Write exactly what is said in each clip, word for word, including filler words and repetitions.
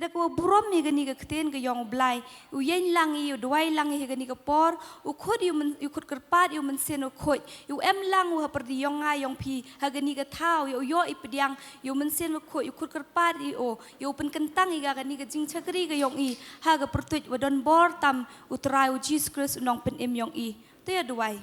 da ka wa burom ïa kani ka ktien ka yong u Blai. U ïeng lang ïa u, duwai lang ïa kani ka por, u khot ïa u myn-, u khot kyrpad ïa u Mynsiem Bakhuid, u em lang u ha pyrdi yong nga yong phi, ha kani ka thaw, ïa u ïoh i pdiang, ïa u Mynsiem Bakhuid, u khot kyrpad ïa u, ïa u pynkyntang ïa ka kani ka jingshakri ka yong i, ha ka pyrtuid wa don bor tam u Trai u Jisu Khrist u nongpynim yong i. To ïa duwai.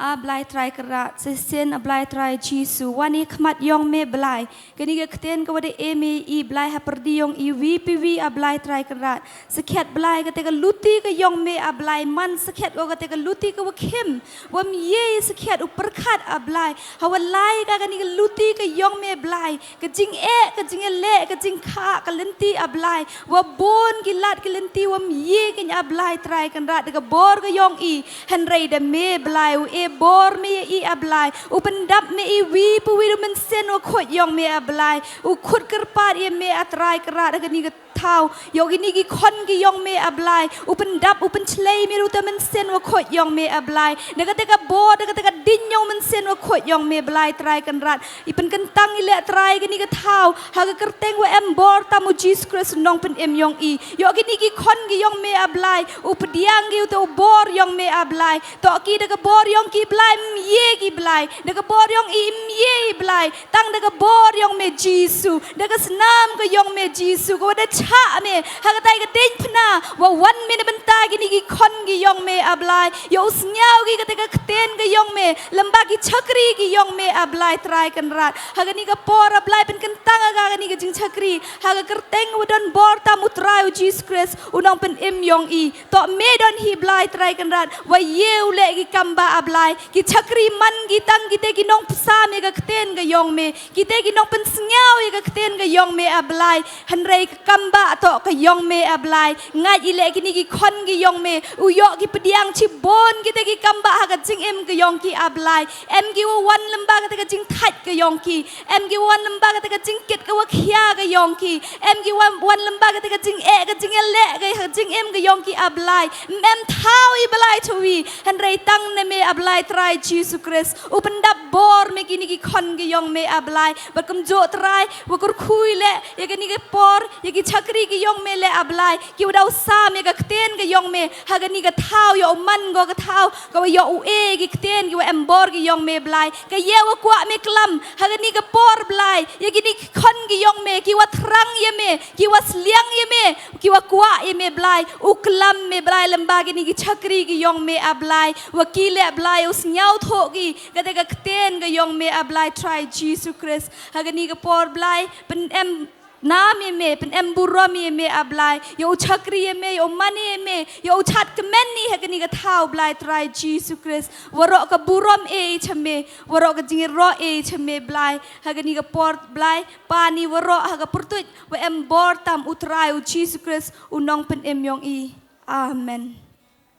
A Blai Trai Kynrad, shisien a Blai Trai Jisu, wan ïa khmat yong me Blai. Kani ka ktien ka wa da em i Blai ha pyrdi yong i wi pi wi a Blai Trai Kynrad. Sakhiat Blai kata ka luti ka yong me a Blai, man sakhiat wa kata ka luti ka wa khim. Wam ïe sakhiat u pyrkhat a Blai. Ha wa lai ka kani ka luti ka yong me Blai. Ka jingeh, ka jingeh leh, ka jingkha, ka lynti a Blai. Wa bun ki lad ki lynti wam ïe kane a Blai Trai Kynrad da ka bor ka yong i. Hynrei da me Blai, u e bor me ïa i a Blai. U pyndap me i wi pi wi da u Mynsiem Bakhuid yong me a Blai. U khot kyrpad ïa me a Trai Kynrad da kani ka thaw. Ïa kini ki khon ki yong me a Blai. U pyndap, u pynchlei me ruh da u Mynsiem Bakhuid yong me a Blai. Da kata ka bor, da kata ka ding yong u Mynsiem Bakhuid yong me Blai Trai Kynrad. I pynkyntang i leh Trai kani ka thaw, ha ka kyrteng wa em bor tam u Jisu Khrist u nongpynim yong i. Ïoh kini ki khon ki yong me a Blai, u pdiang ki u te u bor yong me a Blai. To ki da ka bor yong ki Blai, ym ïe ki Blai. Da ka bor yong i ym ïe i Blai. Tang da ka bor yong me Jisu. Da ka snam ka yong me Jisu. Ka wa da chah me. Ha katai ka ding pynah. Wa wan me na bynta kini ki khon ki yong me a Blai. Ïa u sngew ki kata ka ktien ka yong me. Lymba ki shakri ki yong me a Blai Trai Kynrad. Ha kani ka por a Blai pynkyntang ha kani ka jingshakri. Ha ka kyrteng wa don bor tam u Trai u Jisu Khrist u nongpynim yong i. To me don hi Blai Trai Kynrad. Wa ïe u leh ki kam ba a Blai. Ki shakri man ki tang kite ki nongpynsam ïa ka ktien ka yong me. Kite ki nongpynsngew ïa ka ktien ka yong me a Blai. Hynrei ka kam ba to ka yong me a Blai. Ngat i leh kini ki khon ki yong me. U ïoh ki pdiang shibun kite ki kam ba ha ka jingim ka yong ki a Blai. Em ki wa wan lymba kata ka jingthait ka yong ki. Em ki wa wan lymba kata ka jingkit ka wa khia ka yong ki. Em ki wa wan lymba kata ka jingeh ka jingeh leh ka jingim ka yong ki a Blai. Em thaw i Blai chawi. Hynrei tang na me a Blai Trai Jisu Khrist. U pyndap bor me kini ki khon ki yong me a Blai. Bad kumjuh Trai, wa kyrkhu i leh, ïa kani ka por, ïa ki shakri ki yong me leh a Blai. Ki wa daw sam ïa ka ktien ka yong me, ha kani ka thaw ïa u man ko ka thaw, ka wa ïa u e ki ktien ki wa em bor ki yong me Blai. Ka ïa wa kwah me klam, ha kani ka por Blai, ïa kini ki khon ki yong me, ki wa thrang ïa me, ki wa sliang ïa me, ki wa kwah ïa me Blai, u klam me Blai lymba kini ki shakri ki yong me a Blai, wa ki leh Blai, u sngew thoh ki, kata ka ktien ka yong me a Blai Trai Jisu Khrist, ha kani ka por Blai, pynem nam ïa me, pynem burom ïa me a Blai, ïa u shakri ïa me, ïa u mane ïa me, ïa u chad kmen ni ha kani ka thaw Blai Trai Jisu Khrist, waroh ka burom e i cha me, waroh ka jingïaroh e i cha me Blai, ha kani ka por Blai, pa ni waroh ha ka pyrtuid, wa em bor tam u Trai u Jisu Khrist, u nongpynim yong i. Amen.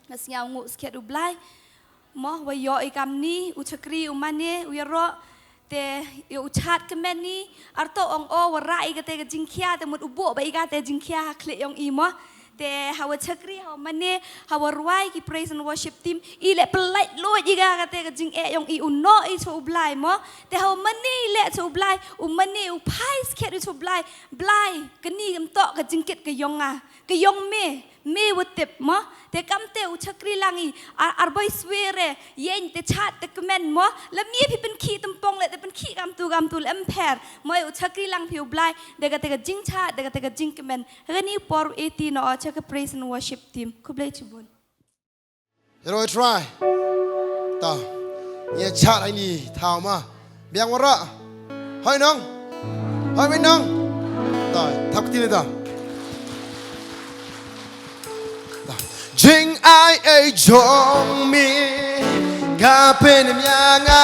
Nga sngew nguh skhet u Blai. Mo wa ïoh i kamni, u shakri, u mane, u ïaroh, te ïa u chad kmen ni, arto ong o wa rah i kata ka jingkhia, te mut u buh ba i kata ka jingkhia ha khlieh yong i mo. Te ha wa shakri, ha wa mane, ha wa rwai ki praise and worship team, i leh pynlait luid i ka kata ka jingeh yong i u noh i cha u Blai mo. Te ha wa mane i leh cha u Blai, u mane u phai skhet i cha u Blai, Blai, kani kam toh ka jingkit ka yong nga, ka yong me, me wa tip mo. Te kamte u shakri lang i, ar, ar boi swer e, ïeng te chad te kmen mo. Lymne phi pynkhih tympong leh te pynkhih kamtu kamtu leh em pher. Mo u shakri lang phi u Blai, da kata ka jingchad, da kata ka jingkmen. Kani por eti no o cha ka praise and worship team. Khublei chibun. Hero try. Ta. Ngi chad ai ni thaw ma. Biang waroh. Hoi nong. Hoi wei nong. Ta, thap kti ni ta. Ta. Jingai ei jong me ka pynim ïa nga.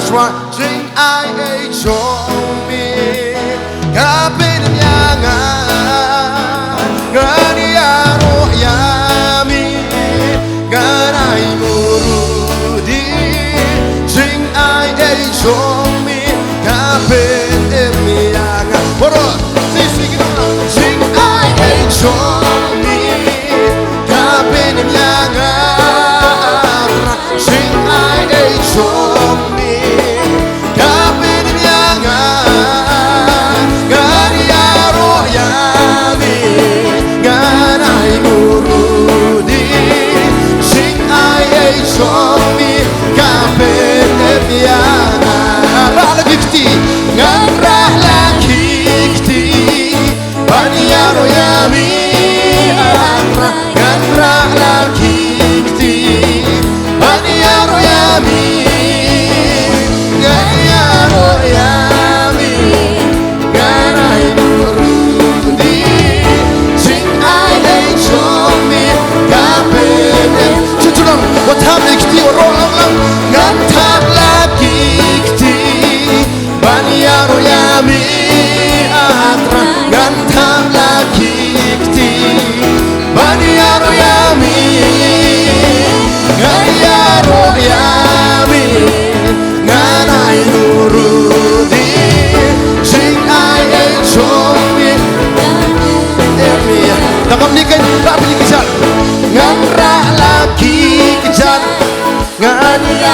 Try. Jingai ei jong me ka pynim ïa nga. Ngan ïaroh ïa me. Ngan ai murudi. Jingai ei jong me ka pynim ïa nga. Waroh. Si si kita. Jingai ei jong me ka pynim ïa nga. Jingai ei jong me ka pynim ïa nga. Ngan ïaroh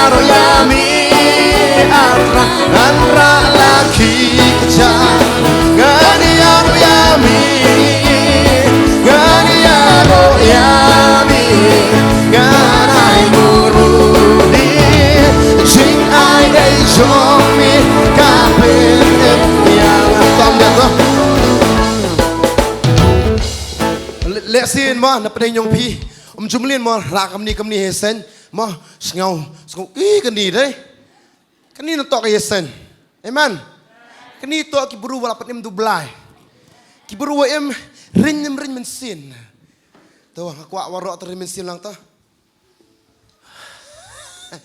Ïaroh ïa me, ah Trai, ngan rah la ki kjat. Ngan ïaroh ïa me, ngan ïaroh ïa me, ngan ai nguh ruh ïa me. Jingaiei jong me ka pynim ïa nga. Tom dang to. Leh sien mo, na pdeng jong phi. Um ju mlien mo, rah kumne kumne hi sien. Mo, sngew, sngew, ih, kane dei. Kane na toh ka ïaseng. Amen. Kane toh ki briew ba la pynim da U Blei. Ki briew ba im ring, im ring mynsiem. To, nga kwah waroh to ring mynsiem lang to.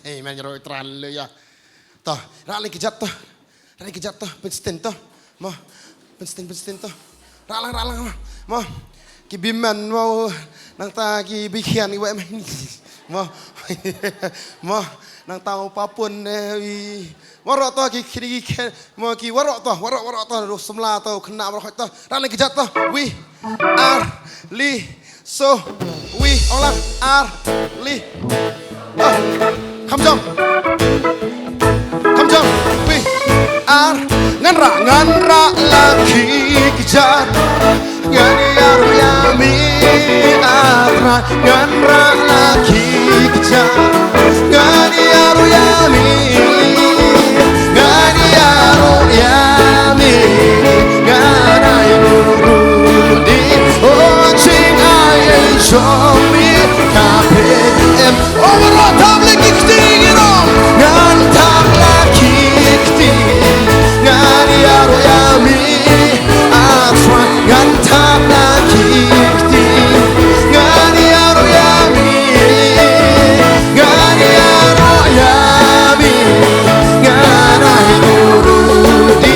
Amen, ïaroh Trai, haleluya. To, rah leh kjat to. Rah leh kjat to, pynsting to. Mo, pynsting, pynsting to. Rah lang, rah lang, mo. Mo. Ki biman mo, nangta ki bikhian ki wei mah. Mo. Mo, nangta mo papun, eh, wi. Waroh to ki khini ki khen, mo ki waroh to, waroh, waroh to, ruh samla to, khynnah waroh to. Rah leh kjat to. Wi. Ar, li, so, wi, ong lang, ar, li. Ah, kham jam. Kham jam. Wi. Ar. Ngan rah, ngan rah la ki kjat. Ngan ïaroh ïa me, ah Trai. Ngan rah la ki kjat. Ngan ïaroh ïa me. Ngan ïaroh ïa me. Ngan ai nguh ruh ïa me. Oh, jingaiei jong me ka pynim. Oh, waroh, thap la ki kti, ïaroh. Ngan thap la ki kti. Ngan ïaroh ïa me. Ah Trai, ngan thap la ki kti. Ngan ïaroh ïa me. Ngan ïaroh ïa me. Ngan ai nguh ruh ïa me.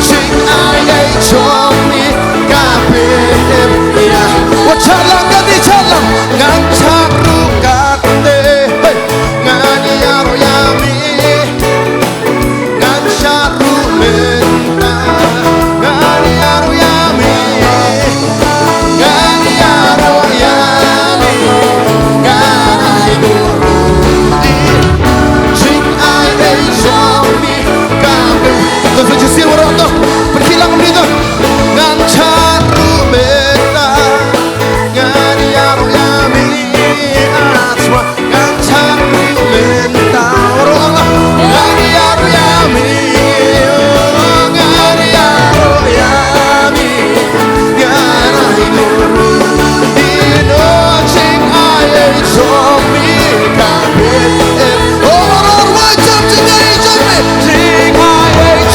Jingaiei jong me ka pynim ïa. Wat shah lang kane, shah lang. Ngan shah ruh kane. Hey. Ngan ïaroh ïa me. Ngan shah ruh mynta. Ngan ïaroh ïa me. Ngan ïaroh ïa me. Ngan ai nguh ruh ïa me. Jingaiei jong me ka pynim. To, to, to, shisien waroh to. Pynkhih lang kumne to. Ngan shah ruh mynta. Ngan ïaroh ïa me, ah Trai. Ngan shah ruh mynta. Waroh, ngan ïaroh ïa me. Ngan ïaroh ïa me. Ngan ai nguh ruh ïa me. Jingaiei jong me ka pynim. Oh, waroh, waroh, jingaiei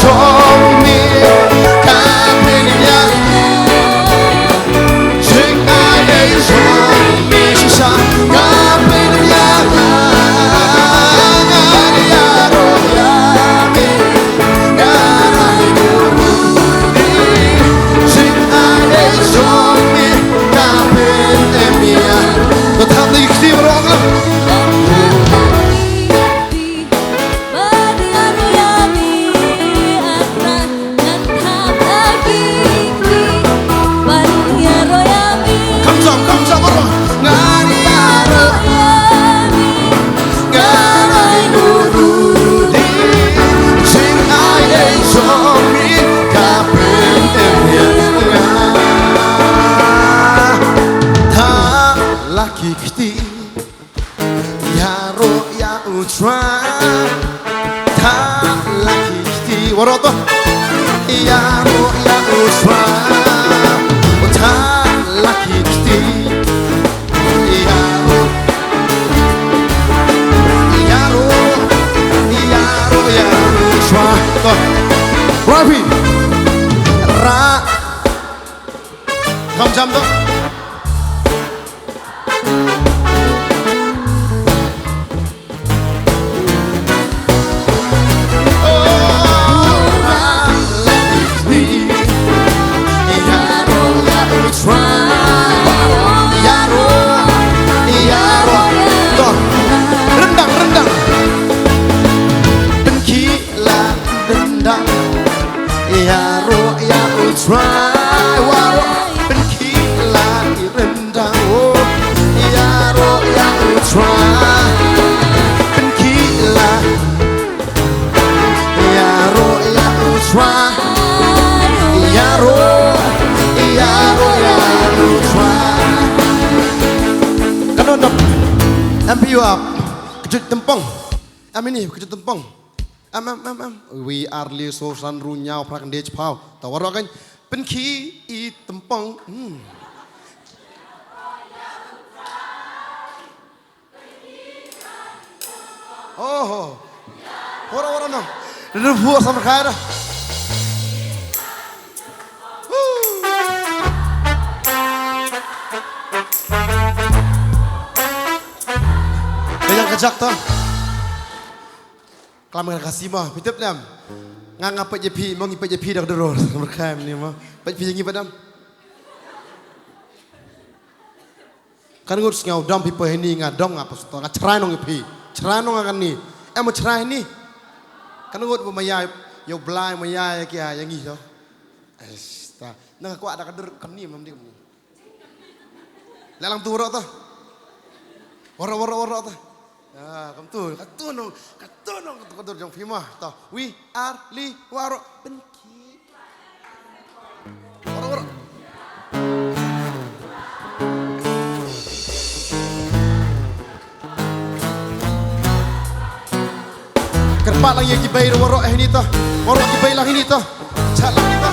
jong me. Jingaiei jong me ka pynim ïa. Come on, come on, come on. Ngan ïaroh ïa me. Ngan ai nguh ruh ïa me. Jingaiei jong me ka pynim ïa nga. Thap la ki kti. Ïaroh ïa U Trai. Thap la ki kti. Waroh to. Ïaroh ïa U Trai. Thap la ki kti. Ïaroh. Ïaroh. Ïaroh ïa U Trai. To. Rapi. Ra. Kham jam to. Rendang, rendang. Pynkhih la rendang. Ïaroh ïa U Trai. Waroh. Pynkhih Em phi ïoh ap kjut tympong? Em ini kjut tympong? Em, em, em, em. Wi, ar, li, so, san, ru, ñiaw, phra, khyndai, chiphaw. To waroh kan. Pynkhih i tympong. Hmm. Oh. Waroh, waroh, no. Ru, ru, samar khair. Ka ïang ka jak to. Klam ka Khasi mo, phi tip ne em? Nga, nga peit ïa phi, mo ngi peit ïa phi da ka duror. Markhai ne mo. Peit phi ïa ngi pat ne em? Kan ngut sngew dom phi poi hini, nga dom nga pastor, nga chrai nong ïa phi. Chrai nong nga kani. Em mo chrai hini. Kan ngut ba maya ïa u Blai, maya ïa ki ïa ngi to. Esta. Nang kwah da ka dur kani, mam di kani. Leh lang tu waroh to. Waroh, waroh, waroh to. Ya, kam tu, ka tu nong, ka tu nong, ka tu, ka tu jong phi mo. To, wi, ar, li, waroh, pynkhih. Waroh, waroh. Kyrpad lang ïa ki bei ruh waroh, eh, hini to. Waroh ki bei lang hini to. Chat lang hini to.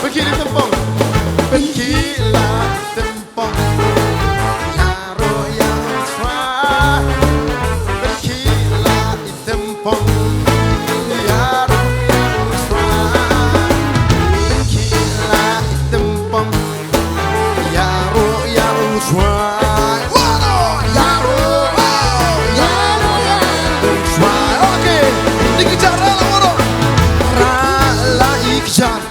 Pynkhih la i tympong. Pynkhih la i tympong. Ïaroh ïa u trai. Pynkhih la i tympong. Ïaroh ïa u trai. Pynkhih la i tympong. Ïaroh ïa u trai. Waroh, ïaroh, oh, ïaroh ïa u trai. Okay. Ni ki jara la waroh. Ra la i ki jara.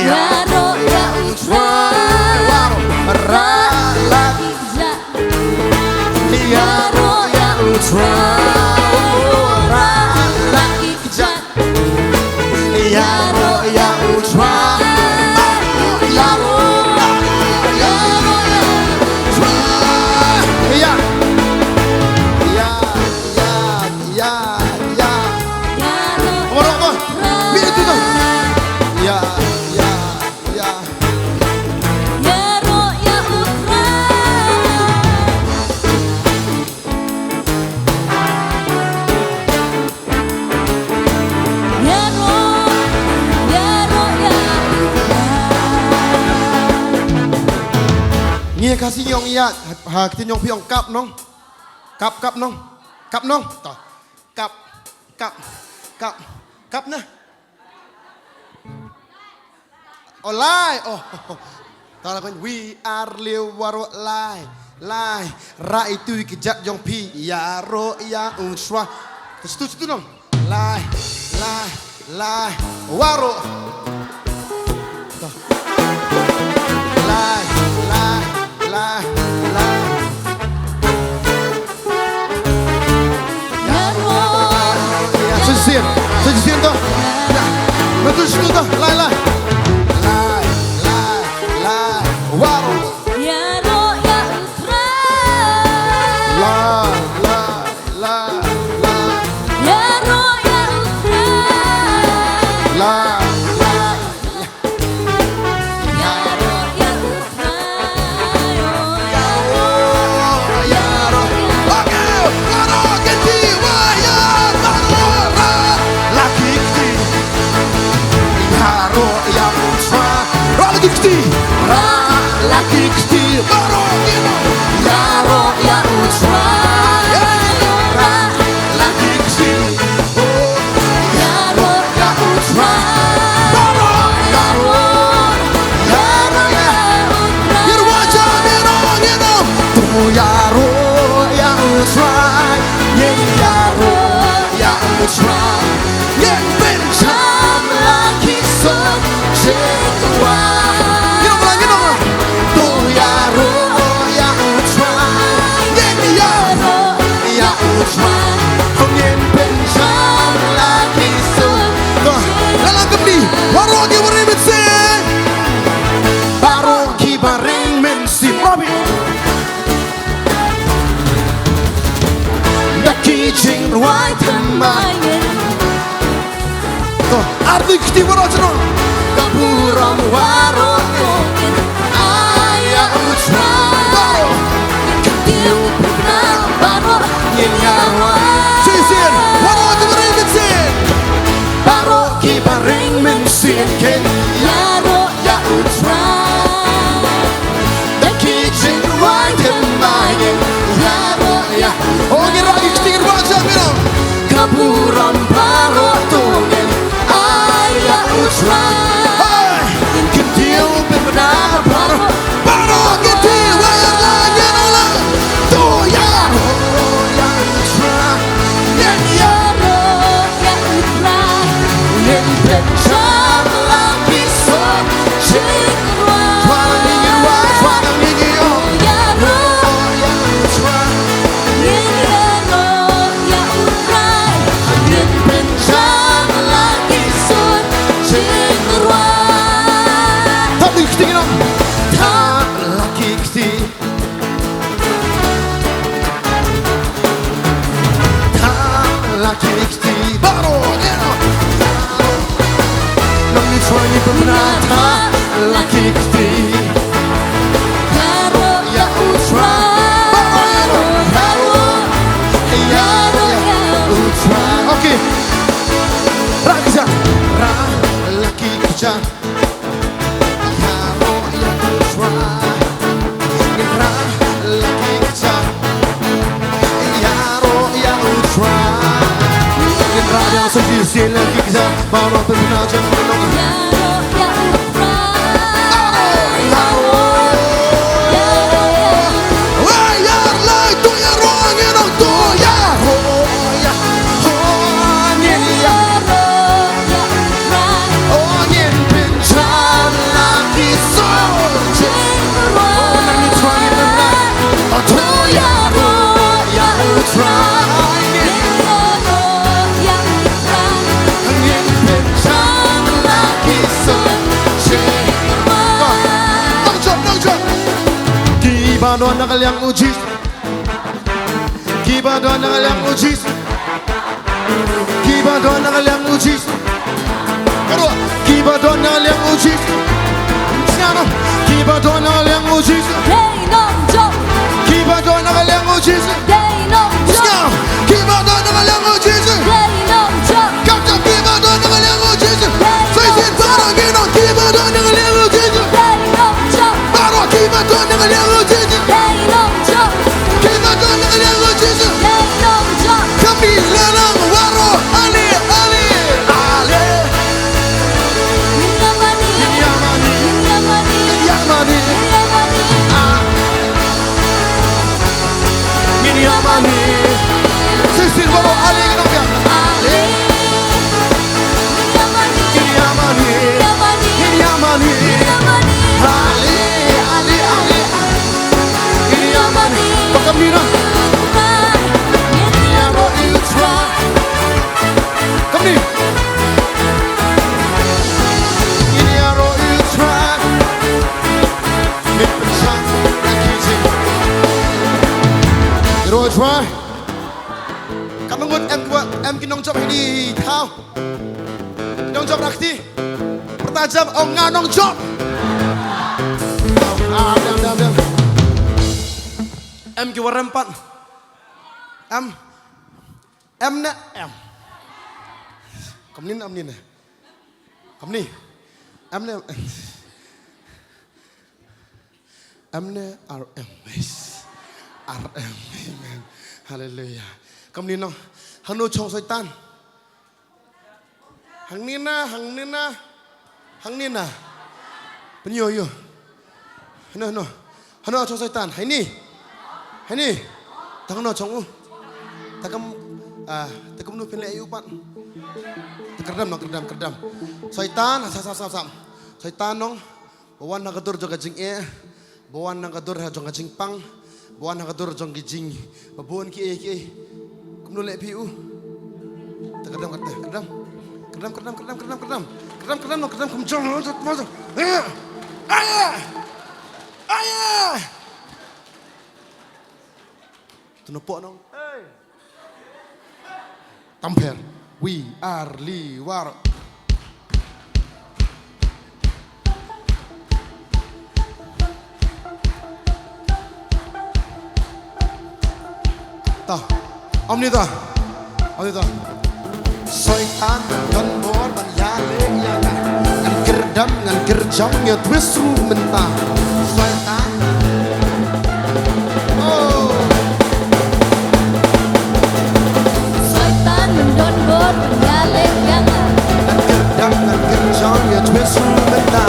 Ïaroh ïa u trai. Waroh. Ra la. Ïaroh ïa u trai. Ra la i kjat. Ïaroh ïa u trai. Ïaroh, ïaroh ïa u trai. Ïa. Ïa, ïa, ïa, ïa. Ïaroh. Waroh, waroh. Mih itu tu. Ïa, ïa, ïa. Ïaroh ïa u trai. Ïaroh, ïaroh ïa u trai. Ngi Khasi ngi ong ïa, ha, ha, ktien jong phi ong kap nong. Kap, kap nong. Kap nong. To. Kap, kap, kap, kap na. Oh, lai. Oh. Tang la kong, wi ar liw waroh lai. Lai. Ra itu i kjat jong phi. Ïaroh ïa u trai. Situ, situ nong. Lai, lai, lai. Waroh. Lai, lai, lai, lai. Ïaroh. Ïa, shisien. Shisien to. Ïa. Betul situ to. Lai, lai. Lai, lai, lai. Waroh. Ïaroh ïa u trai. Lai, lai, lai, lai. Ïaroh ïa u trai. Lai, lai. Ïaroh ïa u trai. Ïaroh, ïaroh. Okay, ïaroh, kynti, wa, ïa, ïaroh, ra, la ki kti. Ïaroh ïa u trai. Ra, la ki kti. Ra, la ki kti. Baroh ngi ong. Ïaroh ïa u trai. Ra, la ki kti. Ïaroh ïa u trai. Baroh, ïaroh. Ïaroh ïa u trai. Ngin wan jam, ngin ong, ngin ong. To ïaroh ïa u trai. Ngin ïaroh ïa u trai. Ngin pynshai la ki song jingkwah. Ngin ong, ngin ong. To ïaroh ïa u trai. Ngin ïaroh ïa u trai. Ngin pynshai la ki song. To, la la kemni. Waroh ki barim mynsiem. Baroh ki barim mynsiem. Robbie. Da ki jingrwai thymmai. To, ar Kti baroh shnong. Ka burom baroh ngin ai ïa U Trai. Baroh. Ngin kyntiew pynbna baroh ngin ïaroh. Shisien baroh kiba ring mynsiem. Baroh kiba ring mynsiem kin ïaroh ïa U Trai. Da ki jingrwai thymmai ngin ïaroh ïa. Oh, ngin rah ki kti, ngin rah sha phi noh. Ka burom baroh to ngin ai ïa U Trai. Hey! Ngin kyntiew pynbna baroh. Baroh kyntiew, wei ïar lai, ngin ong lang. To ïaroh ïa U Trai. Ngin ïaroh ïa U Trai. Ngin pynjam la ki sor jingrwai. Trai, ngin rwai, Trai, ngin ïaroh. To ïaroh ïa U Trai. Ngin ïaroh ïa U Trai. Ngin pynjam la ki sor jingrwai. Thap la ki kti, ngin ong. Thap la ki kti. Thap la ki kti. Baroh, ngin ong. Nang ni Trai, ngin pynbna. Thap la ki kti. Ïaroh ïa U Trai. Baroh, ïaroh, ïaroh ïa U Trai. Okay. Rah kjat. Rah la ki kjat. Ïaroh ïa U Trai. Ngin rah la ki kjat. Ïaroh ïa U Trai. Ngin rah ïa U Trai, shisien la ki kjat. Baroh pynbna jan pynbna. Ïaroh ïa U Trai. Ïaroh. Wei ïar lai, to ïaroh, ngin ong to ïaroh ïa. Oh, ngin ïaroh. Oh, ngin pynjam la ki sor jingrwai. Oh, nang ni Trai ngin pynjam. Oh, to ïaroh ïa U Trai. Ngin ïaroh ïa U Trai. Ngin pynjam la ki sor jingrwai. Nong jop, nong jop. Kiba don na ka liang U Jisu. Kiba don na ka liang U Jisu. Kiba don na ka liang U Jisu. Baroh. Kiba don na ka liang U Jisu. Sngap noh. Kiba don na ka liang U Jisu. Dei nongjop. Kiba don na ka liang U Jisu. Dei nongjop. Sngap. Kiba don na ka liang U Jisu. Dei nongjop. Kata kiba don na ka liang U Jisu. Dei nongjop. Sa shisien baroh ngin ong kiba don na ka liang U Jisu. Dei nongjop. Baroh kiba don na ka liang U Jisu. Dei nongjop. Kiba don na ka liang U Jisu. Dei nongjop. Kami la nang waroh. Ale, ale, ale. Ngin ïa mane. Ngin ïa mane. Ngin ïa mane. Ngin ïa mane. Ngin ïa mane. Ah. Ngin ïa mane. Shisien baroh, ale, ngin ong biang. Ale. Ngin ïa mane. Ngin ïa mane. Ngin ïa mane. Ale, ale, ale. Ngin ïa mane. Ba kam ni na. Ngin ïaroh ïa U Trai. Kam ni. Ngin ïaroh ïa U Trai. Ngin pynshai ïa ki jing. Ïaroh ïa U Trai. Katno ngut em kiwa, em ki nongjop ha ini i thaw? Ki nongjop rah kti. Pyrta jam, ong nga nongjop. Ah, dang, dang, dang. Em kiwa rem pat? Em. Em ne em? Kam nin, em nin ne? Kam ni. Em ne em? Em ne ar em. Ar em. Amen. Haleluya. Kam ni nong. Hangno chong Soitan? Hangne na, hangne na. Hangne na. Pynïoh, ïoh. Hano, hano. Hano chong Soitan. Haini. Haini. Tang hano chong u. Takam, ah, takam nu pynleh ïa u pat. Kyrdam nong, kyrdam, kyrdam. Soitan, sap, sap, sap, sap. Soitan nong. Ba wan ha ka dur jong ka jingeh, ba wan ha ka dur jong ka jingpang, ba wan ha ka dur jong ki jing, ba bun kiei kiei. Kumno leh phi u? Te kyrdam, kyrdam, kyrdam. Kyrdam, kyrdam, kyrdam, kyrdam, kyrdam. Kyrdam, kyrdam, kyrdam, kum jong, jong, jong. Aya! Aya! Aya! Tano pok nong. Tam pher. We are Lee War. Omnita. Omnita. Soitan don bor ban ïaleh ïa nga. Ngan kyrdem, ngan kyrjong, ïa twist ruh mynta. Soitan. Oh. Soitan don bor ban ïaleh ïa nga. Ngan kyrdem, ngan kyrjong, ïa twist ruh mynta.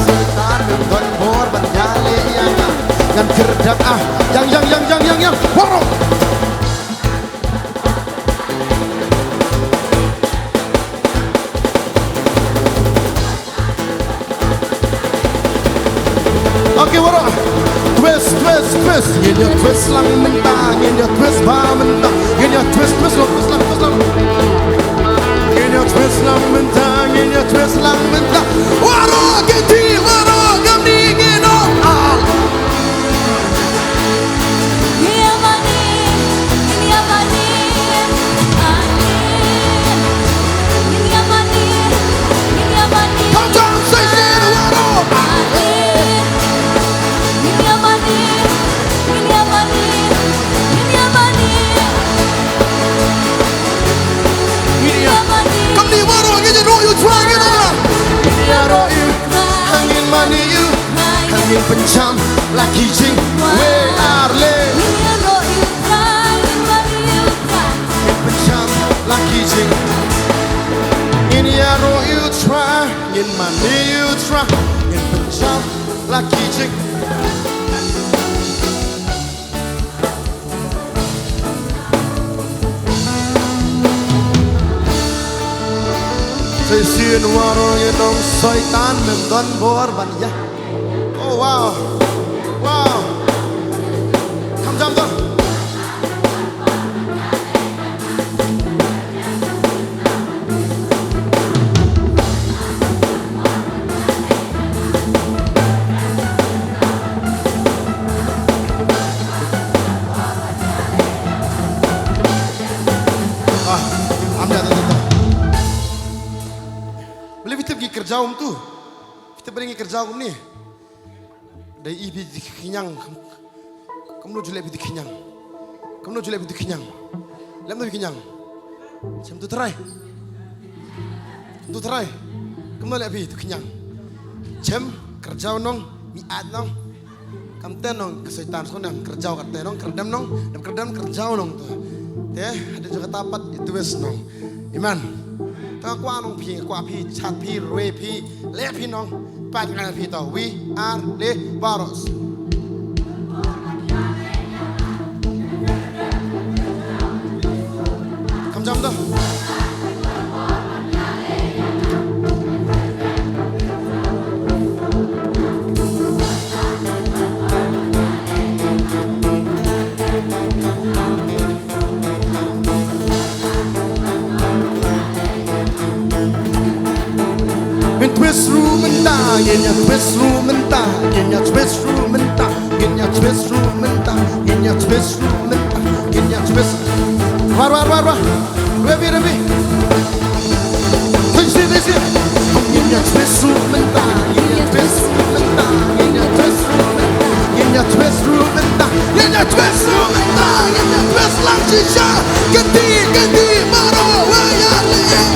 Soitan don bor ban ïaleh ïa nga. Ngan kyrdem, ah. Yang, yang, yang, yang, yang, yang. Waroh. Okay, waroh. Twist, twist, twist. Ngin ïa twist lang mynta, ngin ïa twist ba mynta. Ngin ïa twist, twist lang, twist lang, twist lang. Ngin ïa twist lang mynta, ngin ïa twist lang mynta. Waroh, kynti, waroh, kamni ngin ong al. Come down, say, say the word, oh. Ngin ïa, kamni waroh, ngin ïa roh ïa u Trai, ngin ïa roh ïa u Trai, ngin mane ïa u Trai, ngin pynjam la ki jingwei ar leh. Ngin ïa roh ïa u Trai, ngin mane ïa u Trai, ngin pynjam la ki jing. Ngin ïa roh ïa u Trai, ngin mane ïa u Trai, ngin pynjam la ki jing. Sa shisien waroh ngin ong Soitan mem don bor ban ïa. Oh, wow. Wow. Kham jam to. Ah, am da, da, da, da. Balei phi tip ngi kyrjaw kumtu? Phi tip balei ngi kyrjaw kumne? Dei i phi dei khñiang. Kumno ju leh phi dei khñiang? Kumno ju leh phi dei khñiang? Lem da phi khñiang. Chem tu trai. Tu trai. Kumno leh phi tu khñiang? Chem kyrjaw nong, mi at nong. Kam ten nong ka Soitan sngewnem kyrjaw, ka ten nong kyrdem nong, dem kyrdem kyrjaw nong tu. Te hadien jong kata pat i twist nong. Amen. Te nga kwah nong phi, nga kwah phi, chat phi, rwai phi, leh phi nong. Pat nga phi to. Wi, ar, leh, baros. Kham jam to. Ngin twist ruh mynta, ngin ïa twist ruh mynta, ngin ïa twist ruh mynta, ngin ïa twist ruh mynta, ngin ïa twist ruh mynta, ngin ïa twist. Rwa, rwa, rwa, rwa. Ready, ready. Twist, twist, twist. Ngin ïa twist ruh mynta, ngin ïa twist ruh mynta, ngin ïa twist ruh mynta, ngin ïa twist ruh mynta, ngin ïa twist ruh mynta, ngin ïa twist lang shisha. Kynti, kynti, baroh, wa ïa leh.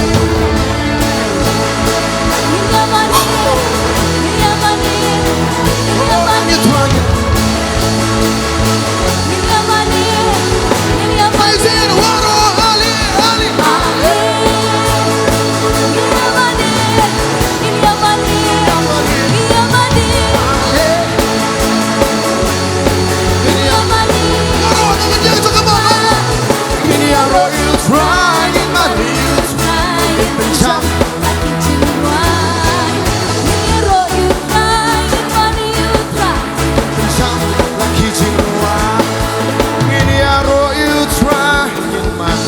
Ngin ïaroh ïa u Trai, ngin mane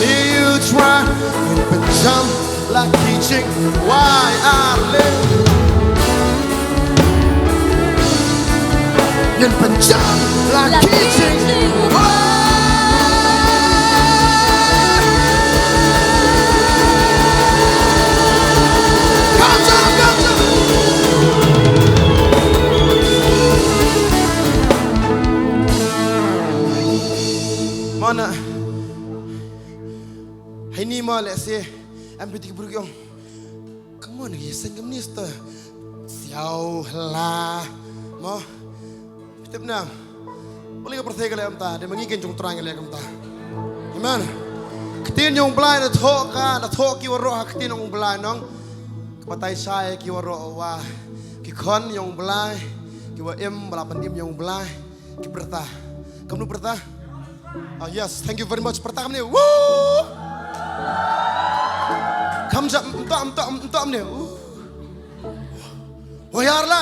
ïa u Trai, ngin pynjam la ki jingwai ar leh. Ngin pynjam la ki jingwai. Come on, come on. Mana? Lehse em phi tip ki briew ki ong, "Come on, ngi seng kumne sto siaw hla." Mo. Phi tip ne em? Balei ka pyrthei ka leh kumta? Dei ma ngi kin jong Trai ngi leh kumta. Amen. Ktien jong U Blai na thoh ka, na thoh ki waroh ha ktien jong U Blai nong. Ka batai shai ki waroh wa ki khon jong U Blai, ki wa im ba la pynim jong U Blai, ki pyrta. Kamnu pyrta? Oh yes, thank you very much. Pyrta kamne. Woo! Kam ja, mta, mta, mta kamne. Woo! Hoyar la.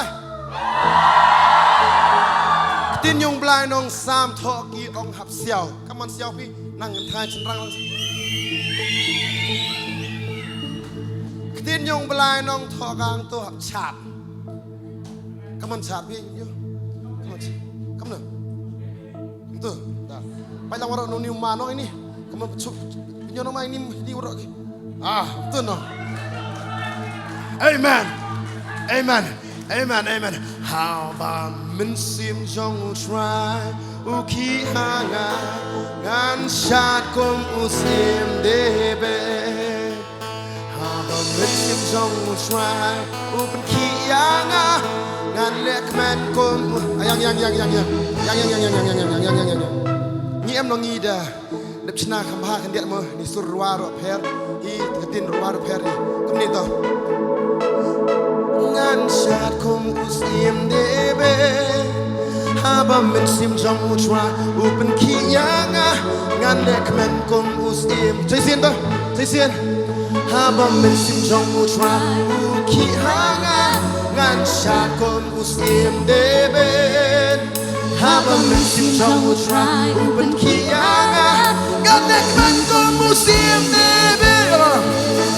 Ktien jong U Blai nong sam thoh ki ong hap siaw. Kaman siaw phi nang thai chynrang lang. Ktien jong U Blai nong thoh kang to hap chat. Kaman chat phi yo. Kaman chat. Kamna. Ntu, da. Pai lang waroh nong ni ma nong ini. Kaman chup. Nyo nong ma ini, ini waroh ki. Ah, ntu no. Amen. Amen. Amen. Amen. Haba mynsiem jong U Trai u khih ha nga, ngan shad kum u syiem David. Haba mynsiem jong U Trai u pynkhih ïa nga, ngan leh kmen kum u, yang, yang, yang. Ngi em nong ngi da dep chna kham bha khyndiat mo, ngi sur ruh ruh pher, i ka ktien ruh ruh pher i. Kumne to. Ngan shad kum u syiem David. Haba mynsiem jong U Trai u pynkhih ïa nga, ngan leh kmen kum u syiem. Sa shisien to, sa shisien. Haba mynsiem jong U Trai u khih ha nga, ngan shad kum u syiem David. Haba mynsiem jong U Trai u pynkhih ïa nga, ngan leh kmen kum u syiem David.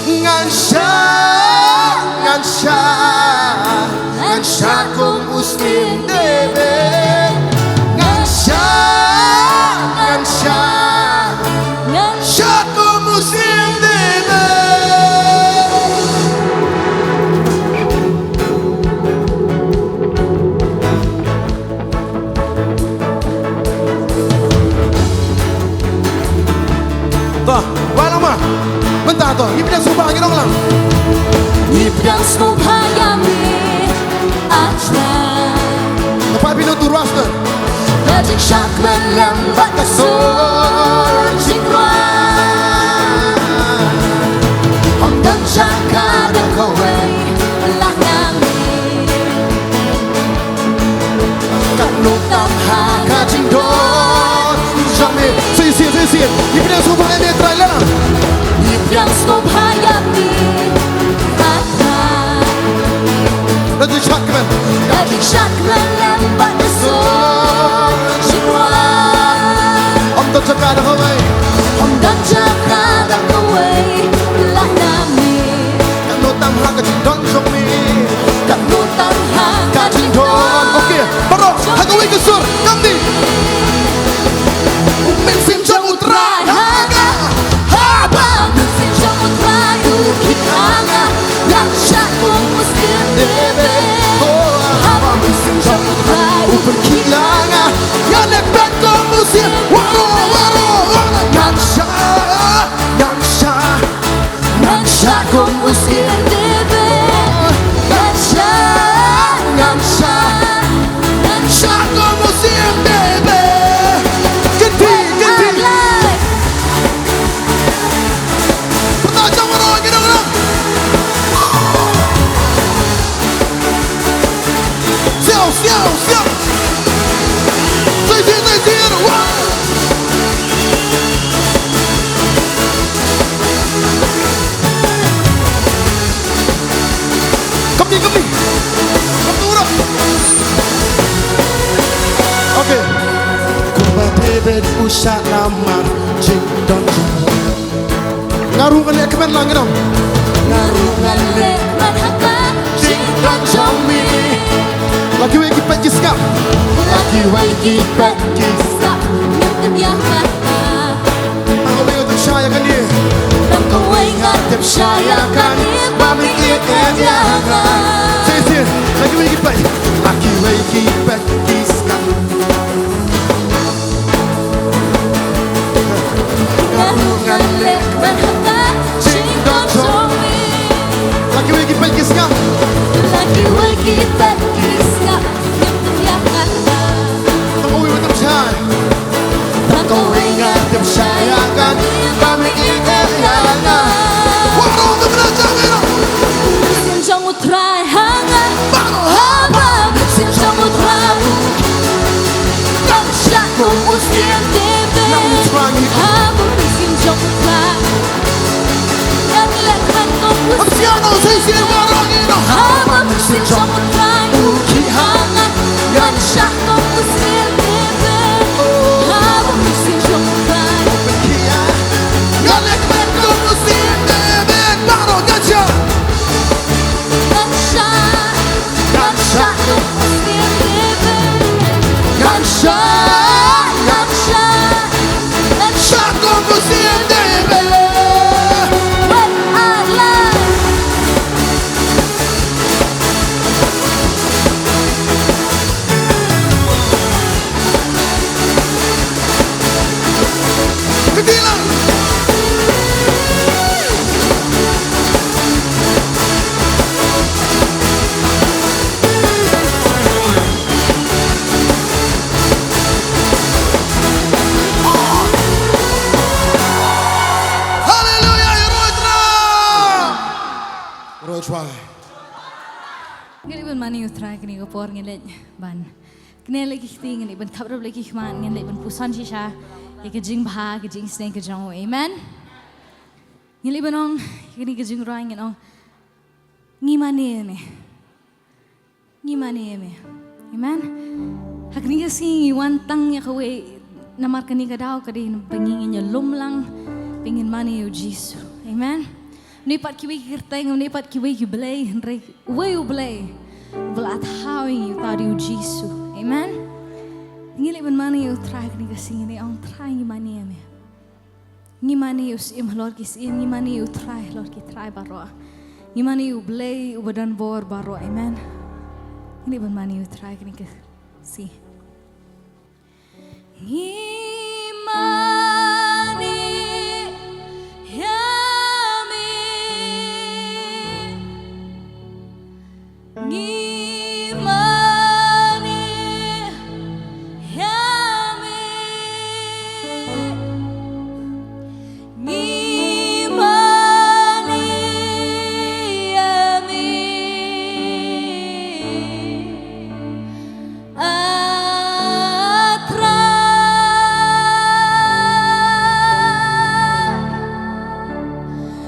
Ngan shad, ngan shad, ngan shad kum u syiem David. Ngan shad, ngan shad, ngan shad kum u syiem David. To, wan lang ma. Mynta to, ngi pdiang sngewbha, ngi nong lang. Ngi pdiang sngewbha ïa me, ah Trai. Dapat bino tu ruas tu. Ka jingshakmen lem bad ka sur jingrwai. Ym don jaka don kawei lah na me. Katno tam ha ka jingdon jong me. Sa shisien, sa shisien. Ngi pdiang sngewbha ïa me Trai, leh lang. Ngi pdiang sngewbha ïa me, ah Trai. Ka jingshakmen. Ka jingshakmen lem bad ka sur jingrwai. Ym don jaka don kawei. Ym don jaka don kawei lah na me. Katno tam ha ka jingdon jong me. Katno tam ha ka jingdon. Okay, baroh ha kawei ka sur, kam dei. U mynsiem jong U Trai ha nga. Haba mynsiem jong U Trai u khih ha nga, ngan shad kum u syiem David. Haba mynsiem jong U Trai u pynkhih ha nga, ngan leh kmen kum u syiem. Waroh, waroh, waroh. Ngan shad, ngan shad. Ngan shad kum u syiem David. Ngan shad, ngan shad, ngan shad kum u syiem David. Kynti, kynti. Pyrta jong nga ruh, ki dong ruh. Siaw, siaw, siaw. Sa shisien, sa shisien. Wah. Kumne, kumne. Kumne ruh. Okay. Kumba David u shah namar jingdon jong u. Nga ruh ngan leh kmen lang, ngi dong. Nga ruh ngan leh kmen ha ka jingdon jong me. La kiwei ki peit ki skhem. La kiwei ki peit ki skhem. Ngam tip ïa kata. Tang kawei nga tip shai ïa kane. Tang kawei nga tip shai ïa kane. Ba me ïeit ïa nga. Sa shisien. La kiwei ki peit. La kiwei ki peit ki skhem. Nga ruh ngan leh kmen ha ka Haba mynsiem jong U Trai u khih, kan shah kum u siem David. Haba mynsiem jong U Trai u khih, ngan leh kmen kum u siem David. Haba mynsiem jong U Trai u khih ha nga, ngan shah kum u siem David. Haba mynsiem jong U Trai u khih, ngan leh kmen kum u siem David. Baroh ngan shah. Ngan shah, ngan shah kum u siem David. Ngan shah, ngan shah, ngan shah kum u siem David. Wen ala. Kti lang. Haleluya, ïaroh Trai. Ïaroh Trai. Ngi leh ban mane ïa U Trai kane ka por, ngi leh ban kynnoh ïa ki kti, ngi leh ban khapdep ïa ki khmat, ngi leh ban puson shisha ïa ka jingbha, ka jingsneng ka jong u. Amen. Ngi leh ban ong ïa kane ka jingrwai, ngi ong, ngi mane ïa me. Ngi mane ïa me. Amen. Ha kane ka sngi ngi wan tang ïa kawei, namar kane ka daw ka dei ba ngi ngin ïalum lang ba ngin mane ïa U Jisu. Amen. Ym dei pat kiwei ki kyrteng, ym dei pat kiwei ki blei, hynrei uwei U Blei uba la thaw ïa ngi, uta u dei U Jisu. Amen. Ngi leh ban mane ïa U Trai kane ka sngi, ngi ong, Trai, ngi mane ïa me. Ngi mane ïa u Syiem halor ki syiem, ngi mane ïa U Trai halor ki trai baroh. Ngi mane ïa U Blei uba don bor baroh. Amen. Ngi leh ban mane ïa U Trai kane ka sngi. Ngi mane ïa me. Ngi mane ïa me. Ngi mane ïa me. A Trai,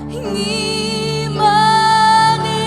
ngi mane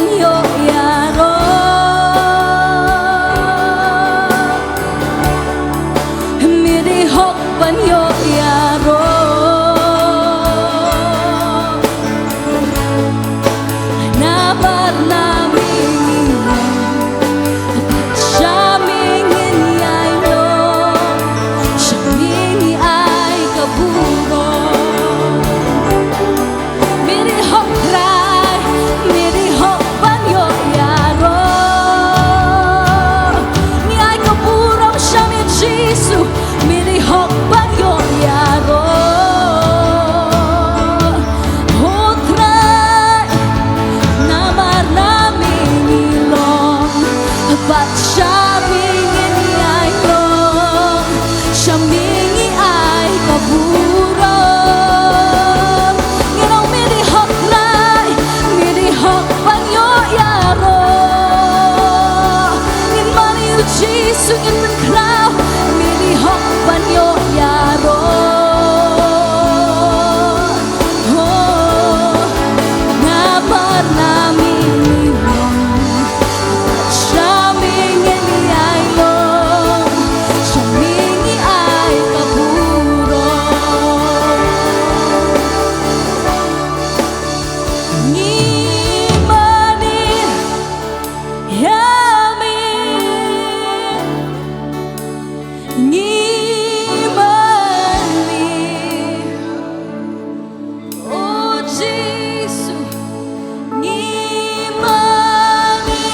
Ïaroh, me dei hok ban ïoh ïaroh. Namar na me ngi long, sha me ngin ïai long, sha me ngi ai ka burom. Me dei hok Trai, me dei hok ban ïoh ïaroh. Ngi ai ka burom sha me Jisu, me dei hok ban ïoh ïaroh. Ho Trai, namar na me ngi long, bad sha me ngin ïai long. Sha me ngi ai ka burom. Ngi ong me dei hok Trai, me dei hok ban ïoh ïaroh. Ngin mane ïa u Jisu, ngin pynkhraw, me dei hok ban ïoh ïaroh. Oh, namar na me ngi long, sha me ngin ïai long, sha me ngi ai ka burom. Ngi mane ïa me, ngi mane. O Jisu, ngi mane.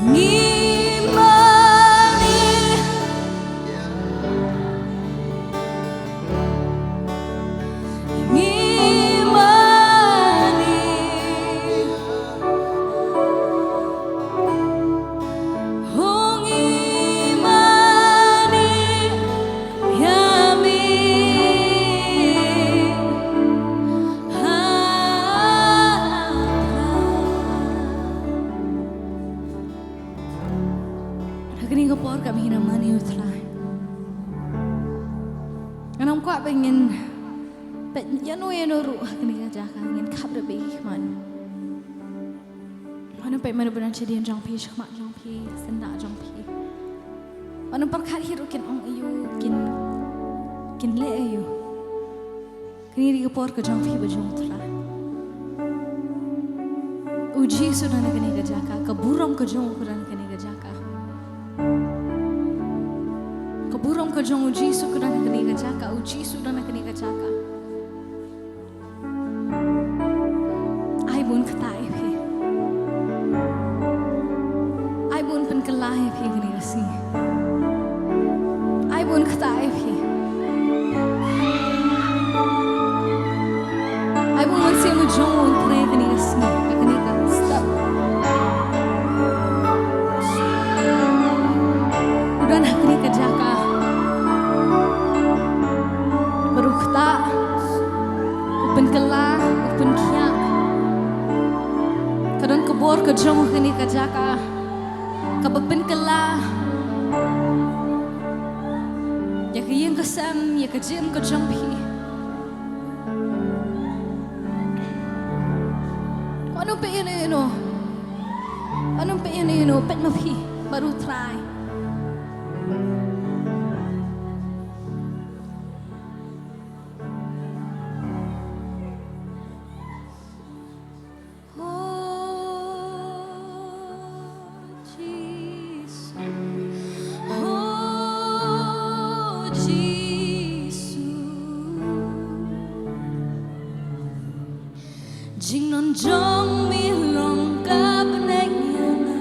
Ngi mane. Ngi mane. Ho ngi mane ïa me. Ha. Ha kane ka por ka mih na mane u Trai. Ngan ym kwah ba ngin peit ïano ïano ruh ha kane ka jaka, ngin khap da bad ki khmat. Ngan ym peit mano ba don shadien jong phi, shakhmat jong phi, syndah jong phi. Ngan ym pyrkhat hi ruh kin ong aïu, kin, kin leh aïu. Kane dei ka por ka jong phi bad jong u Trai. U Jisu u don ha kane ka jaka, ka burom ka jong u ka don ha kane ka jaka. Ka burom ka jong u Jisu ka don ha kane ka jaka, u Jisu u don ha kane ka jaka. Ai ba un ktah ïa phi. Ai ba un pynkylla ïa phi kane ka sngi. Ai ba un ktah ïa phi. Ai ba u Mynsiem jong u un trei kane ka sngi, kane ka step. U don ha kane ka jaka. Bad u ktah, u pynkylla, u pynkhiah. Ka don ka bor ka jong u ha kane ka jaka. Kaba pynkylla ïa ka ïing ka sem, ïa ka jingim ka jong phi. Wat nym peit ïano ïano. Wat nym peit ïano ïano, peit ma phi bad u Trai. Oh, Jisu. Oh, Jisu. Jingnon jong me long ka bneng ïa nga.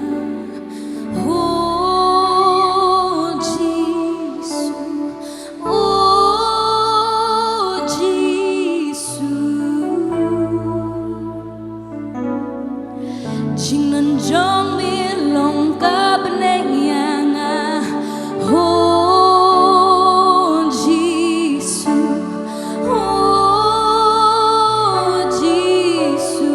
Oh, Jisu. Oh, Jisu. Jingnon jong me long ka bneng ïa nga. Oh, Jisu. Oh, Jisu.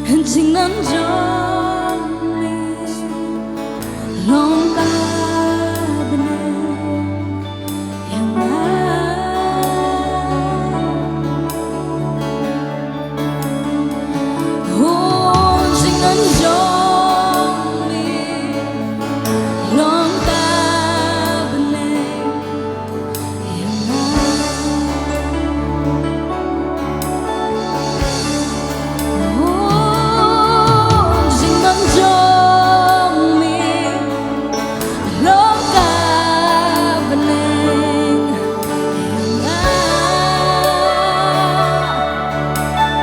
Jingdon jong me long ka bneng ïa nga. Oh, jingdon jong me long ka bneng ïa nga. Oh, jingdon jong me long ka bneng ïa nga.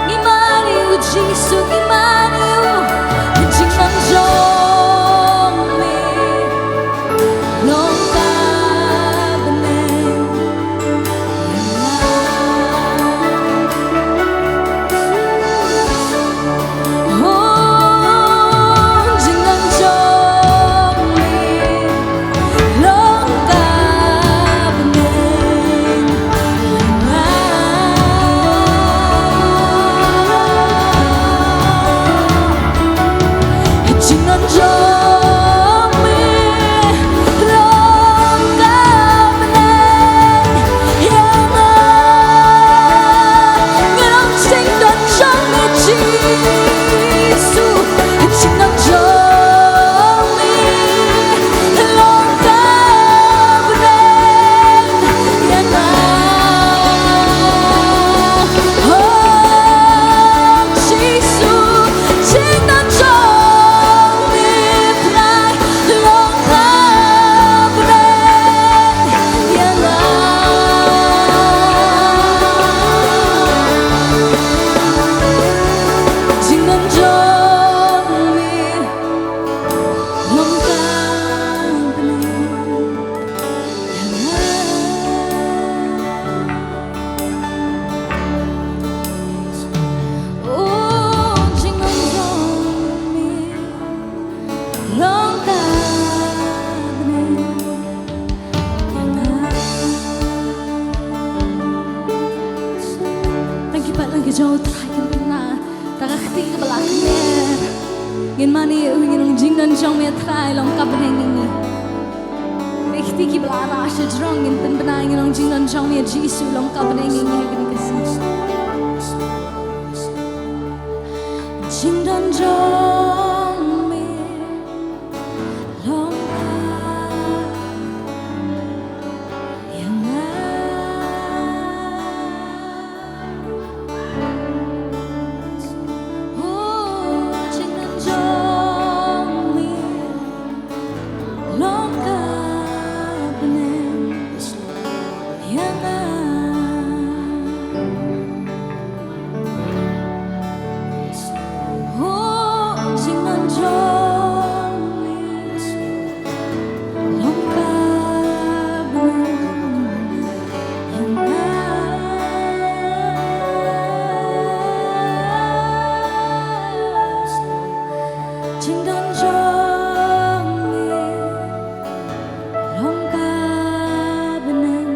Ngi mane u Jisu, ngi mane u, jingdon jong me long ka bneng ïa nga. Oh, jingdon jong me long ka bneng ïa nga. Jingdon jong me long ka bneng ïa nga. Ngi long jingdon jong me Jisu, jingdon jong me long ka bneng ïa nga. Oh, Jisu, jingdon jong me Trai long ka bneng ïa nga. Jingdon jong me long ka bneng ïa nga. Oh, jingdon jong me long ka bneng ïa nga. Tang ki paidlang ki jong U Trai kin pynbna. Tang ka kti kaba la kner. Ngin mane ïa u, ngin ong jingdon jong me Trai long ka bneng ïa ngi. Ki kti kiba la rah sha jrong ngin pynbna, ngin ong jingdon jong me Jisu long ka bneng ïa ngi ha kane ka sngi. Jingdon jong me long ka ïa nga. Oh, jingdon jong me long ka bneng ïa nga. Oh, jingdon jong me long ka bneng ïa nga. Jingdon jong me long ka bneng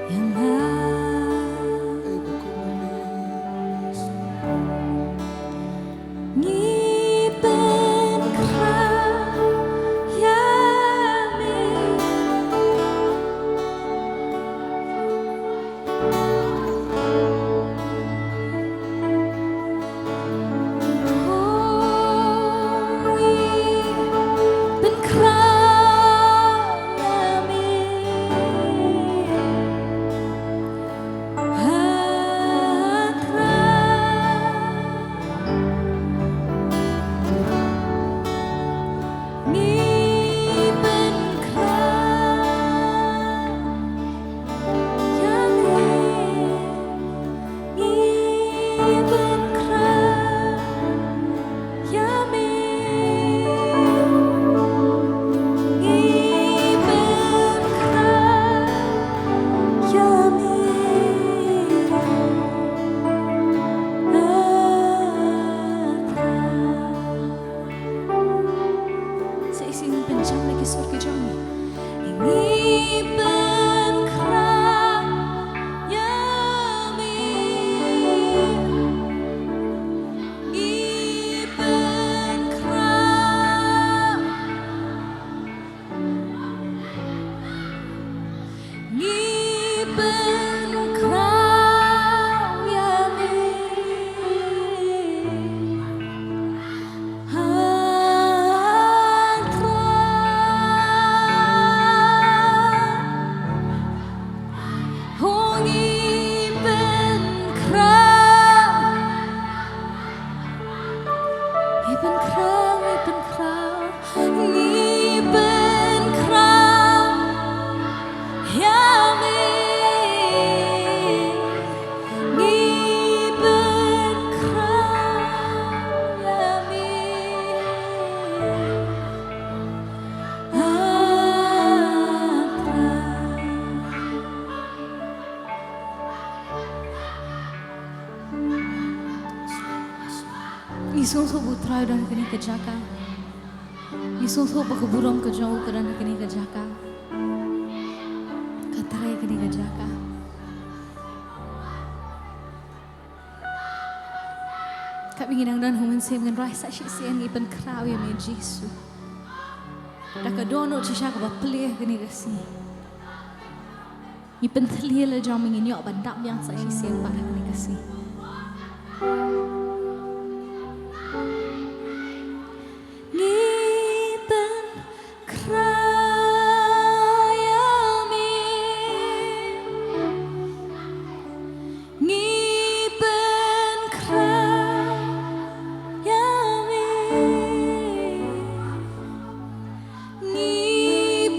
ïa nga. Ngi pynkhraw ïa me. Pynkhraw, ngi pynkhraw, ngi pynkhraw ïa me. Ngi pynkhraw ïa me. Ah, Trai. Ngi sngewthuh ba u Trai u don ha kane ka jaka. Ngi sngewthuh ba ka burom ka jong u ka don ha kane ka jaka. Ka trei ha kane ka jaka. Katba ngi dang don ha u Mynsiem, ngin rwai sa shisien, ngi pynkhraw ïa me Jisu. Da ka dohnud shisha kaba plie ha kane ka sngi. Ngi pynthylli ïa la jong me, ngin ïoh ban dap biang sa shisien pat ha kane ka sngi. Ngi pynkhraw ïa me. Ngi pynkhraw ïa me. Ngi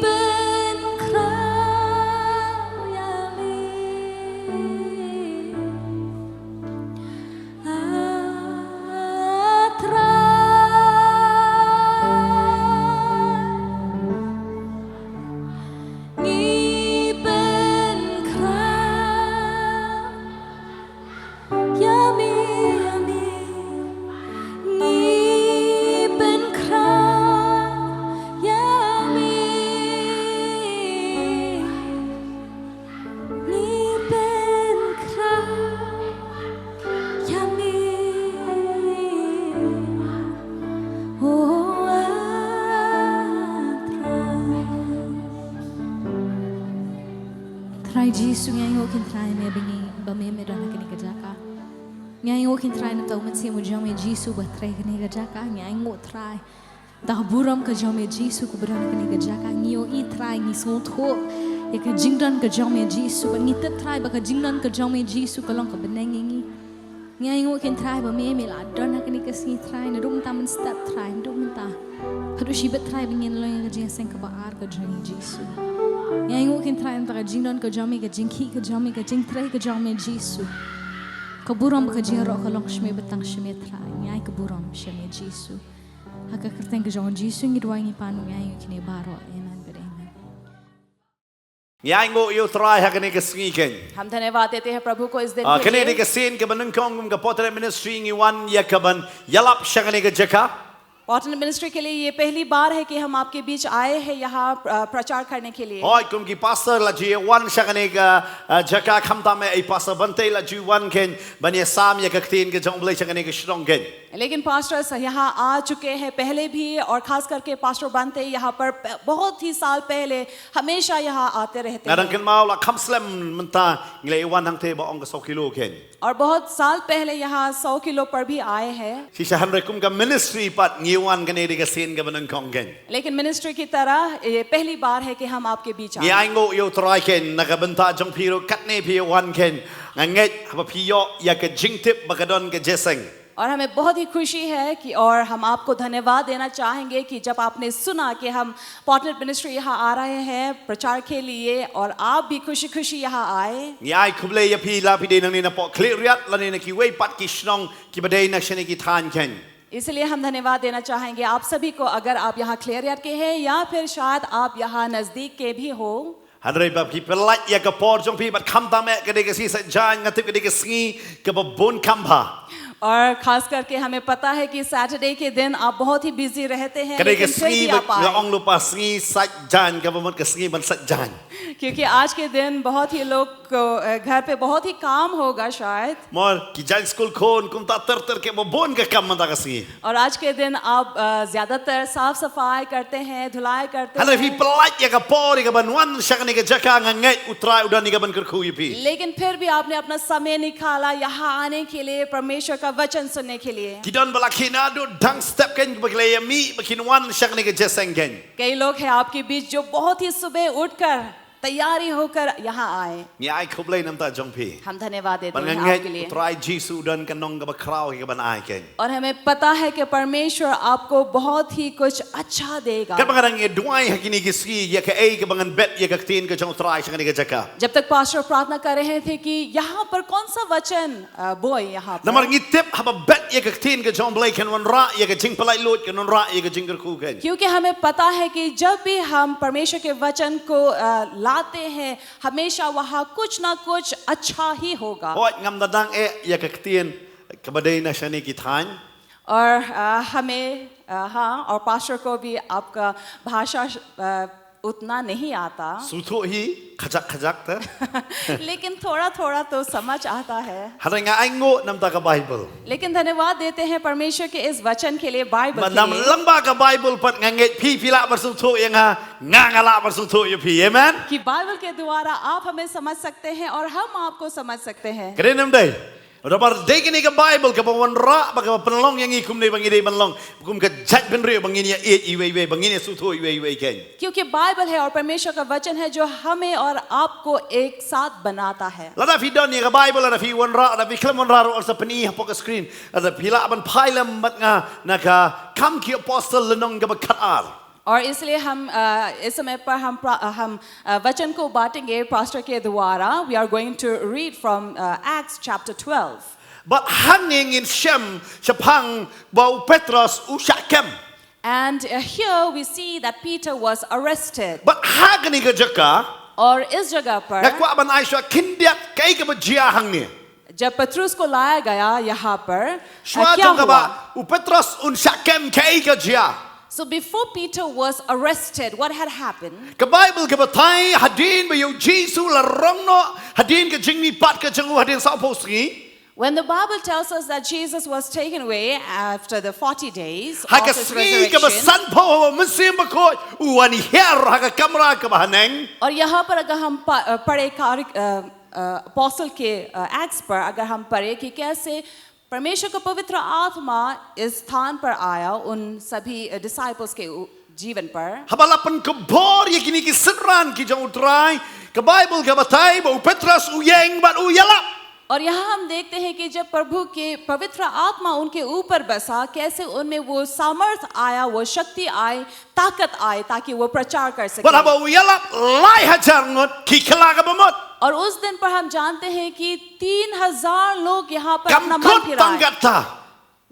pynkhraw ïa me. Ah, Trai. Ngi pynkhraw ïa me, ïa me. Ngi pynkhraw ïa me. Ngi pynkhraw ïa me. Oh, ah, Trai. Trai Jisu, ngi ainguh Kynrad ïa me ba ngi, ba me, me don ha kane ka jaka. Ngi ainguh Kynrad na ka u Mynsiem u jong me Jisu ba trei ha kane ka jaka. Ngi ainguh Trai da ka burom ka jong me Jisu kaba don ha kane ka jaka. Ngi ïohi Trai, ngi sngewthuh ïa ka jingdon ka jong me Jisu, bad ngi tip Trai ba ka jingdon ka jong me Jisu ka long ka bneng ïa ngi. Ngi ainguh Kynrad ba me, me la don ha kane ka sngi Trai, naduh mynta mynstep Trai, naduh mynta haduh shibit Trai ba ngin long ïa ka jingïaseng kaba ar ka jong me Jisu. Ngi ainguh Kynrad na ka bynta ka jingdon ka jong me, ka jingkhih ka jong me, ka jingtrei ka jong me Jisu. Ka burom bad ka jingïaroh ka long sha me bad tang sha me Trai. Ngi ai ka burom sha me Jisu. Ha ka kyrteng ka jong Jisu ngi duwai, ngi pan, ngi ainguh kine baroh. Amen bad amen. Ngi ainguh ïa u Trai ha kane ka sngi keiñ. हम धन्यवाद देते हैं प्रभु को इस दिन Ah, के kane लिए। Dei ka sien kaba nyngkong kum ka Portnet Ministry ngi wan ïa kaban ïalap sha kane ka jaka. पॉटनेट मिनिस्ट्री के लिए ये पहली बार है कि हम आपके बीच आए हैं यहाँ, अ, प्रचार करने के लिए। Hooid, kum ki pastor la ju wan sha kane ka, ah, jaka, khamtam eh i Pastor Bante la ju wan keiñ ban ïasam ïa ka ktien ka jong U Blei sha kane ka shnong keiñ. लेकिन पास्टर्स यहाँ आ चुके हैं पहले भी, और खास करके पास्टर बनते यहाँ पर प-, बहुत ही साल पहले हमेशा यहाँ आते रहते Nga dang हैं। Kynmaw la kham slem mynta ngi la ïa wan hangtei ba ong ka saw kilo keiñ. और बहुत साल पहले यहाँ सौ किलो पर भी आए हैं। Shisha hynrei kum ka ministry pat ngi wan, kane dei ka sien kaba nyngkong keiñ. लेकिन मिनिस्ट्री की तरह ये पहली बार है कि हम आपके बीच Ngi आए। Ainguh ïa u Trai keiñ na ka bynta jong phi ruh katne phi wan keiñ. Nga ngeit haba phi ïoh ïa ka jingtip ba ka don ka jingïaseng. और हमें बहुत ही खुशी है कि, और हम आपको धन्यवाद देना चाहेंगे कि जब आपने सुना कि हम पॉटनेट मिनिस्ट्री यहाँ आ रहे हैं प्रचार के लिए, और आप भी खुशी खुशी यहाँ आए। Ngi ai khublei ïa phi la phi dei nangne na Port Khliehriat lane na kiwei pat ki shnong kiba dei na shane ki thaiñ keiñ. इसलिए हम धन्यवाद देना चाहेंगे आप सभी को, अगर आप यहाँ खलियारियात के हैं या फिर शायद आप यहाँ नज़दीक के भी हो। Hynrei ba phi pyllait ïa ka por jong phi bad khamtam eh ka dei ka sngi Saitjaiñ, nga tip ka dei ka sngi kaba bun kham bha. और खास करके हमें पता है कि सैटरडे के दिन आप बहुत ही बिजी रहते हैं, Ka dei ka लेकिन फिर sngi भी ba आप nga आए। Ong lypa sngi Saitjaiñ, kaba mut ka sngi ban saitjaiñ. क्योंकि आज के दिन बहुत ही लोग को, अ, घर पे बहुत ही काम होगा शायद। Mo ki jaiñ skul khun kumta ter ter, kiba bun ka kam mynta ka sngi. और आज के दिन आप, अ, ज्यादातर साफ सफाई करते हैं, धुलाई करते Hynrei phi हैं। Pyllait ïa ka por ïa kaban wan sha kane ka jaka, nga ngeit u Trai u don ïa kaban kyrkhu ïa phi. लेकिन फिर भी आपने अपना समय निकाला यहाँ आने के लिए, परमेश्वर का वचन सुनने के लिए। Ki don ba la khie naduh dang step keiñ ba ki la ïa mih ba kin wan sha kane ka jingïaseng keiñ. कई लोग हैं आपके बीच जो बहुत ही सुबह उठकर तैयारी होकर यहाँ आए। Ngi ai khublei namar jong phi. हम धन्यवाद देते Ban nga हैं आपके ngeit लिए। U Trai Jisu u don ka nong kaba khraw ïa kaban ai kein. और हमें पता है कि परमेश्वर आपको बहुत ही कुछ अच्छा देगा। Katba nga dang ïa duwai ha kine ki sngi ïa kaei kaba ngan bet ïa ka ktien ka jong U Trai sha kane ka jaka. जब तक पास्टर प्रार्थना कर रहे थे कि यहाँ पर कौन सा वचन अ, बोए यहाँ पर। Namar ngi tip haba bet ïa ka ktien ka jong U Blei kan wanrah ïa ka jingpyllait luid, kan wanrah ïa ka jingkyrkhu kein. क्योंकि हमें पता है कि जब भी हम परमेश्वर के वचन को अ, लाते हैं, हमेशा वहाँ कुछ ना कुछ अच्छा ही होगा। Hooid, ngam da dang eh ïa ka ktien kaba dei na shane ki thaiñ. और अ, हमें अ, हाँ, और पास्टर को भी आपका भाषा अ, उतना नहीं आता। Sngewthuh hi khajak khajak te. लेकिन थोड़ा थोड़ा तो समझ आता है। Hynrei nga ainguh namar ka Baibl. लेकिन धन्यवाद देते हैं परमेश्वर के इस वचन के लिए, बाइबल Ba के nam लिए। lyngba ka Baibl pat nga ngeit phi, phi lah ban sngewthuh ïa nga, nga nga lah ban sngewthuh ïa phi. Amen. कि बाइबल के द्वारा आप हमें समझ सकते हैं और हम आपको समझ सकते हैं। Ka dei ne ym dei? Namar dei kane ka Baibl kaba wanrah bad kaba pynlong ïa ngi kumne ba ngi dei ban long kum ka jaitbynriew, ba ngin ïa ïeit iwei iwei, ba ngin ïa sngewthuh iwei iwei kein. क्योंकि बाइबल है और परमेश्वर का वचन है जो हमें और आपको एक साथ बनाता है। Lada phi don ïa ka Baibl, lada phi wanrah, lada phi khlem wanrah ruh, sa pyni hapoh ka screen. Lada phi lah ban phai lem bad nga na ka Kam ki Apostol lynnong kaba khatar. और इसलिए हम अ, इस समय पर हम प्रा- अ, हम अ, वचन को बांटेंगे पास्टर के द्वारा। We are going to read from Acts chapter twelve. Bad hangne ngin shem shaphang ba u Petros u shah kem. And uh, here we see that Peter was arrested. Bad ha kane ka jaka, और इस जगह पर nga kwah ban ai shuwa khyndiat kaei kaba jia hangne. जब पतरस को लाया गया यहाँ पर, uh, Shuwa क्या jong हुआ? kaba u Petros un shah kem, kaei ka jia. So before Peter was arrested, what had happened? Ka Baibl ka batai hadien ba ïa u Jisu la rong noh, hadien ka jingmihpat ka jong u, hadien sawphew sngi. When the Bible tells us that Jesus was taken away after the forty days Ha of ka his sngi kaba resurrection, sanphew haba u Mynsiem Bakhuid u wan hiar ha ka kamra kaba haneng. और यहाँ पर अगर हम प- अ, पढ़े कार्य अ, अ, अपोस्टल के एक्ट्स पर अगर हम पढ़े कि कैसे परमेश्वर का पवित्र आत्मा इस स्थान पर आया उन सभी डिसाइपल्स के उ- जीवन पर। Haba la pynkupbor ïa kine ki synran ki jong u Trai, ka Baibl ka batai ba u Petros u ïeng bad u ïalap. और यहाँ हम देखते हैं कि जब प्रभु के पवित्र आत्मा उनके ऊपर बसा, कैसे उनमें वो सामर्थ आया, वो शक्ति आई, ताकत आई, ताकि वो प्रचार कर सके। Bad haba u ïalap, lai hajar ngut ki kylla ka bamut. और उस दिन पर हम जानते हैं कि तीन हजार लोग यहाँ पर अपना Kam मन kut tang फिराए। katta.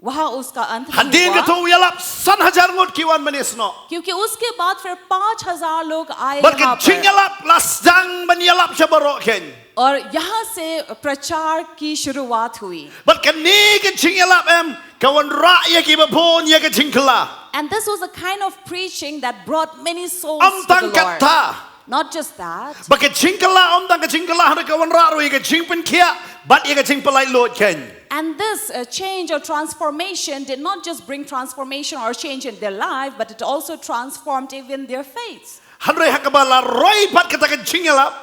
वहाँ उसका अंत नहीं Hadien हुआ, kato u ïalap, san hajar ngut ki wan ban ïasnoh. क्योंकि उसके बाद फिर पाँच हजार लोग आए Bad यहाँ ka पर। Jingïalap la sdang ban ïalap sha baroh kein. और यहाँ से प्रचार की शुरुआत हुई। Bad kane ka jingïalap em, ka wanrah ïa kiba bun ïa ka jingkylla. And this was a kind of preaching that brought many souls Ym to tang the Lord. Katta. Not just that. Ba ka jingkylla, ym tang ka jingkylla, hynrei ka wanrah ruh ïa ka jingpynkhiah bad ïa ka jingpyllait luid kein. And this uh, change or transformation did not just bring transformation or change in their life, but it also transformed even their faith. Hynrei ha kaba la roi pat kata ka jingïalap,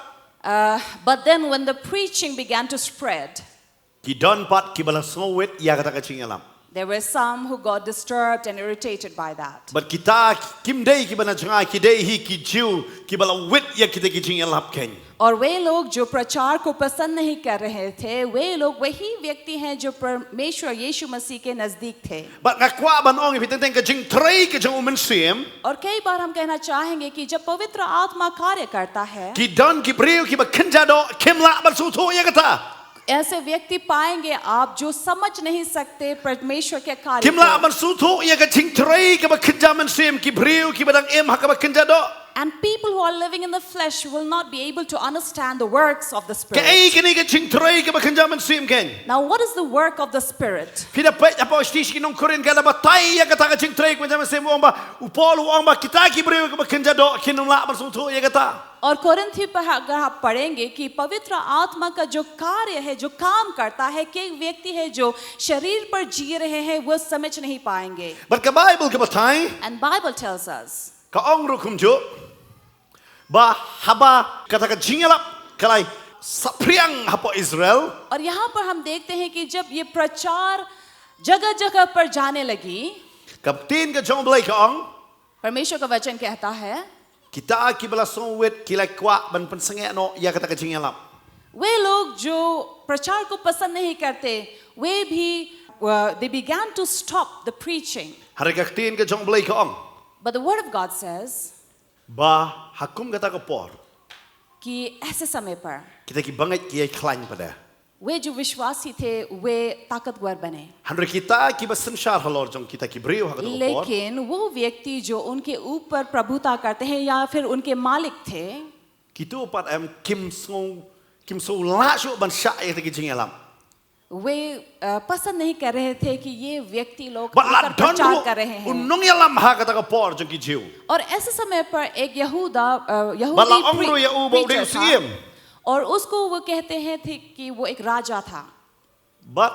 Uh, but then, when the preaching began to spread, ki don pat kiba la sngewwit ïa kata ka jingïalap. there were some who got disturbed and irritated by that. Bad kita kim dei kiba na jngai, ki dei hi ki Jiw kiba la wit ïa kita ki jingïalap kein. और वे लोग जो प्रचार को पसंद नहीं कर रहे थे, वे लोग वही व्यक्ति हैं जो परमेश्वर यीशु मसीह के नजदीक थे। Bad nga kwah ban ong ïa phi teng teng, ka jingtrei ka jong u Mynsiem, और कई बार हम कहना चाहेंगे कि जब पवित्र आत्मा कार्य करता है, ki don ki briew kiba kynja doh, kim lah ban sngewthuh ïa kata. ऐसे व्यक्ति पाएंगे आप जो समझ नहीं सकते परमेश्वर के कार्य Kim lah को। ban sngewthuh ïa ka jingtrei kaba kynja mynsiem, ki briew kiba dang im ha kaba kynja doh. And people who are living in the flesh will not be able to understand the works of the Spirit. Kaei kane ka jingtrei kaba kynja mynsiem kein? Now, what is the work of the Spirit? Phi da peit hapoh shithi sha ki nong Korinth, ka la batai ïa kata ka jingtrei kaba kynja mynsiem, u ong ba, u Paul u ong ba kita ki briew kiba kynja doh kin ym lah ban sngewthuh ïa kata. और कोरिंथी पर अगर आप पढ़ेंगे कि पवित्र आत्मा का जो कार्य है, जो काम करता है, कई व्यक्ति है जो शरीर पर जी रहे हैं, वो समझ नहीं पाएंगे। Bad ka Baibl ka batai, And Bible tells us, ka ong ruh kumjuh, ba haba kata ka jingïalap ka la saphriang hapoh Israel, और यहाँ पर हम देखते हैं कि जब ये प्रचार जगह-जगह पर जाने लगी, ka ktien ka jong u Blei ka ong, परमेश्वर का वचन कहता है, Kita kiba la sngewwit ki la kwah ban pynsangeh noh ïa kata ka jingïalap. वे लोग जो प्रचार को पसंद नहीं करते, वे भी uh, they began to stop the preaching. Hynrei ka ktien ka jong U Blei ka ong But the word of God says ba ha kum kata ka por कि ऐसे समय पर kita ki bangeit ki ïai khlaiñ pat. वे जो विश्वासी थे वे ताकतवर बने। Hynrei kita kiba synshar halor jong kita ki briew ha kata ka por, लेकिन वो व्यक्ति जो उनके ऊपर प्रभुता करते हैं या फिर उनके मालिक थे, kito pat em kim sngew, kim sngew lah shuh ban shah ïa kita ki jingïalap. वे अ, पसंद नहीं कर रहे थे कि ये व्यक्ति लोग Bad la आकर don प्रचार ruh कर रहे u हैं। nongïalam ha kata ka por jong ki Jiw. और ऐसे समय पर एक यहूदा अ, Bad la यहूदी ong ruh ïa u ba u dei u preacher siem. था, और उसको वो कहते हैं थे कि वो एक राजा था। Bad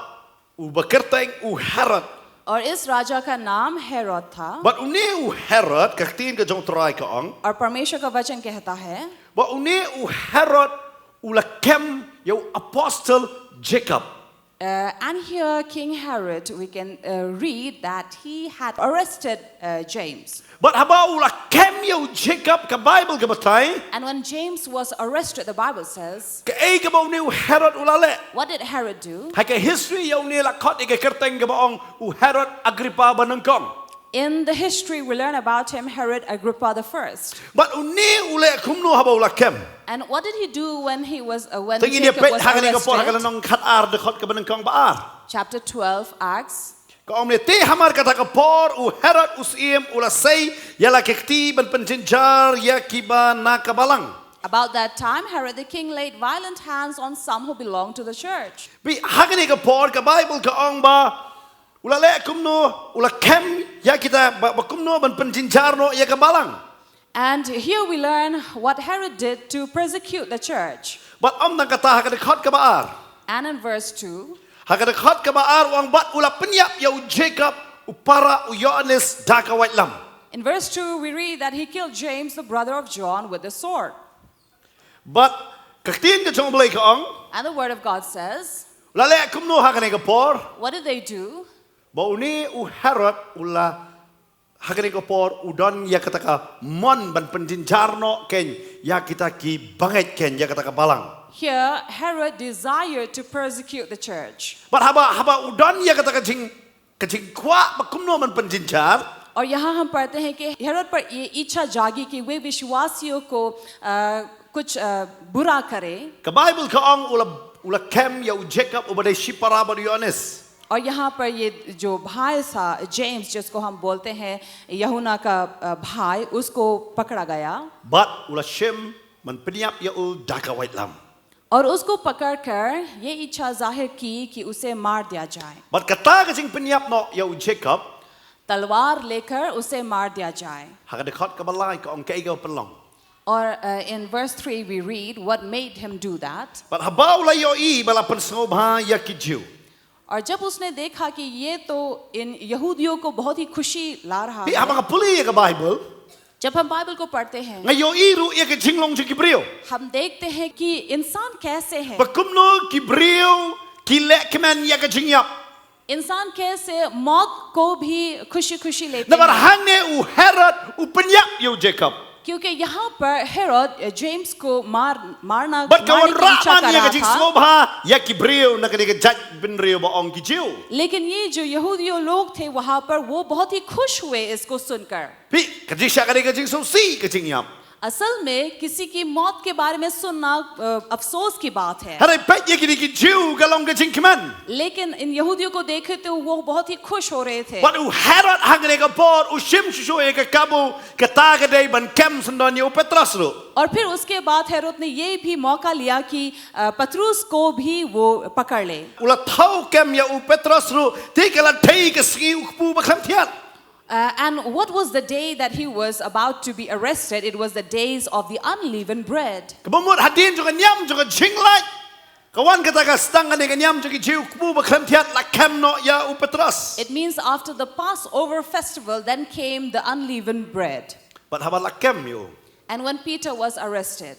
u ba kyrteng u Herod. और इस राजा का नाम हेरोद था। Bad une u Herod, ka ktien ka jong U Trai ka ong, और परमेश्वर का वचन कहता है, ba une u Herod u la kem ïa u apostle Jacob. Uh, and here, King Herod, we can uh, read that he had arrested uh, James. Bad haba u la kem ïa u Jacob, ka Bible ka batai, And when James was arrested, the Bible says, kaei kaba une u Herod u la leh. What did Herod do? Ha ka history ïa une la khot ïa ka kyrteng kaba ong u Herod Agrippa ba nyngkong. In the history, we learn about him, Herod Agrippa the First. Bad une u leh kumno haba u la kem? And what did he do when he was uh, when Te ngin ïa Jacob peit was ha kane ka por ha ka arrested? lynnong khatar, dkhot kaba nyngkong ba ar. Chapter twelve, Acts. Ka ong ne, te hamar kata ka por u Herod u siem u la sei ïa la ki kti ban pynjynjar ïa kiba na ka balang. About that time, Herod the king laid violent hands on some who belonged to the church. Bad ha kane ka por ka Bible ka ong ba u la leh kumno, u la kem ïa kita ba, ba kumno ban pynjynjar noh ïa ka balang. And here we learn what Herod did to persecute the church. Bad ym tang kata, ha ka dkhot kaba ar. And in verse two, Ha ka dkhot kaba ar u ong bad u la pynïap ïa u Jacob u para u Ïoannis da ka waitlam. In verse two, we read that he killed James, the brother of John, with the sword. Bad ka ktien ka jong U Blei ka ong, And the word of God says, u la leh kumno ha kane ka por? What did they do? Ba une u Herod u la ha kane ka por u don ïa kata ka mon ban pynjynjar noh kein ïa kita ki bangeit kein ïa kata ka balang. Here, Herod desired to persecute the church. Bad haba, haba u don ïa kata ka jing, ka jingkwah ba kumno ban pynjynjar. और यहाँ हम पढ़ते हैं कि हेरोद पर ये इच्छा जागी कि वे विश्वासियों को अ, कुछ अ, बुरा करे। Ka Bible ka ong u la, u la kem ïa u Jacob u ba dei shipara bad u Ïoannis. और यहाँ पर ये जो भाई था जेम्स, जिसको हम बोलते हैं यूहन्ना का अ, भाई, उसको पकड़ा गया। Bad u la shim ban pynïap ïa u da ka waitlam. और उसको पकड़कर ये इच्छा जाहिर की कि उसे मार दिया जाए। Bad kata ka jingpynïap noh ïa u Jacob, तलवार लेकर उसे मार दिया जाए। ha ka dkhot kaba lai ka ong kaei kaba pynlong. और in verse three we read what made him do that. Bad haba u la ïohi ba la pynsngewbha ïa ki Jiw. और जब उसने देखा कि ये तो इन यहूदियों को बहुत ही खुशी ला रहा Te haba है। nga pule ïa ka Bible, जब हम बाइबल को पढ़ते हैं, nga ïohi ruh ïa ka jinglong jong ki briew. हम देखते हैं कि इंसान कैसे है। Ba kumno ki briew ki leh kmen ïa ka jingïap. इंसान कैसे मौत को भी खुशी खुशी लेते Namar हैं। hangne u Herod u pynïap ïa u Jacob. क्योंकि यहाँ पर हेरोद जेम्स को मार मारना Bad ka मारने wan की rah इच्छा man कर ïa ka रहा था। jingsngewbha ïa ki briew na kane ka jaitbynriew ba ong ki Jiw. लेकिन ये जो यहूदियों लोग थे वहां पर, वो बहुत ही खुश हुए इसको सुनकर। Phi, ka jingshisha ka dei ka jingsngewsih ka jingïap. असल में किसी की मौत के बारे में सुनना अ, अफसोस की बात है। Hynrei peit ïa kine ki Jiw ka long ka jingkmen. लेकिन इन यहूदियों को देखे तो वो बहुत ही खुश हो रहे थे। Bad u Herod hangne ka por u shim shuh shuh ïa ka kabu, kata ka dei ban kem syndon ïa u Petros ruh. और फिर उसके बाद हेरोद ने ये भी मौका लिया कि अ, पतरस को भी वो पकड़ ले। U la thaw kem ïa u Petros ruh, te ka la dei ka sngi u kpu ba khlem thiat. Uh, and what was the day that he was about to be arrested? It was the days of the unleavened bread. Kaba mut hadien jong ka niam jong ka jinglait, ka wan kata ka sdang kane ka niam jong ki Jiw u kpu ba khlem thiat, la kem noh ïa u Petros. It means after the Passover festival, then came the unleavened bread. Bad haba la kem ïa u, And when Peter was arrested,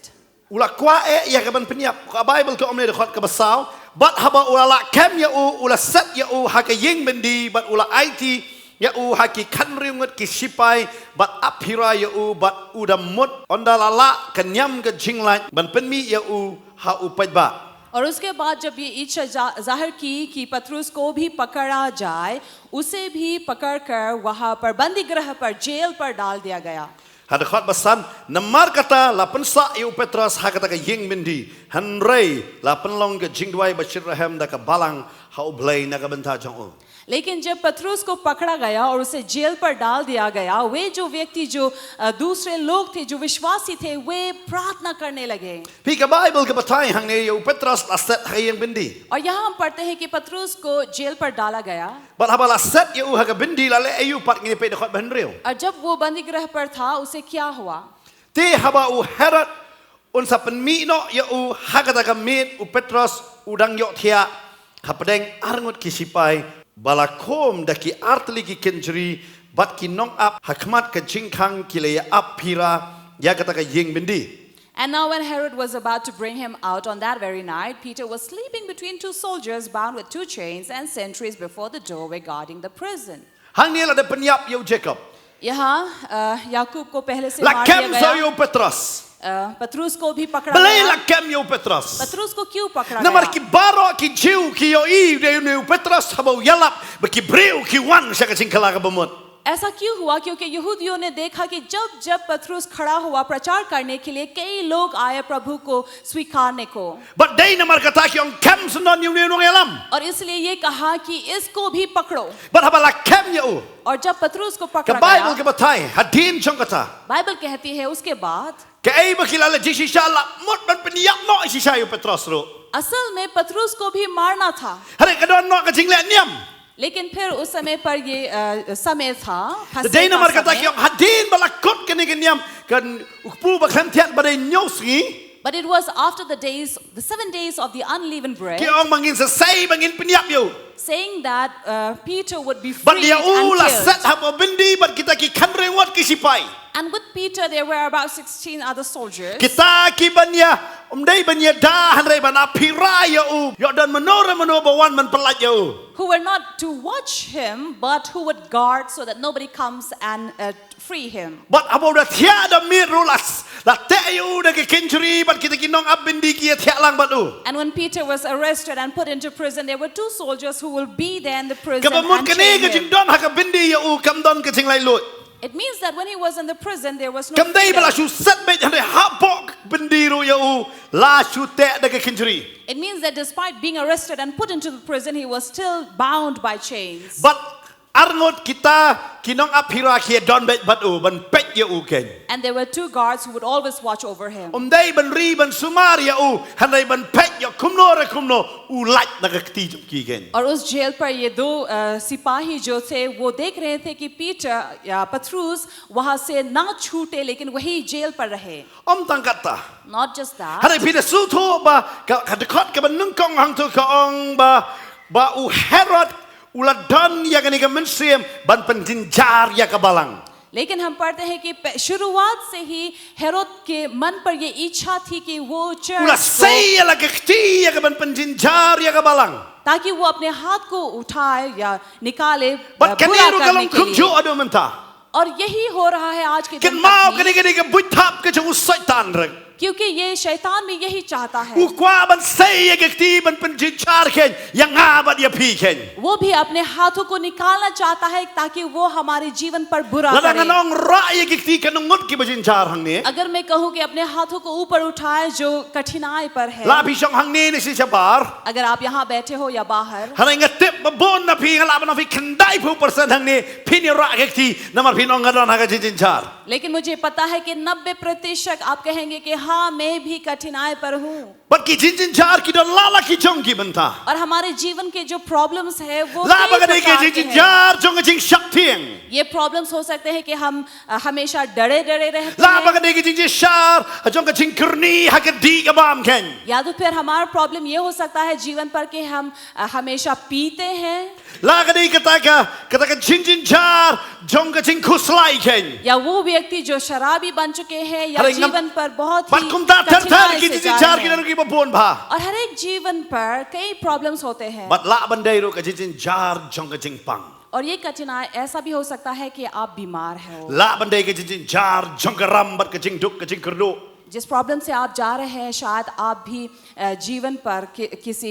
u la kwah eh ïa ka ban pynïap. Ka Bible ka ong ne dkhot kaba saw, bad haba u la lah kem ïa u, u la set ïa u ha ka ïing byndi bad u la aiti ïa u ha ki khyndai ngut ki sipai, bad ap phira ïa u, bad u da mut, ynda la lah ka niam ka jinglait ban pynmih ïa u ha u paidbah. और उसके बाद जब ये इच्छा जा, जाहिर की कि पतरस को भी पकड़ा जाए, उसे भी पकड़कर वहां पर बंदी गृह पर, जेल पर डाल दिया गया। Ha dkhot ba san, namar kata la pynsah ïa u Petros ha kata ka ïing byndi, hynrei la pynlong ka jingduwai ba shitrhem da ka balang ha U Blei na ka bynta jong u. लेकिन जब पतरस को पकड़ा गया और उसे जेल पर डाल दिया गया, वे जो व्यक्ति जो अ, दूसरे लोग थे, जो विश्वासी थे, वे प्रार्थना करने लगे। Phi, ka Baibl ka batai hangne ïa u Petros la set ha ka ïing byndi. और यहाँ हम पढ़ते हैं कि पतरस को जेल पर डाला गया। Bad haba la set ïa u ha ka byndi, la leh aïu pat? Ngin peit dkhot ba hynriew. और जब वो बंदी गृह पर था, उसे क्या हुआ? Te haba u Herod un sa pynmih noh ïa u ha kata ka miet, u Petros u dang ïohthiah hapdeng arngut ki sipai ba la khum da ki artylli ki kynjri, bad ki nongap ha khmat ka jingkhang ki la ïa ap phira ïa kata ka ïing byndi. And now, when Herod was about to bring him out on that very night, Peter was sleeping between two soldiers bound with two chains, and sentries before the door were guarding the prison. Hangne la dep pynïap ïa u Jakob. यहाँ अ, याकूब को पहले से La मार दिया kem sa ïa गया। u Petros. अ, पतरस को भी पकड़ा Balei गया। la kem ïa u Petros? पतरस को क्यों पकड़ा Namar गया? ki baroh ki Jiw ki ïohi ïa une u Petros haba u ïalap ba ki briew ki wan sha ka jingkylla kaba mut. ऐसा क्यों हुआ? क्योंकि यहूदियों ने देखा कि जब जब पतरस खड़ा हुआ प्रचार करने के लिए, कई लोग आए प्रभु को स्वीकारने को। Bad dei namar kata ki ong, kem sa noh ïa une u nongïalam. और इसलिए ये कहा कि इसको भी पकड़ो। Bad haba la kem ïa u, और जब पतरस को ka पकड़ा Baibl गया, ka batai, hadien jong kata, Bible कहती है, उसके बाद kaei ba ki la leh? Jingshisha la mut ban pynïap noh shisha ïa u Petros ruh. असल में पतरस को भी मारना था, Hynrei ka don noh ka jingleh niam. लेकिन फिर उस समय पर ये अ, समय था, फसह Dei का namar kata समय। ki ong, hadien ba la kut kane ka niam, kan u kpu ba khlem thiat ba dei hynñiew sngi, But it was after the days, the seven days of the unleavened bread, ki ong ba ngin sa sei ba ngin pynïap ïa u. Saying that uh, Peter would be Bad freed ïa u and la killed. Set hapoh byndi bad kita ki khyndai ngut ki sipai. And with Peter, there were about sixteen other soldiers Kita ki ban ïa, ym dei ban ïada hynrei ban ap phira ïa u, ïoh don mano re mano ba wan ban pyllait ïa u. who were not to watch him, but who would guard so that nobody comes and uh, free him. Bad haba u da thiah da miet ruh la, la teh ïa u da ki kynjri bad kita ki nongap byndi ki ïa thiah lang bad u. And when Peter was arrested and put into prison, there were two soldiers who will be there in the prison Kaba mut and kane chain ka him. Jingdon ha ka byndi ïa u kam don ka jinglaitluid. It means that when he was in the prison, there was no Kam dei ba la freedom. shu set beit hynrei hapoh byndi ruh ïa u la shu teh da ki kynjri. It means that despite being arrested and put into the prison, he was still bound by chains. Bad arngut kita ki nongap phira ki ïa don beit bad u ban peit ïa u kein. And there were two guards who would always watch over him. Ym dei ban ri ban sumar ïa u, hynrei ban peit ïa kumno re kumno u lait na ka kti jong ki kein. और उस जेल पर ये दो अ, सिपाही जो थे, वो देख रहे थे कि पीटर या पतरूस वहां से ना छूटे, लेकिन वही जेल पर रहे। Ym tang katta. Not just that, Hynrei phi da sngewthuh ba ka, ka dkhot kaba nyngkong hangto ka ong ba, ba u Herod u la don ïa kane ka mynsiem ban pynjynjar ïa ka balang. लेकिन हम पढ़ते हैं कि पह- शुरुआत से ही हेरोद के मन पर ये इच्छा थी कि वो U la church sei ïa la ka kti ïa ka ban pynjynjar ïa ka balang. ताकि वो अपने हाथ को उठाए या निकाले अ, Bad kane बुरा ruh ka करने long के khun लिए। jong u haduh mynta. और यही हो रहा है आज के दिन Kynmaw तक kane भी। kane ka buit thap ka jong u Soitan rek. क्योंकि ये शैतान भी यही चाहता है। U kwah ban sei ïa ka kti ban pynjynjar kein ïa nga bad ïa phi kein. वो भी अपने हाथों को निकालना चाहता है ताकि वो हमारे जीवन पर बुरा Lada करे। ngan ong rah ïa ka kti ka nongngut kiba jynjar hangne. अगर मैं कहूँ कि अपने हाथों को ऊपर उठाए जो कठिनाई पर है, La phi shong hangne ne shi shabar. अगर आप यहाँ बैठे हो या बाहर, Hynrei nga tip ba bun na phi, nga lah ban ong phi khyndai phew percent hangne phin ïa rah ka kti namar phin ong nga don ha ka jingjynjar. लेकिन मुझे पता है कि नब्बे प्रतिशत आप कहेंगे कि हाँ, मैं भी कठिनाई पर हूँ। Bad ki jingjynjar ki don la la ki jong ki bynta. और हमारे जीवन के जो प्रॉब्लम्स है वो La कई ba ka dei ka प्रकार के हैं। jingjynjar jong ka jingsheptieng. ये प्रॉब्लम्स हो सकते हैं कि हम अ, हमेशा डरे डरे रहते La ba ka हैं, dei ka jingjynjar jong ka jingkyrni ha ka dih ka bam kein. या तो फिर हमारा प्रॉब्लम ये हो सकता है जीवन पर कि हम अ, हमेशा पीते हैं, La ka dei kata ka, kata ka jingjynjar jong ka jingkhuslai kein. या वो व्यक्ति जो शराबी बन चुके हैं या Hynrei ngam- जीवन पर बहुत Bad ही kumta ter ter कठिनाई ki से जा jingjynjar रहे ki don हैं। kiba bun bha. और हर एक जीवन पर कई प्रॉब्लम्स होते हैं। Bad lah ban dei ruh ka jingjynjar jong ka jingpang. और ये कठिनाई ऐसा भी हो सकता है कि आप बीमार हो। Lah ban dei ka jingjynjar jong ka ram bad ka jingduk ka jingkyrduh. जिस प्रॉब्लम से आप जा रहे हैं, शायद आप भी अ, जीवन पर कि, किसी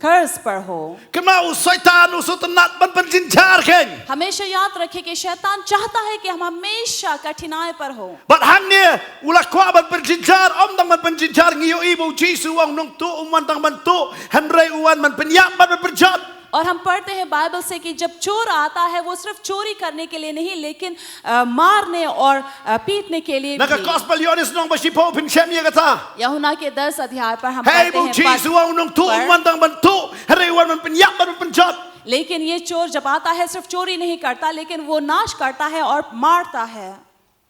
कर्ज पर हो। Kynmaw u Soitan u sngewtynnat ban pynjynjar kein. हमेशा याद रखें कि शैतान चाहता है कि हम हमेशा कठिनाई पर हो। Bad hangne u la kwah ban pynjynjar, ym tang ban pynjynjar. Ngi ïohi ba u Jisu u ong nongtuh um wan tang ban tuh, hynrei u wan ban pynïap bad ban pynjot. और हम पढ़ते हैं बाइबल से कि जब चोर आता है, वो सिर्फ चोरी करने के लिए नहीं, लेकिन अ, मारने और अ, पीटने के लिए Na ka भी। Gospel Ïoannis lynnong ba shiphew phin shem ïa kata. यूहन्ना के दस अध्याय पर हम Hei, पढ़ते ba u हैं Jisu पद u ong nongtuh um पर, wan tang ban tuh, hynrei u wan ban pynïap bad ban pynjot. लेकिन ये चोर जब आता है, सिर्फ चोरी नहीं करता, लेकिन वो नाश करता है और मारता है।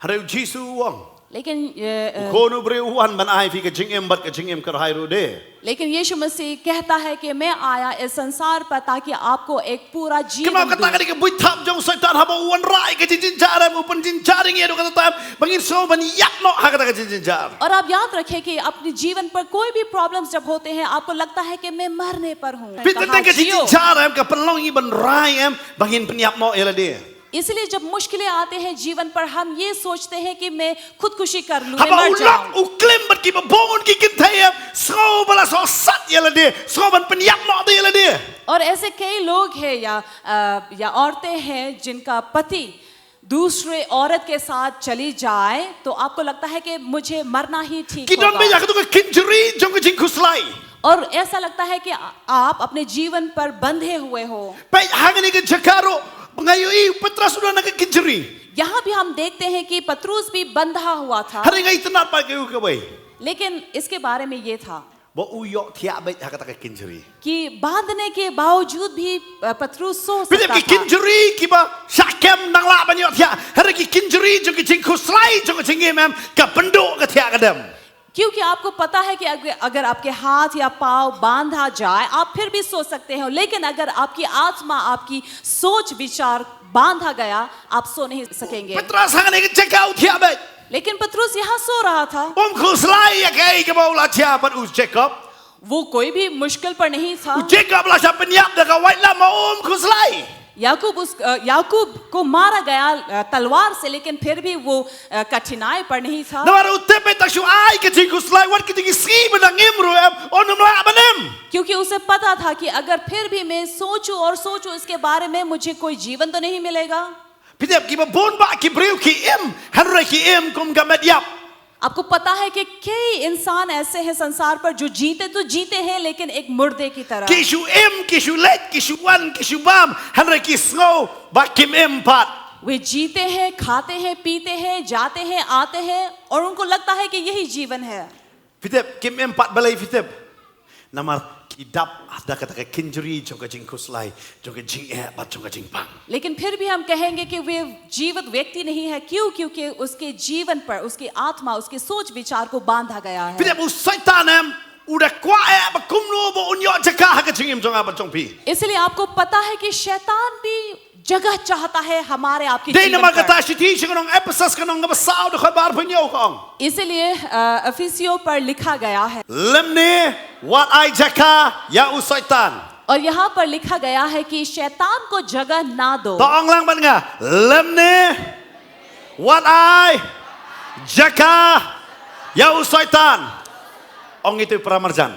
Hynrei u Jisu u ong, लेकिन ये, अ, u Khun u briew u wan ban ai phi ka jingim bad ka jingim kyrhai ruh de. लेकिन यीशु मसीह कहता है कि मैं आया इस संसार पर ताकि आपको एक पूरा जीवन Kynmaw kata दूं। ka dei ka buiñ thap jong u Soitan, haba u wanrah ïa ka jingjynjar em, u pynjynjar ïa ngi ïa ka kata em, ba ngin sngew ban ïap noh ha kata ka jingjynjar. और आप याद रखें कि अपने जीवन पर कोई भी प्रॉब्लम्स जब होते हैं, आपको लगता है कि मैं मरने पर हूँ। Phi tip, कहा, ka "जियो।" jingjynjar em ka pynlong ïa ngi ban rai em, ba ngin pynïap noh ïa lade. इसलिए जब मुश्किलें आते हैं जीवन पर, हम ये सोचते हैं कि मैं खुदकुशी कर लूं, मैं Haba मर u जाऊं। lok u klim bad kiba bun ki kynthei em, sngew ba la sngewsat ïa lade, sngew ban pynïap noh de ïa lade. और ऐसे कई लोग हैं या अ, या औरतें हैं जिनका पति दूसरे औरत के साथ चली जाए तो आपको लगता है कि मुझे मरना ही ठीक Ki don beit ha होगा। katu ka kynjri jong ka jingkhuslai. और ऐसा लगता है कि आ- आप अपने जीवन पर बंधे हुए हो। Peit hangne ka jaka ruh, ba nga ïohi u Petros u don ha ka kynjri. यहाँ भी हम देखते हैं कि पतरूस भी बंधा हुआ था, Hynrei nga itynnad pat ïa u kawei, लेकिन इसके बारे में ये था ba u ïohthiah beit ha kata ka kynjri. कि बांधने के बावजूद भी अ, पतरूस सो Phi tip, सकता ki था। kynjri kiba shah kem nang lah ban ïohthiah, hynrei ki kynjri jong ka jingkhuslai jong ka jingim em, ka bynduh ka thiah ka dem. क्योंकि आपको पता है कि अगर, अगर आपके हाथ या पाँव बांधा जाए, आप फिर भी सो सकते हो, लेकिन अगर आपकी आत्मा, आपकी सोच विचार बांधा गया, आप सो नहीं सकेंगे। Petros hangne ka jaka u thiah beit. लेकिन पतरूस यहाँ सो रहा था। Um khuslai ïa kaei kaba u la jia bad u Jakob. वो कोई भी मुश्किल पर नहीं था। U Jakob la shah pynïap da ka waitlam, um khuslai. याकूब उस अ, याकूब को मारा गया अ, तलवार से, लेकिन फिर भी वो अ, कठिनाई पर नहीं था। Namar u tip beit, tang shu ai ka jingkhuslai, wat ka jingsngi ba dang im ruh em, un ym lah ban im. क्योंकि उसे पता था कि अगर फिर भी मैं सोचूं और सोचूं इसके बारे में, मुझे कोई जीवन तो नहीं मिलेगा। Phi tip, kiba bun bah ki briew ki im, hynrei ki im kum ka met ïap. आपको पता है कि कई इंसान ऐसे हैं संसार पर जो जीते तो जीते हैं, लेकिन एक मुर्दे की तरह। Ki shu im, ki shu leit, ki shu wan, ki shu bam, hynrei ki sngew ba kim im pat. वे जीते हैं, खाते हैं, पीते हैं, जाते हैं, आते हैं, और उनको लगता है कि यही जीवन है। Phi tip, kim im pat, balei phi tip? Namar ki dap da kata ka kynjri jong ka jingkhuslai, jong ka jingeh bad jong ka jingpang. लेकिन फिर भी हम कहेंगे कि वे जीवित व्यक्ति नहीं है। क्यों? क्योंकि उसके जीवन पर, उसकी आत्मा, उसके सोच विचार को बांधा गया Phi है। tip, u Soitan em, u da kwah eh ba kumno ba un ïoh jaka ha ka jingim jong nga bad jong phi. इसलिए आपको पता है कि शैतान भी जगह चाहता है हमारे आपके Dei जीवन namar पर। kata shithi sha ka nong Ephesus, ka nong kaba saw, dkhot ba arphew hynñiew ka ong, इसीलिए अ, इफिसियों पर लिखा गया है, lymne wat ai jaka ïa u Soitan. और यहाँ पर लिखा गया है कि शैतान को जगह ना दो। To ong lang bad nga, lymne wat ai jaka ïa u Soitan. Ong ïa u paramarjan.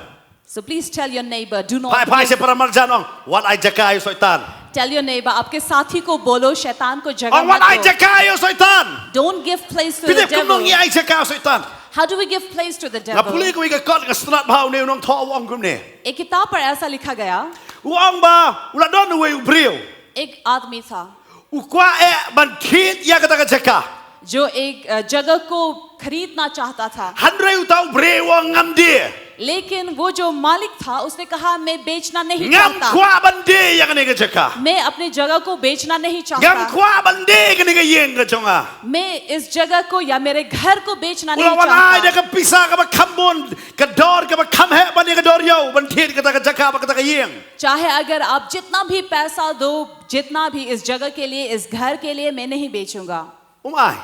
So please tell your neighbor, do not Phai, phai give, sha paramarjan, ong, wat ai jaka ïa u Soitan. tell your neighbor, आपके साथी को बोलो, शैतान को जगह Ong, wat ai मत दो। Jaka ïa u Soitan. Don't give place to Phi the tip kumno devil। ngi ai jaka ïa u Soitan? How do we give place to the Nga pule devil? kawei ka kot, nga sngewtynnat bha, une u nongthoh u ong kumne. एक किताब पर ऐसा लिखा गया, U ong ba u la don uwei u briew, एक आदमी था u kwah eh ban thied ïa kata ka jaka. जो एक अ, जगह को खरीदना चाहता था, Hynrei uta u briew u ong, ngam die. लेकिन वो जो मालिक था उसने कहा, मैं बेचना नहीं Ngam चाहता, kwah ban die ïa kane ka jaka. मैं अपनी जगह को बेचना नहीं Ngam चाहता, kwah ban die ïa kane ka ïing ka jong nga. मैं इस जगह को या मेरे घर को बेचना U la नहीं wan ai da चाहता। ka pisa kaba kham bun, ka dor kaba kham heh ban ïa ka dor ïew, ban thied kata ka jaka bad kata ka ïing. चाहे अगर आप जितना भी पैसा दो, जितना भी इस जगह के लिए, इस घर के लिए, मैं नहीं बेचूंगा, Um ai.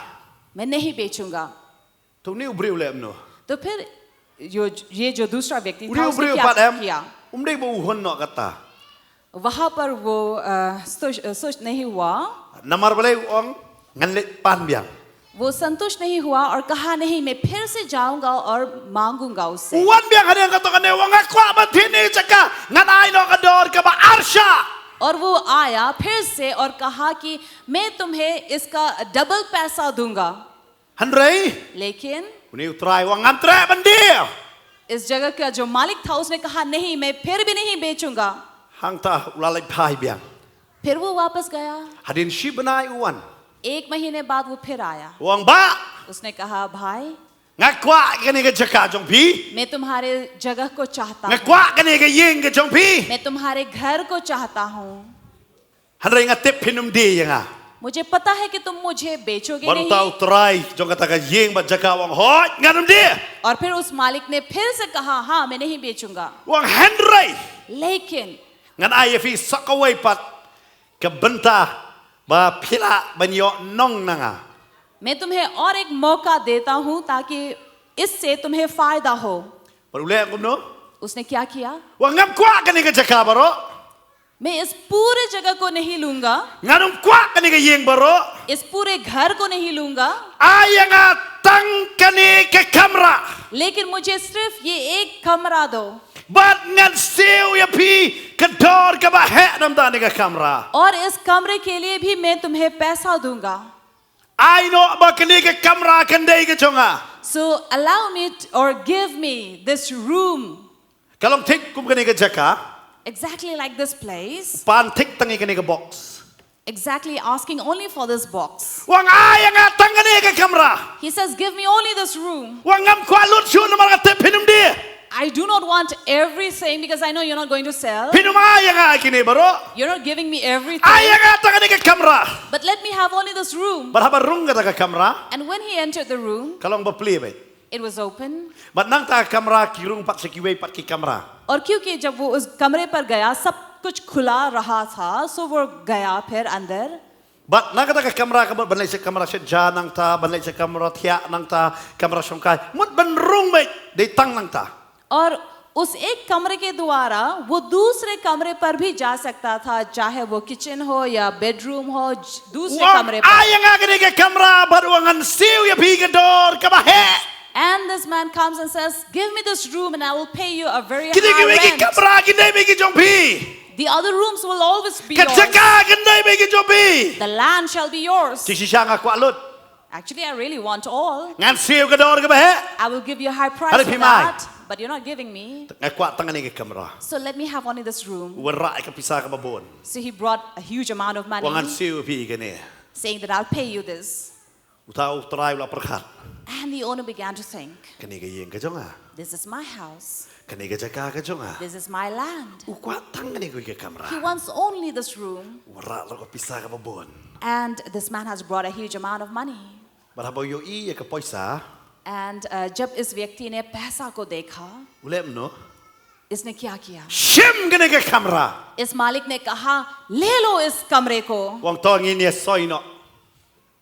मैं नहीं बेचूंगा। To une u briew u leh kumno? तो फिर यो, ये जो दूसरा व्यक्ति Une था, u उसने briew क्या pat em, किया? um dei ba u hun noh kata. वहां पर वो अ, सुश- अ, सुस्त नहीं हुआ। Namar balei u ong, ngan leit pan biang. वो संतुष्ट नहीं हुआ और कहा, नहीं, मैं फिर से जाऊंगा और मांगूंगा उससे। U wan biang hadien kato kane, u ong, nga kwah ban thied ïa kane ka jaka, ngan ai noh ka dor kaba ar shah. और वो आया फिर से और कहा कि मैं तुम्हें इसका डबल पैसा दूंगा। Hynrei, लेकिन une u trai u ong, ngam treh ban die. इस जगह का जो मालिक था, उसने कहा, नहीं, मैं फिर भी नहीं बेचूंगा। Hangta u la leit phai biang. फिर वो वापस गया। Hadien shi bnai u wan. एक महीने बाद वो फिर आया। U ong, bah, उसने कहा, भाई, nga kwah kane ka jaka jong phi. मैं तुम्हारे जगह को चाहता Nga हूँ, kwah kane ka ïing ka jong phi. मैं तुम्हारे घर को चाहता हूँ। Hynrei nga tip phin ym die ïa nga. मुझे पता है कि तुम मुझे बेचोगे Bad नहीं। uta u trai jong kata ka ïing bad jaka u ong, hooid, ngan ym die. और फिर उस मालिक ने फिर से कहा, हाँ, मैं नहीं बेचूंगा। U ong, hynrei, लेकिन ngan ai ïa phi sa kawei pat ka bynta ba phi lah ban ïoh nong na nga. मैं तुम्हें और एक मौका देता हूँ ताकि इससे तुम्हें फायदा हो। Bad u leh kumno? उसने क्या किया? U ong, ngam kwah kane ka jaka baroh. मैं इस पूरे जगह को नहीं लूंगा, Ngan ym kwah kane ka ïing baroh. इस पूरे घर को नहीं लूंगा, Ai ïa nga tang kane ka kamra. लेकिन मुझे सिर्फ ये एक कमरा दो। Bad ngan siew ïa phi ka dor kaba heh namar kane ka kamra. और इस कमरे के लिए भी मैं तुम्हें पैसा दूंगा। Ai noh ba kane ka kamra kan dei ka jong nga. So allow me t- or give me this room, Ka long thik kum kane ka jaka. exactly like this place, Pan thik tang ïa kane ka box. exactly asking only for this box. U ong, ai ïa nga tang kane ka kamra. He says, give me only this room. U ong, ngam kwah lut shuh namar nga tip phin ym die. I do not want everything because I know you're not going to sell. Phin ym ai ïa nga kine baroh. You're not giving me everything. Ai ïa nga tang kane ka kamra. But let me have only this room. Bad haba rung kata ka kamra, And when he entered the room, ka long bapli beit. It was open. Bad nangta ka kamra ki rung pat sha kiwei pat ki kamra. और क्योंकि जब वो उस कमरे पर गया, सब कुछ खुला रहा था, सो वो गया फिर अंदर। Bad na kata ka kamra ka mut ban leit sha kamra shet ja nangta, ban leit sha kamra thiah nangta, kamra shongkai. Mut ban rung beit, dei tang nangta. और उस एक कमरे के द्वारा वो दूसरे कमरे पर भी जा सकता था, चाहे वो किचन हो या बेडरूम हो, ज- दूसरे Wan कमरे पर। ai ïa nga kane ka kamra bad wan ngan siew ïa phi ka dor kaba heh. And this man comes and says, give me this room and I will pay you a very Kine high kiwei ki rent. Kamra kin dei beit ki jong phi. The other rooms will always be Ka yours. jaka kan dei beit ki jong phi. The land shall be yours. Te shisha nga kwah lut. Actually, I really want all. Ngan siew ka dor kaba heh. I will give you a high price Hynrei for phi mai. That, but you're not giving me. Nga kwah tang kane ka kamra. So let me have only this room. Wan rah ïa ka pisa kaba bun. So he brought a huge amount of money, Wan ngan siew phi kane. Saying that I'll pay you this. Uta u trai u la pyrkhat. And the owner began to think, Kane ka ïing ka jong nga. this is my house. Kane ka jaka ka jong nga. This is my land. U kwah tang kane ka kamra. He wants only this room. Wan rah ïa ka pisa kaba bun. And this man has brought a huge amount of money. Bad haba u ïohi ïa ka pisa. And uh, जब इस व्यक्ति ने पैसा को देखा, U leh kumno? इसने क्या किया? Shim kane ka kamra. इस मालिक ने कहा, ले लो इस कमरे को। Wan to ngin ïa soi noh.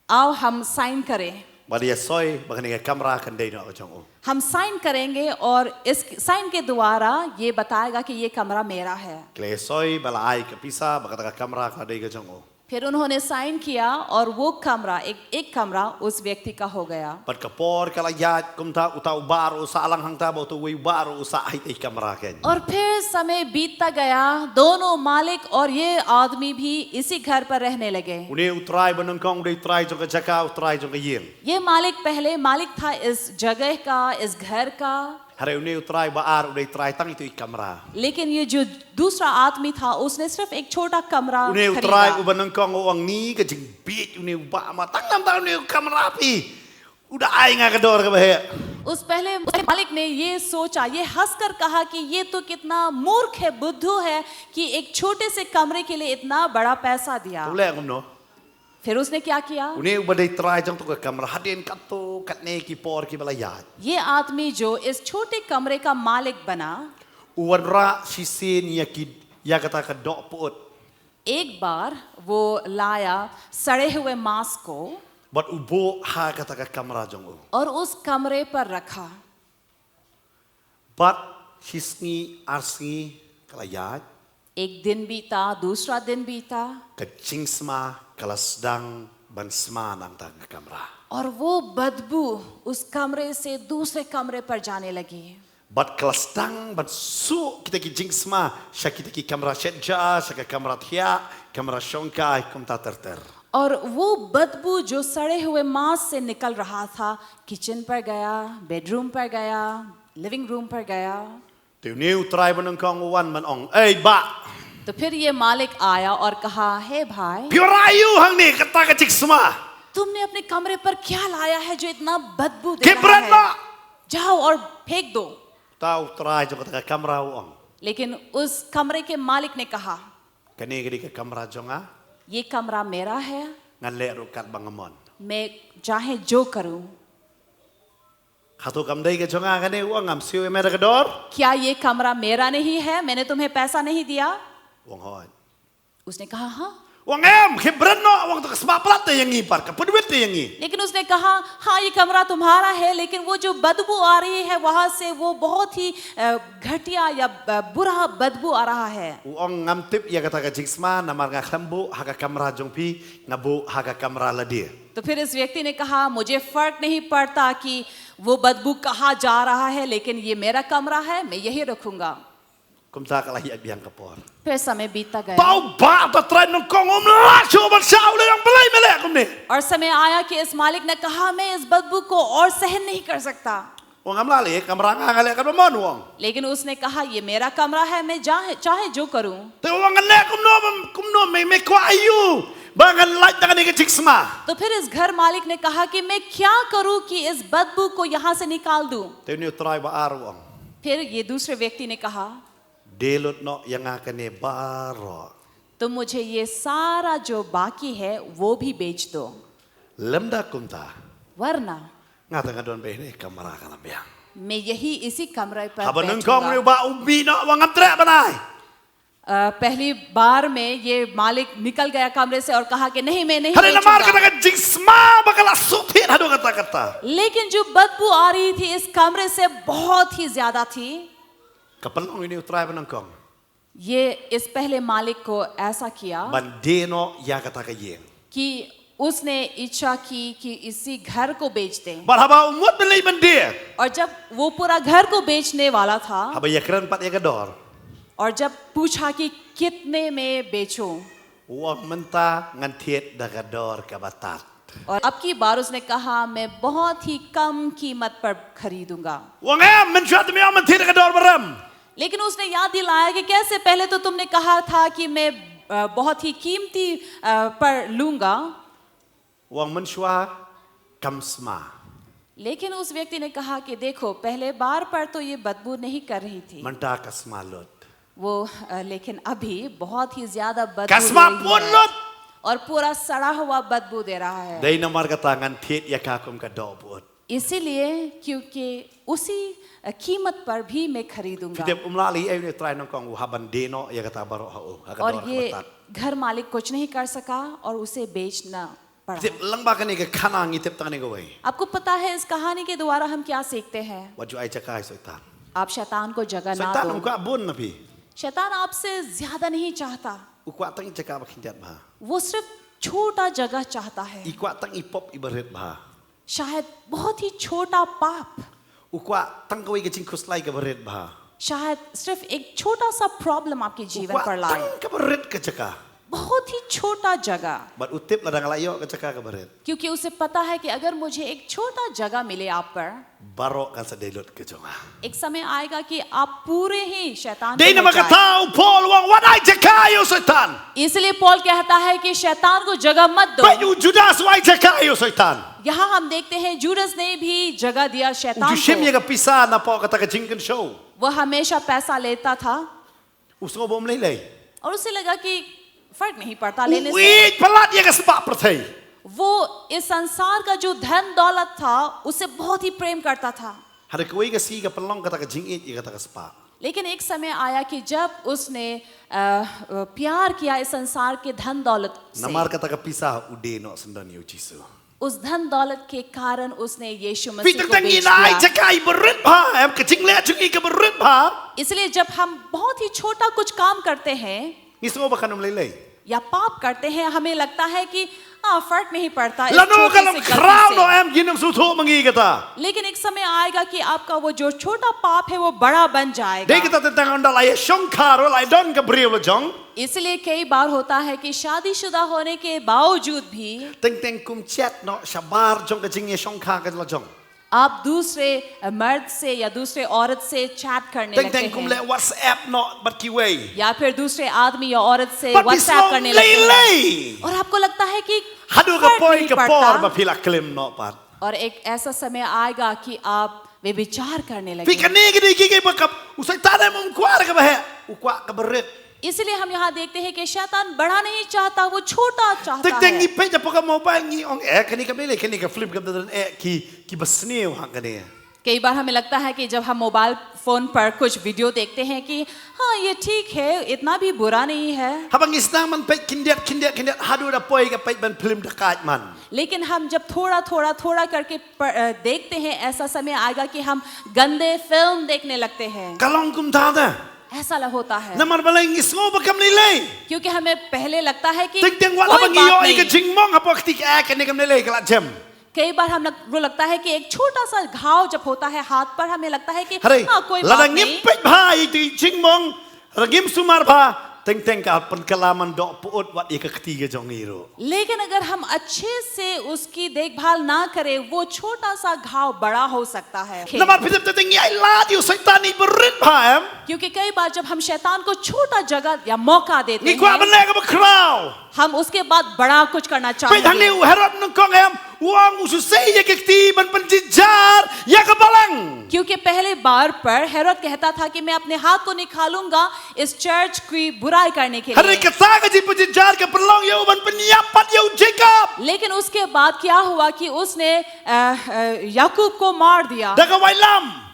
आओ हम साइन करें। Bad ïa soi ba kane ka kamra kan dei noh ka jong u. हम साइन करेंगे और इस साइन के द्वारा ये बताएगा कि ये कमरा मेरा है। Ki la ïa soi bad la ai ka pisa ba kata ka kamra ka dei ka jong u. फिर उन्होंने साइन किया और वो कमरा, एक एक कमरा उस व्यक्ति का हो गया। Bad ka por ka la ïaid kumta, uta u bah ruh u sah lang hangta bad uta uwei u bah ruh u sah ha ita i kamra kein. और फिर समय बीतता गया, दोनों मालिक और ये आदमी भी इसी घर पर रहने लगे। Une u trai ba nyngkong u dei u trai jong ka jaka, u trai jong ka ïing. ये मालिक पहले मालिक था इस जगह का, इस घर का। Hynrei une u trai ba ar u dei u trai tang ita i kamra. लेकिन ये जो दूसरा आदमी था, उसने सिर्फ एक छोटा कमरा Une u खरीदा। trai uba nyngkong u ong, ni ka jingbieit une u bah, ma tang namar une u kamra phi. U da ai nga ka dor kaba heh. उस पहले उस मालिक ने ये सोचा, ये हंसकर कहा कि ये तो कितना मूर्ख है, बुद्धू है कि एक छोटे से कमरे के लिए इतना बड़ा पैसा दिया। U leh kumno? फिर उसने क्या किया? Une uba dei u trai jong uta ka kamra, hadien katto katne ki por kiba la ïaid. ये आदमी जो इस छोटे कमरे का मालिक बना, U wan rah shisien ïa ki, ïa kata ka doh pyut. एक बार वो लाया सड़े हुए मांस को Bad u buh ha kata ka kamra jong u. और उस कमरे पर रखा। Bad shi sngi ar sngi ka la ïaid. एक दिन बीता, दूसरा दिन बीता। Ka jingsma ka la sdang ban sma nangta ka kamra. और वो बदबू उस कमरे से दूसरे कमरे पर जाने लगी। Bad ka la sdang ban suh kita ki jingsma sha kita ki kamra shet ja, sha ka kamra thiah, kamra shongkai, kumta ter ter. और वो बदबू जो सड़े हुए मांस से निकल रहा था, किचन पर गया, बेडरूम पर गया, लिविंग रूम पर गया। Te une u trai ba nyngkong u wan ban ong, "Ei bah, तो फिर ये मालिक आया और कहा, "हे भाई, phi wan ai ïa u hangne kata ka jingsma? तुमने अपने कमरे पर क्या लाया है जो इतना बदबू दे Khie रहा bret है? noh. जाओ और फेंक दो।" Ta u trai jong kata ka kamra u ong, लेकिन उस कमरे के मालिक ने कहा, "Kane ka dei ka kamra jong nga, "ये कमरा मेरा है, ngan leh ruh katba nga mon." मैं चाहे जो करूं।" Hato kam dei ka jong nga kane, u ong, ngam siew ïa me da ka dor? क्या ये कमरा मेरा नहीं है? मैंने तुम्हें पैसा नहीं दिया? U ong, "Hooid." उसने कहा, "हाँ।" U ong, "Em, khie bret noh, u ong, to ka sma palat te ïa ngi pat, ka pynwit te ïa ngi." लेकिन उसने कहा, "हाँ, ये कमरा तुम्हारा है, लेकिन वो जो बदबू आ रही है वहां से, वो बहुत ही अ, घटिया या ब- बुरा बदबू आ रहा है।" U ong, "Ngam tip ïa kata ka jingsma namar nga khlem buh ha ka kamra jong phi, nga buh ha ka kamra lade." तो फिर इस व्यक्ति ने कहा, "मुझे फर्क नहीं पड़ता कि वो बदबू कहाँ जा रहा है, लेकिन ये मेरा कमरा है, मैं यही रखूंगा।" Kumta ka la ïa biang ka por. फिर समय बीतता गया। Tau ba ta trai nyngkong um la shu ban sha u leh ong balei me leh kumne. और समय आया कि इस मालिक ने कहा, "मैं इस बदबू को और सहन नहीं कर सकता।" Ong, "Ngam lah leh, kamra nga, nga leh katba mon," u ong. लेकिन उसने कहा, "ये मेरा कमरा है, मैं जा- चाहे जो करूं।" Te u ong, "Ngan leh kumno, kumno me, me kwah ïa u ba ngan lait da kane ka jingsma." तो फिर इस घर मालिक ने कहा कि मैं क्या करूं कि इस बदबू को यहां से निकाल दूं। Te une u trai ba ar u ong, फिर ये दूसरे व्यक्ति ने कहा, "Die lut noh ïa nga kane baroh." तुम मुझे ये सारा जो बाकी है वो भी बेच दो। Lymda kumta, वरना nga te nga don beit ha kane ka kamra ka la biang. मैं यही इसी कमरे पर बैठूंगा। Haba nyngkong une u bah u mih noh, u ong, "Ngam treh ban ai." अ, पहली बार में ये मालिक निकल गया कमरे से और कहा कि नहीं, मैं नहीं बेचूंगा। Hynrei namar kata ka jingsma ba ka la suk thied haduh katta katta. लेकिन जो बदबू आ रही थी इस कमरे से बहुत ही ज्यादा थी। Ka pynlong ïa une u trai ba nyngkong, ये इस पहले मालिक को ऐसा किया, ban die noh ïa kata ka ïing, कि उसने इच्छा की कि इसी घर को बेच दें। Bad haba u mut ban leit ban die, और जब वो पूरा घर को बेचने वाला था, haba ïakren pat ïa ka dor, और जब पूछा कि कितने में बेचूं, u ong, "Mynta ngan thied da ka dor kaba tad." और अब की बार उसने कहा, "मैं बहुत ही कम कीमत पर खरीदूंगा।" U ong, "Em, mynshwa te me ong ban thied da ka dor ba rem." लेकिन उसने याद दिलाया कि कैसे पहले तो तुमने कहा था कि मैं अ, बहुत ही कीमती अ, पर लूंगा। U ong, "Mynshwa kam sma." लेकिन उस व्यक्ति ने कहा कि देखो, पहले बार पर तो ये बदबू नहीं कर रही थी। Mynta ka sma lut. वो अ, लेकिन अभी बहुत ही ज्यादा बदबू दे रही है। Ka sma pun lut. और पूरा सड़ा हुआ बदबू दे रहा है। Dei namar kata ngan thied ïa ka kum ka doh pyut. इसीलिए क्योंकि उसी अ, कीमत पर भी मैं खरीदूंगा। Phi tip, um lah leh ei une u trai nyngkong u hap ban die noh ïa kata baroh ha u, ha ka dor kaba tad. और ये घर मालिक कुछ नहीं कर सका और उसे बेचना पड़ा। Phi tip, lyngba kane ka khana ngi tip tang kane kawei. आपको पता है इस कहानी के द्वारा हम क्या सीखते हैं? Wat ju ai jaka ïa u Soitan. आप शैतान को जगह ना दो। U Soitan um kwah bun na phi. शैतान आपसे ज्यादा नहीं चाहता। U kwah tang ïa ka jaka ba khyndiat bha. वो सिर्फ छोटा जगह चाहता है। I kwah tang i pop iba rit bha. शायद बहुत ही छोटा पाप। U kwah tang kawei ka jingkhuslai kaba rit bha. शायद सिर्फ एक छोटा सा प्रॉब्लम आपके जीवन पर लाए। U kwah tang kaba rit ka jaka. बहुत ही छोटा जगह। Bad u tip lada nga la ïoh ka jaka kaba rit, क्योंकि उसे पता है कि अगर मुझे एक छोटा जगह मिले आप पर, baroh kan sa die lut ka jong nga. एक समय आएगा कि आप पूरे ही शैतान को मिट जाएंगे। Dei namar kata u Paul u ong, wat ai jaka ïa u Soitan. इसलिए पौल कहता है कि शैतान को जगह मत दो। Peit u Judas u ai jaka ïa u Soitan. यहाँ हम देखते हैं जूडस ने भी जगह दिया शैतान को। U ju shim ïa ka pisa napoh kata ka jingkynshew. वो हमेशा पैसा लेता था। U sngew ba um lei lei. और उसे लगा कि फर्क नहीं पड़ता लेने से। U ïeit palat ïa ka spah pyrthei. वो इस संसार का जो धन दौलत था, उसे बहुत ही प्रेम करता था। Hynrei kawei ka sngi ka pynlong kata ka jingïeit ïa kata ka spah. लेकिन एक समय आया कि जब उसने, अ, अ, प्यार किया इस संसार के धन दौलत से। Namar kata ka pisa u die noh syndon ïa u Jisu. उस धन दौलत के कारण उसने यीशु Phi मसीह को teng teng ngi बेच na ai दिया। jaka i barit bha em ka jingleh jong ngi ka barit bha. इसलिए जब हम बहुत ही छोटा कुछ काम करते हैं, Ngi sngew ba kan ym lei lei. या पाप करते हैं, हमें लगता है कि हाँ, फर्क नहीं पड़ता इस Lano छोटे ka से long गलती khraw से। no em ngin ym sngewthuh ma ngi kata. लेकिन एक समय आएगा कि आपका वो जो छोटा पाप है, वो बड़ा बन जाएगा। Dei kata teng teng ynda la ïashongkha ruh, la ïadon ka briew la jong. इसलिए कई बार होता है कि शादीशुदा होने के बावजूद भी Teng teng kum chat noh shabar jong ka jingïashongkha ka la jong. आप दूसरे मर्द से या दूसरे औरत से चैट करने Teng लगते teng kum हैं, leh WhatsApp noh bad kiwei. या फिर दूसरे आदमी या औरत से Bad phi व्हाट्सएप sngew करने lei लगते हैं। lei. और आपको लगता है कि Haduh ka फर्क poi नहीं ka por पड़ता। ba phi la klim noh pat. और एक ऐसा समय आएगा कि आप व्यभिचार करने Phi लगेंगे। kane ka dei ki ki ba kap u Soitan em um kwah ka ba heh, u kwah ka barit. इसलिए हम यहाँ देखते हैं कि शैतान बड़ा नहीं चाहता, वो छोटा चाहता Teng teng है। ngi peit da pok ka mobile ngi ong eh kane ka mele kane ka film ka dang eh ki ki ba sniew ha kane. कई बार हमें लगता है कि जब हम मोबाइल फोन पर कुछ वीडियो देखते हैं कि हाँ, ये ठीक है, इतना भी बुरा नहीं है। Haba ngi sdang ban peit khyndiat khyndiat khyndiat haduh da poi ka peit ban film da kait man. लेकिन हम जब थोड़ा थोड़ा थोड़ा करके प-, अ, देखते हैं, ऐसा समय आएगा कि हम गंदे फिल्म देखने लगते हैं। Ka long kumta da. ऐसा ल-, होता है। Namar balei ngi sngew ba kam lei lei. क्योंकि हमें पहले लगता है कि Teng teng wat कोई haba ngi बात ïoh ïa ka नहीं। jingmong hapoh kti ka eh kane kam lei lei ka la jem. कई बार हम लग, वो लगता है कि एक छोटा सा घाव जब होता है हाथ पर, हमें लगता है कि Hynrei हाँ, कोई lada बात ngim नहीं। peit bha ïa ka jingmong, lada ngim sumar bha, teng teng ka pynkylla man doh pyut wat ïa ka kti ka jong ngi ruh. लेकिन अगर हम अच्छे से उसकी देखभाल ना करें, वो छोटा सा घाव बड़ा हो सकता है। Namar phi tip teng teng ngi ai lad ïa u Soitan i barit bha em. क्योंकि कई बार जब हम शैतान को छोटा जगह या मौका देते Ngi kwah ban हैं, leh ka ba khraw. हम उसके बाद बड़ा कुछ करना Peit hangne चाहेंगे। u Herod nyngkong em, u ong u shu sei ïa ka kti ban pynjynjar ïa ka balang. क्योंकि पहले बार पर हेरोद कहता था कि मैं अपने हाथ को निकालूंगा इस चर्च की बुराई करने के Hynrei लिए। kata ka jingpynjynjar ka pynlong ïa u ban pynïap pat ïa u Jakob. लेकिन उसके बाद क्या हुआ कि उसने अ, अ, याकूब को मार दिया Da ka waitlam.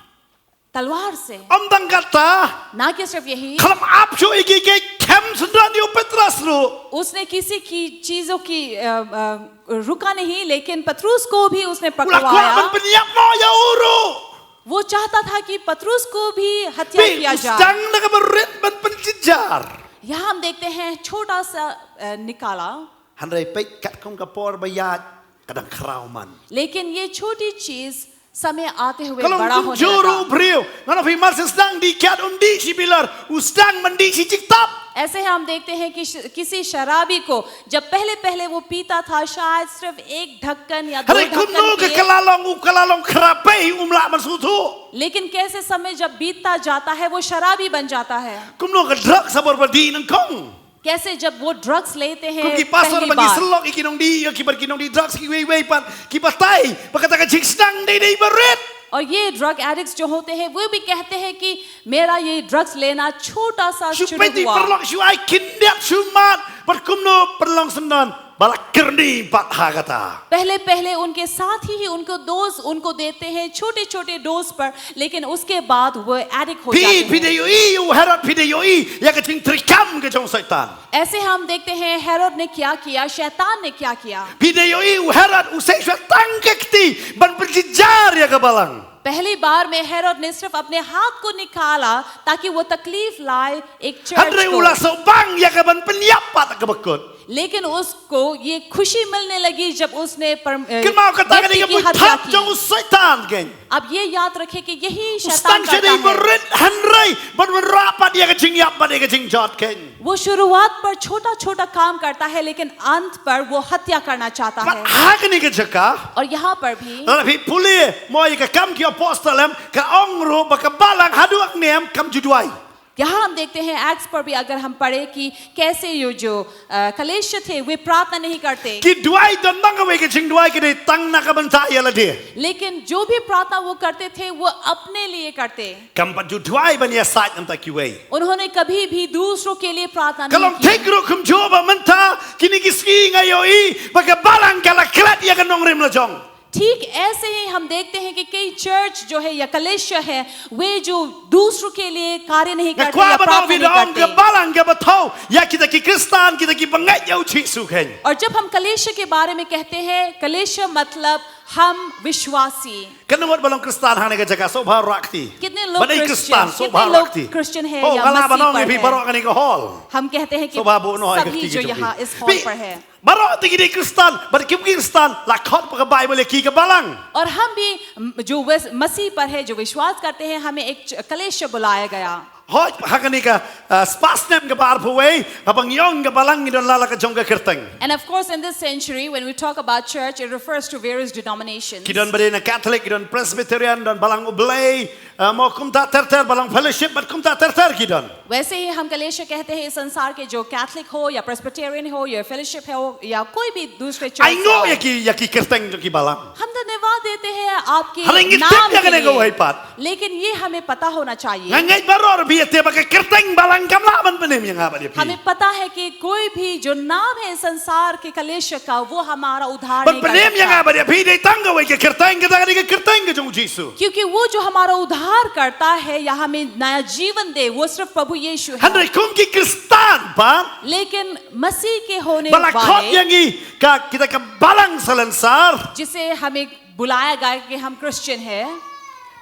तलवार से। Ym tang kata. ना कि सिर्फ यही, Khlem ap shuh ïa ki, ki khem syndon ïa u Petros ruh. उसने किसी की चीजों की अ, अ, रुका नहीं, लेकिन पतरूस को भी उसने U la kwah ban पकड़वाया। pynïap noh ïa u ruh. वो चाहता था कि पतरूस को भी हत्या Phi, किया u जाए। sdang da ka barit ban pynjynjar. यहाँ हम देखते हैं छोटा सा अ, निकाला, Hynrei peit katkum ka por ba ïaid ka dang khraw man. लेकिन ये छोटी चीज समय आते हुए Ka long बड़ा होने kumjuh ruh लगा। u briew. Ngan ong phi mar shu sdang dih kiad um dih shi bilar. U sdang ban dih shi jingtap. ऐसे हम देखते हैं कि श-, किसी शराबी को जब पहले पहले वो पीता था, शायद सिर्फ एक ढक्कन या दो Hynrei kumno ढक्कन ka पिए, kylla long u kylla long khraw phi um lah ban sngewthuh. लेकिन कैसे समय जब बीतता जाता है, वो शराबी बन जाता है। Kumno ka drugs ha bor ba dih nyngkong. कैसे जब वो ड्रग्स लेते हैं Kum ki pastor पहली ba ngi बार। syllok ïa ki nongdih, ïa ki ba ki nongdih drugs kiwei wei pat, ki batai ba kata ka jingsdang dei dei barit. और ये drug addicts जो होते हैं, वो भी कहते हैं कि मेरा ये ड्रग्स लेना छोटा सा Shu शुरू peit i हुआ। paralok shu ai khyndiat shu mad bad kumno pynlong syndon ba la kyrni pat ha kata. पहले पहले उनके साथ ही, ही उनको डोज उनको देते हैं छोटे छोटे डोज पर, लेकिन उसके बाद वो एडिक्ट हो Phi, जाते phi dei हैं। ïohi, u Herod phi dei ïohi ïa ka jingtreikam ka jong Soitan. ऐसे हम देखते हैं हेरोद ने क्या किया, शैतान ने क्या किया। Phi dei ïohi, u Herod u sei shuwa tang ka kti ban pynjynjar ïa ka balang. पहली बार में हेरोद ने सिर्फ अपने हाथ को निकाला ताकि वो तकलीफ लाए एक चर्च Hynrei u la को, sawbang ïa ka ban pynïap pat ka bakut. लेकिन उसको ये खुशी मिलने लगी जब उसने पर-, अ, Kynmaw kata ka dei व्यक्ति ka की हत्या buiphap jong u की। Soitan kein. अब ये याद रखें कि यही U शैतान sdang sha dei करता है। barit hynrei ban wanrah pat ïa ka jingïap bad ïa ka jingjot kein. वो शुरुआत पर छोटा छोटा काम करता है, लेकिन अंत पर वो हत्या करना चाहता Bad है। ha kane ka jaka, और यहाँ पर भी lada phi pule mo ïa ka Kam ki Apostol em, ka ong ruh ba ka balang haduh ne em kam ju duwai. यहाँ हम देखते हैं, एक्ट्स पर भी अगर हम पढ़े कि कैसे ये जो अ, कलीसिया थे, वे प्रार्थना नहीं करते, Ki duwai don tang kawei ka jingduwai ka dei tang na ka bynta ïa lade. लेकिन जो भी प्रार्थना वो करते थे, वो अपने लिए करते। Kam pat ju duwai ban ïasaid na ka bynta kiwei. उन्होंने कभी भी दूसरों के लिए प्रार्थना Ka नहीं long thik की। ruh kumjuh ba mynta kine ki sngi nga ïohi ba ka balang ka la klet ïa ka nongrim la jong. ठीक ऐसे ही हम देखते हैं कि कई चर्च जो है या कलेसिया है, वे जो दूसरों के लिए कार्य नहीं Nga करते kwah या ban ong प्रार्थना phi नहीं da ong ka करते। balang kaba thew ïa kita ki Khristan, kita kiba ngeit ïa u Jisu khein. और जब हम कलेसिया के बारे में कहते हैं, कलेसिया मतलब हम विश्वासी। Katno ngut ba long Khristan hangne ka jaka, sngewbha rah kti. कितने लोग Ban ïa Christian, Khristan, sngewbha कितने rah लोग kti. क्रिश्चियन है Oh, या nga lah ban मसीह ong ïa पर phi है। baroh kane ka hall. हम कहते हैं कि Sngewbha buh noh ïa ka सभी kti जो jong phi. यहाँ इस हॉल Phi, पर है। baroh te ki dei Khristan, bad kim ki Khristan, la khot ba ka Baibl ïa ki ka balang. और हम भी म- जो वस- मसीह पर है, जो विश्वास करते हैं, हमें एक च- कलेश बुलाया गया। Hooid, ha kane ka, uh, spah snem kaba arphew wei, haba ngi ong ka balang ngi don la la ka jong ka kyrteng. And of course, in this century, when we talk about church, it refers to various denominations. Ki don ba dei na Catholic, ki don Presbyterian, don Balang U Blei, uh, mo kumta ter ter, Balang Fellowship, bad kumta ter ter ki don. वैसे ही हम कलेश कहते हैं इस संसार के, जो कैथलिक हो या प्रेस्बिटेरियन हो या फेलोशिप हो या कोई भी दूसरे चर्च Ai nguh हो। ïa ki, ïa ki kyrteng jong ki balang. हम धन्यवाद देते हैं आपके Hynrei ngi tip नाम ïa के kane kawei लिए, pat. लेकिन ये हमें पता होना चाहिए। Nga ngeit baroh ruh phi ïatip ba ka kyrteng balang kam lah ban pynim ïa nga bad ïa phi. हमें पता है कि कोई भी जो नाम है इस संसार के कलेश का, वो हमारा उद्धार Ban नहीं कर pynim ïa nga सकता। bad ïa phi dei tang kawei ka kyrteng, kata ka dei ka kyrteng ka jong u Jisu. क्योंकि वो जो हमारा उद्धार करता है या हमें नया जीवन दे, वो सिर्फ प्रभु यीशु है। Hynrei kum ki Khristan pat, लेकिन मसीह के होने ba la khot वाले, ïa ngi ka, kita ka balang salonsar. जिसे हमें बुलाया गया कि हम क्रिश्चियन हैं,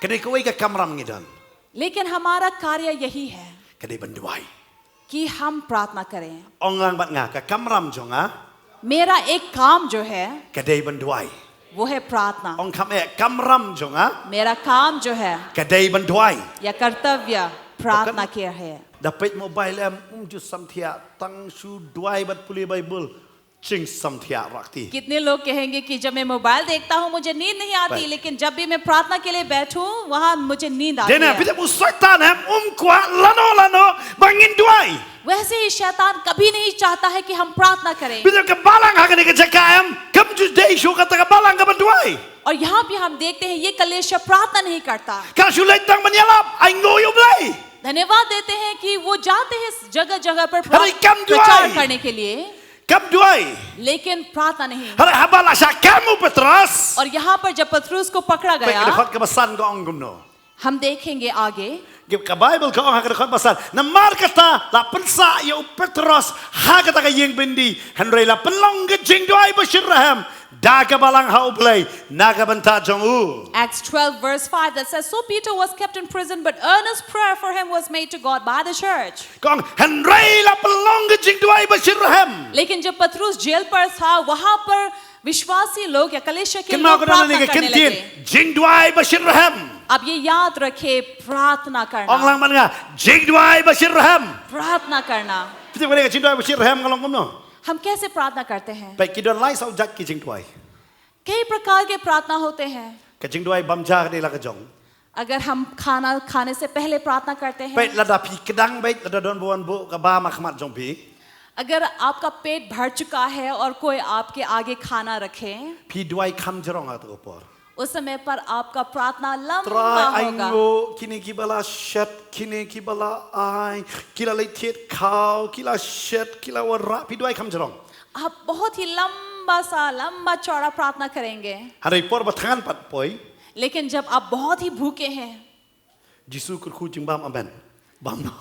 Ka dei kawei ka kamram ngi don. लेकिन हमारा कार्य यही है Ka dei ban duwai. कि हम प्रार्थना करें। Ong lang bad nga, ka kamram jong nga, मेरा एक काम जो है, ka dei ban duwai. वो है प्रार्थना। Ong kham eh, kamram jong nga, मेरा काम जो है ka dei ban duwai. या कर्तव्य प्रार्थना के है। Da peit mobile em, um ju samthiah, tang shu duwai bad pule Baibl, jing samthiah rah kti. कितने लोग कहेंगे कि जब मैं मोबाइल देखता हूँ, मुझे नींद नहीं आती, भाई। लेकिन जब भी मैं प्रार्थना के लिए बैठूं, वहां मुझे नींद आती Dei na, है। phi tip u Soitan em, um kwah lano lano ba ngin duwai. वैसे ही शैतान कभी नहीं चाहता है कि हम प्रार्थना करें। Phi tip ka balang ha kane ka jaka em, kam ju dei shuh kata ka balang ka ban duwai. और यहाँ भी हम देखते हैं, ये कलेश प्रार्थना नहीं करता। Ka shu leit tang ban ïalap, ai nguh ïa u Blei. धन्यवाद देते हैं कि वो जाते हैं जगह जगह पर अरे, कम प्रचार दुआई। करने के लिए, Kam duwai. लेकिन प्रार्थना नहीं। Hynrei haba la shah kem u Petros. और यहाँ पर जब पतरस को पकड़ा Peit ka गया, dkhot kaba san ka ong kumno. हम देखेंगे आगे। Ka Baibl ka ong ha ka dkhot ba san, namar kata la pynsah ïa u Petros ha kata ka ïing byndi, hynrei la pynlong ka jingduwai ba shitrhem da ka balang ha u Blei na ka bynta jong u. Acts twelve verse five that says, "So Peter was kept in prison, but earnest prayer for him was made to God by the church." Ka ong, hynrei la pynlong ka jingduwai ba shitrhem. लेकिन जब पतरस जेल पर था, वहां पर विश्वासी लोग या कलीसिया के Kynmaw लोग ka dang प्रार्थना ne ka करने kyntien, लगे। jingduwai ba shitrhem. अब ये याद रखें, प्रार्थना Ong lang करना, man nga, jingduwai ba shitrhem. प्रार्थना करना। Phi tip ka dei ka jingduwai ba shitrhem ka long kumno. हम कैसे प्रार्थना करते हैं? Peit, ki don lai saw jait ki jingduwai. कई प्रकार के प्रार्थना होते हैं। Ka jingduwai bam ja ka dei la ka jong. अगर हम खाना खाने से पहले प्रार्थना करते हैं, Peit, lada phi kdang beit, lada don ba wan buh ka bam ha khmat jong phi. अगर आपका पेट भर चुका है और कोई आपके आगे खाना रखे, Phi duwai kham jrong ha kata ka por. उस समय पर आपका प्रार्थना लंबा Trai, ai होगा। nguh, kine kiba la shet, kine kiba la ai, ki la leit thied khaw, ki la shet, ki la wanrah, phi duwai kham jrong. आप बहुत ही लंबा सा, लंबा चौड़ा प्रार्थना करेंगे। Hynrei por ba thngan pat poi. लेकिन जब आप बहुत ही भूखे हैं, Jisu kyrkhu jingbam, amen. Bam noh.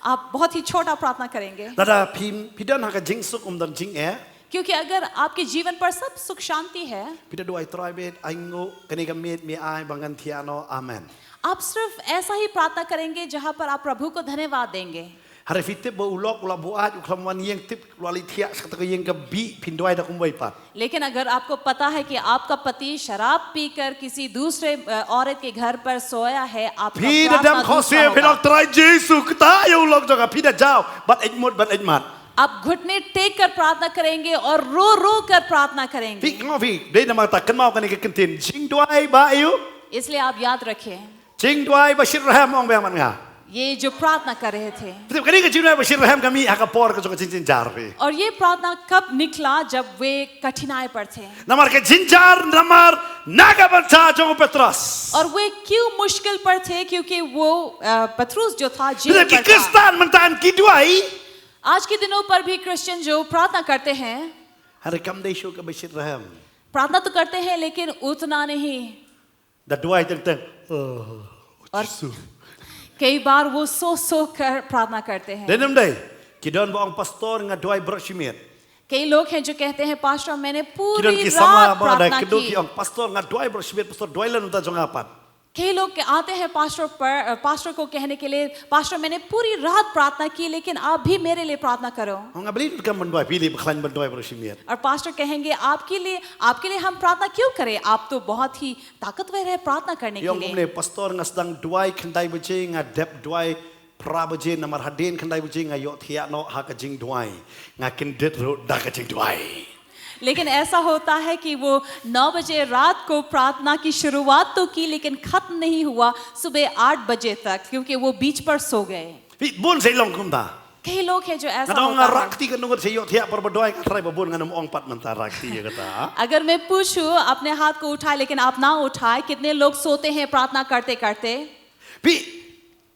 आप बहुत ही छोटा प्रार्थना करेंगे। Lada phi, phi don ha ka jingsuk, ym don jingeh. क्योंकि अगर आपके जीवन पर सब सुख शांति है, Phi da duwai, Trai, bad ai nguh, kane ka miet me ai ba ngan thiah noh, amen. आप सिर्फ ऐसा ही प्रार्थना करेंगे जहां पर आप प्रभु को धन्यवाद देंगे। Hynrei phi tip ba u lok u la buaid, u khlem wan ïeng, tip u la leit thiah sha kata ka ïing ka bih, phin duwai da kumwei pat. लेकिन अगर आपको पता है कि आपका पति शराब पीकर किसी दूसरे, अ, औरत के घर पर सोया है, आपका Phi da प्रार्थना dem khohsiew, दूसरा phi होगा। ong, Trai Jisu, ktah ïa u lok jong nga, phi da jaw, bad eit mut, bad eit mat. आप घुटने टेक कर प्रार्थना करेंगे और रो रो कर प्रार्थना करेंगे। Phi ong, phi dei namar kata, kynmaw kane ka kyntien, jingduwai ba ïu. इसलिए आप याद रखें, Jingduwai ba shitrhem, ong biang man nga. ये जो प्रार्थना कर रहे थे, Phi tip, kane ka jingduwai ba shitrhem ka mih ha ka por ka jong ka jingjynjar, phi. और ये प्रार्थना कब निकला? जब वे कठिनाई पर थे। Namar ka jynjar, namar na ka bynta jong u Petros. और वे क्यों मुश्किल पर थे? क्योंकि वो, अ, पतरस जो था, Phi tip, जेल पर था। Ki Khristan mynta ki duwai. आज के दिनों पर भी क्रिश्चियन जो प्रार्थना करते हैं, Hynrei kam dei shuh kaba shitrhem. प्रार्थना तो करते हैं, लेकिन उतना नहीं। Da duwai teng teng. और कई बार वो सो सो कर प्रार्थना करते हैं। Dei ne ym dei, ki don ba ong pastor nga duwai baroh shi miet. कई लोग हैं जो कहते हैं, पास्टर, मैंने Ki don पूरी ki samla रात ba da प्रार्थना kdew की। Ki ong pastor nga duwai baroh shi miet, pastor duwai lem na ka bynta jong nga pat. कई लोग के आते हैं पास्टर पर, पास्टर को कहने के लिए, पास्टर, मैंने पूरी रात प्रार्थना की, लेकिन आप भी मेरे लिए प्रार्थना करो। Ong nga balei ruh kam ban duwai, phi leh ba khlaiñ ban duwai baroh shi miet. और पास्टर कहेंगे, आपके लिए, आपके लिए हम प्रार्थना क्यों करें? आप तो बहुत ही ताकतवर है प्रार्थना करने के Ong लिए। Kumne pastor nga sdang duwai khyndai baje, nga dep duwai phra baje, namar hadien khyndai baje nga ïoh thiah noh ha ka jingduwai. Nga kyndit ruh da ka jingduwai. लेकिन ऐसा होता है कि वो नौ बजे रात को प्रार्थना की शुरुआत तो की, लेकिन खत्म नहीं हुआ। सुबह आठ बजे तक, क्योंकि वो बीच पर सो गए। Phi bun sa long kumta. कई लोग हैं जो ऐसा Nga ong nga होता है। Rakti ka nungut sa ïoh thiah por ba duwai, nga trai ba bun, nga nym ong pat mynta Rakti ïa kata. अगर मैं पूछूं, अपने हाथ को उठाए, लेकिन आप ना उठाए, कितने लोग सोते हैं प्रार्थना करते करते? Phi,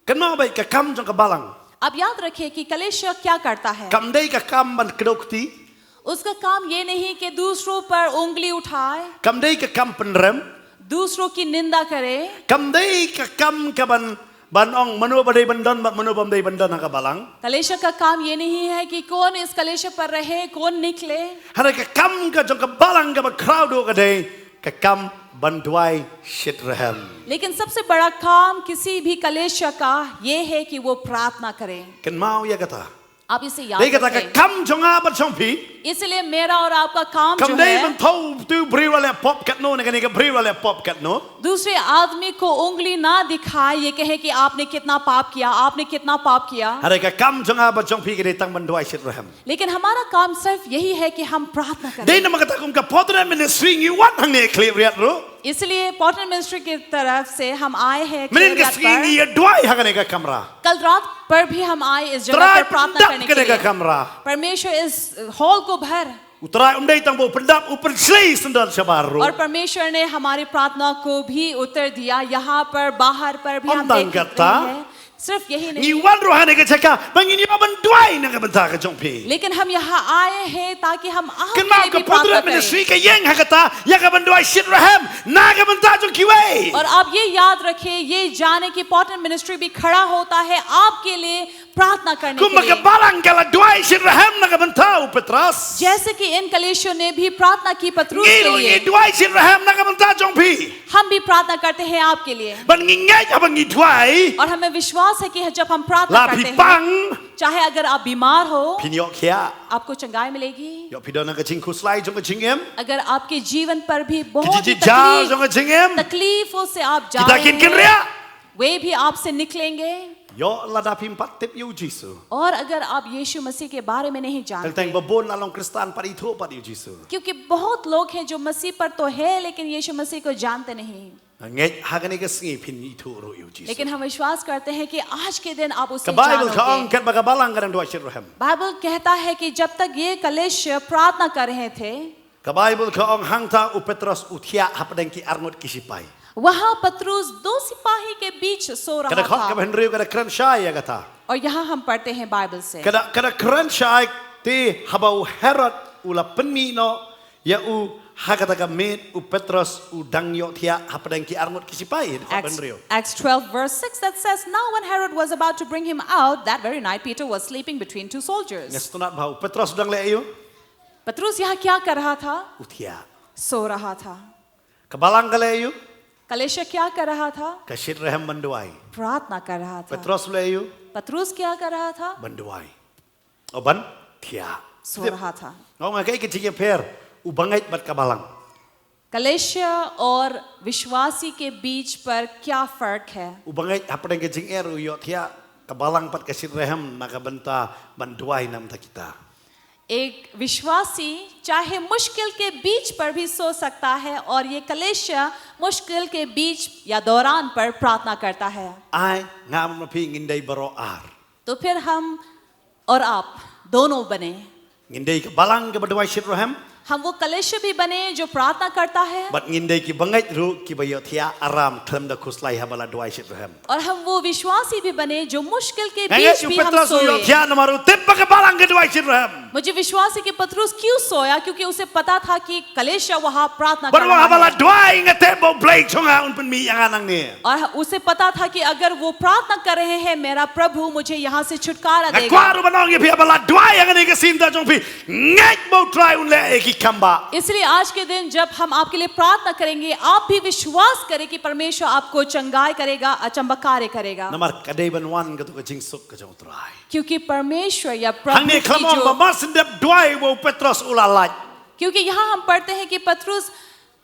kynmaw beit ka kam jong ka balang. अब याद रखिए कि कलीसिया क्या करता है। Kam dei ka kam ban kdew kti. उसका काम ये नहीं कि दूसरों पर उंगली उठाए, Kam dei ka kam pynrem. दूसरों की निंदा करे। Kam dei ka kam ka ban, ban ong mano ba dei ban don bad mano bym dei ban don ha ka balang. कलीसिया का काम ये नहीं है कि कौन इस कलीसिया पर रहे, कौन निकले। Hynrei ka kam ka jong ka balang kaba khraw duh ka dei ka kam ban duwai shitrhem. लेकिन सबसे बड़ा काम किसी भी कलीसिया का ये है कि वो प्रार्थना करें। Kynmaw ïa kata. आप इसे याद Dei kata ka रखें। Kam jong nga bad jong phi. इसलिए मेरा और आपका काम जो Kam dei है, ban thew u briew la leh pop katno, ne kane ka briew la leh pop katno. दूसरे आदमी को उंगली ना दिखाए, ये कहे कि आपने कितना पाप किया, आपने कितना पाप किया। Hynrei ka kam jong nga bad jong phi ka dei tang ban duwai shitrhem. लेकिन हमारा काम सिर्फ यही है कि हम प्रार्थना करें। Dei namar kata kum ka Portland Ministry ngi wan hangne Khliehriat ruh. इसलिए पॉटन मिनिस्ट्री की तरफ से हम आए हैं Mynnin ka खैरियात sngi ngi पर। ïa duwai ha kane ka kamra. कल रात पर भी हम आए इस जगह Trai पर प्रार्थना करने pyndap के kane ka लिए। kamra. परमेश्वर इस हॉल को भर। U Trai um dei tang ba u pyndap, u pynshlei syndon shabar ruh. और परमेश्वर ने हमारी प्रार्थना को भी उत्तर दिया। यहाँ पर, बाहर पर भी हम Ym tang देख रहे kata. हैं। सिर्फ यही Ngi नहीं, wan ruh ha kane ka jaka ba ngin ïoh ban duwai na ka bynta ka jong phi. लेकिन हम यहाँ आए हैं ताकि हम आपके Kynmaw लिए ka भी प्रार्थना Portland करें। Ministry ka ïeng ha kata ïa ka ban duwai shitrhem na ka bynta jong kiwei. और आप ये याद रखें, ये जाने कि पॉटन मिनिस्ट्री भी खड़ा होता है आपके लिए प्रार्थना करने के Kumba ka लिए। balang ka la duwai shitrhem na ka bynta u Petros. जैसे कि इन कलीसियों ने भी प्रार्थना की पतरस Ngi के ruh लिए, ngi duwai shitrhem na ka bynta jong phi. हम भी प्रार्थना करते हैं आपके लिए। Ban ngi ngeit haba ngi duwai. और हमें विश्वास है कि जब हम प्रार्थना La phi करते हैं, pang. चाहे अगर आप बीमार हो, Phin ïoh khiah. आपको चंगाई मिलेगी। Ïoh phi don ha ka jingkhuslai jong ka jingim. अगर आपके जीवन पर भी बहुत ही Ki jingjar jong तकलीफ, ka jingim. तकलीफों से आप जा Kita रहे kin kin हैं, riah. वे भी आपसे निकलेंगे। Ïoh lada phim pat tip ïa u Jisu. और अगर आप यीशु मसीह के बारे में नहीं Teng teng जानते, ba bun la long Khristan pat ithuh pat ïa u Jisu. क्योंकि बहुत लोग हैं जो मसीह पर तो है, लेकिन यीशु मसीह को जानते नहीं। Ngeit ha kane ka sngi phin ithuh ruh ïa u Jisu. लेकिन हम विश्वास करते हैं कि आज के दिन आप उसे Ka Baibl ka ong जानोगे। katba ka balang ka dang duwai shitrhem. Bible कहता है कि जब तक ये कलीसिया प्रार्थना कर रहे थे, Ka Baibl ka ong hangta u Petros u thiah hapdeng ki arngut ki sipai. वहां पतरस दो सिपाही के बीच सो Ka रहा dkhot kaba था। hynriew ka da kren shai ïa kata. और यहाँ हम पढ़ते हैं बाइबल से। Ka da, ka da kren shai te haba u Herod u la pynmih noh ïa u ha kata ka miet u Petros u dang ïoh thiah hapdeng ki arngut ki sipai. Dkhot kaba Acts, hynriew. Acts twelve, verse six, that says, "Now when Herod was about to bring him out, that very night Peter was sleeping between two soldiers." Nga sngewtynnat ba u Petros u dang leh aïu? पतरस यहाँ क्या कर रहा था? U thiah. सो रहा था। Ka balang ka leh aïu? कलीसिया क्या कर रहा था? Ka shitrhem ban duwai. प्रार्थना कर रहा था। Petros u leh aïu? पतरस क्या कर रहा था? Ban duwai. O ban thiah. सो रहा था। Nga ong kaei ka jingïapher u bangeit bad ka balang? कलीसिया और विश्वासी के बीच पर क्या फर्क है? U bangeit hapdeng ka jingeh u ïoh thiah, ka balang pat ka shitrhem na ka bynta ban duwai na ka bynta kita. एक विश्वासी चाहे मुश्किल के बीच पर भी सो सकता है और ये कलीसिया मुश्किल के बीच या दौरान पर प्रार्थना करता है। Ai, nga ma phi ngin dei baroh ar. तो फिर हम और आप दोनों बने। Ngin dei ka balang kaba duwai shitrhem. हम वो कलीसिया भी बने जो प्रार्थना करता है। Bad ngin dei kiba ngeit ruh kiba ïohthiah aram khlem da khuslai haba la duwai shitrhem. और हम वो विश्वासी भी बने जो मुश्किल के Nga ngeit बीच u भी हम Petros u सोए। ïohthiah namar u tip ba ka balang ka duwai shitrhem. मुझे विश्वास है कि पतरस क्यों सोया, क्योंकि उसे पता था कि कलीसिया वहाँ प्रार्थना Bad कर u haba रहा la है। duwai nga tip ba U Blei jong nga un pynmih ïa nga nangne. और उसे पता था कि अगर वो प्रार्थना कर रहे हैं, मेरा प्रभु मुझे यहाँ से छुटकारा Nga देगा। kwah ruh ban ong ïa phi haba la duwai ïa kane ka sien da jong phi, ngeit ba U Trai un leh ïa ki kam bah. इसलिए आज के दिन जब हम आपके लिए प्रार्थना करेंगे, आप भी विश्वास करें कि परमेश्वर आपको चंगाई करेगा, अचंबा कार्य करेगा। Namar ka dei ban wan katto ka jingsuk ka jong U Trai. क्योंकि परमेश्वर या प्रभु Hangne की khlem ong ba जो, mar shen dep duwai ba u Petros u la lait. क्योंकि यहाँ हम पढ़ते हैं कि पतरस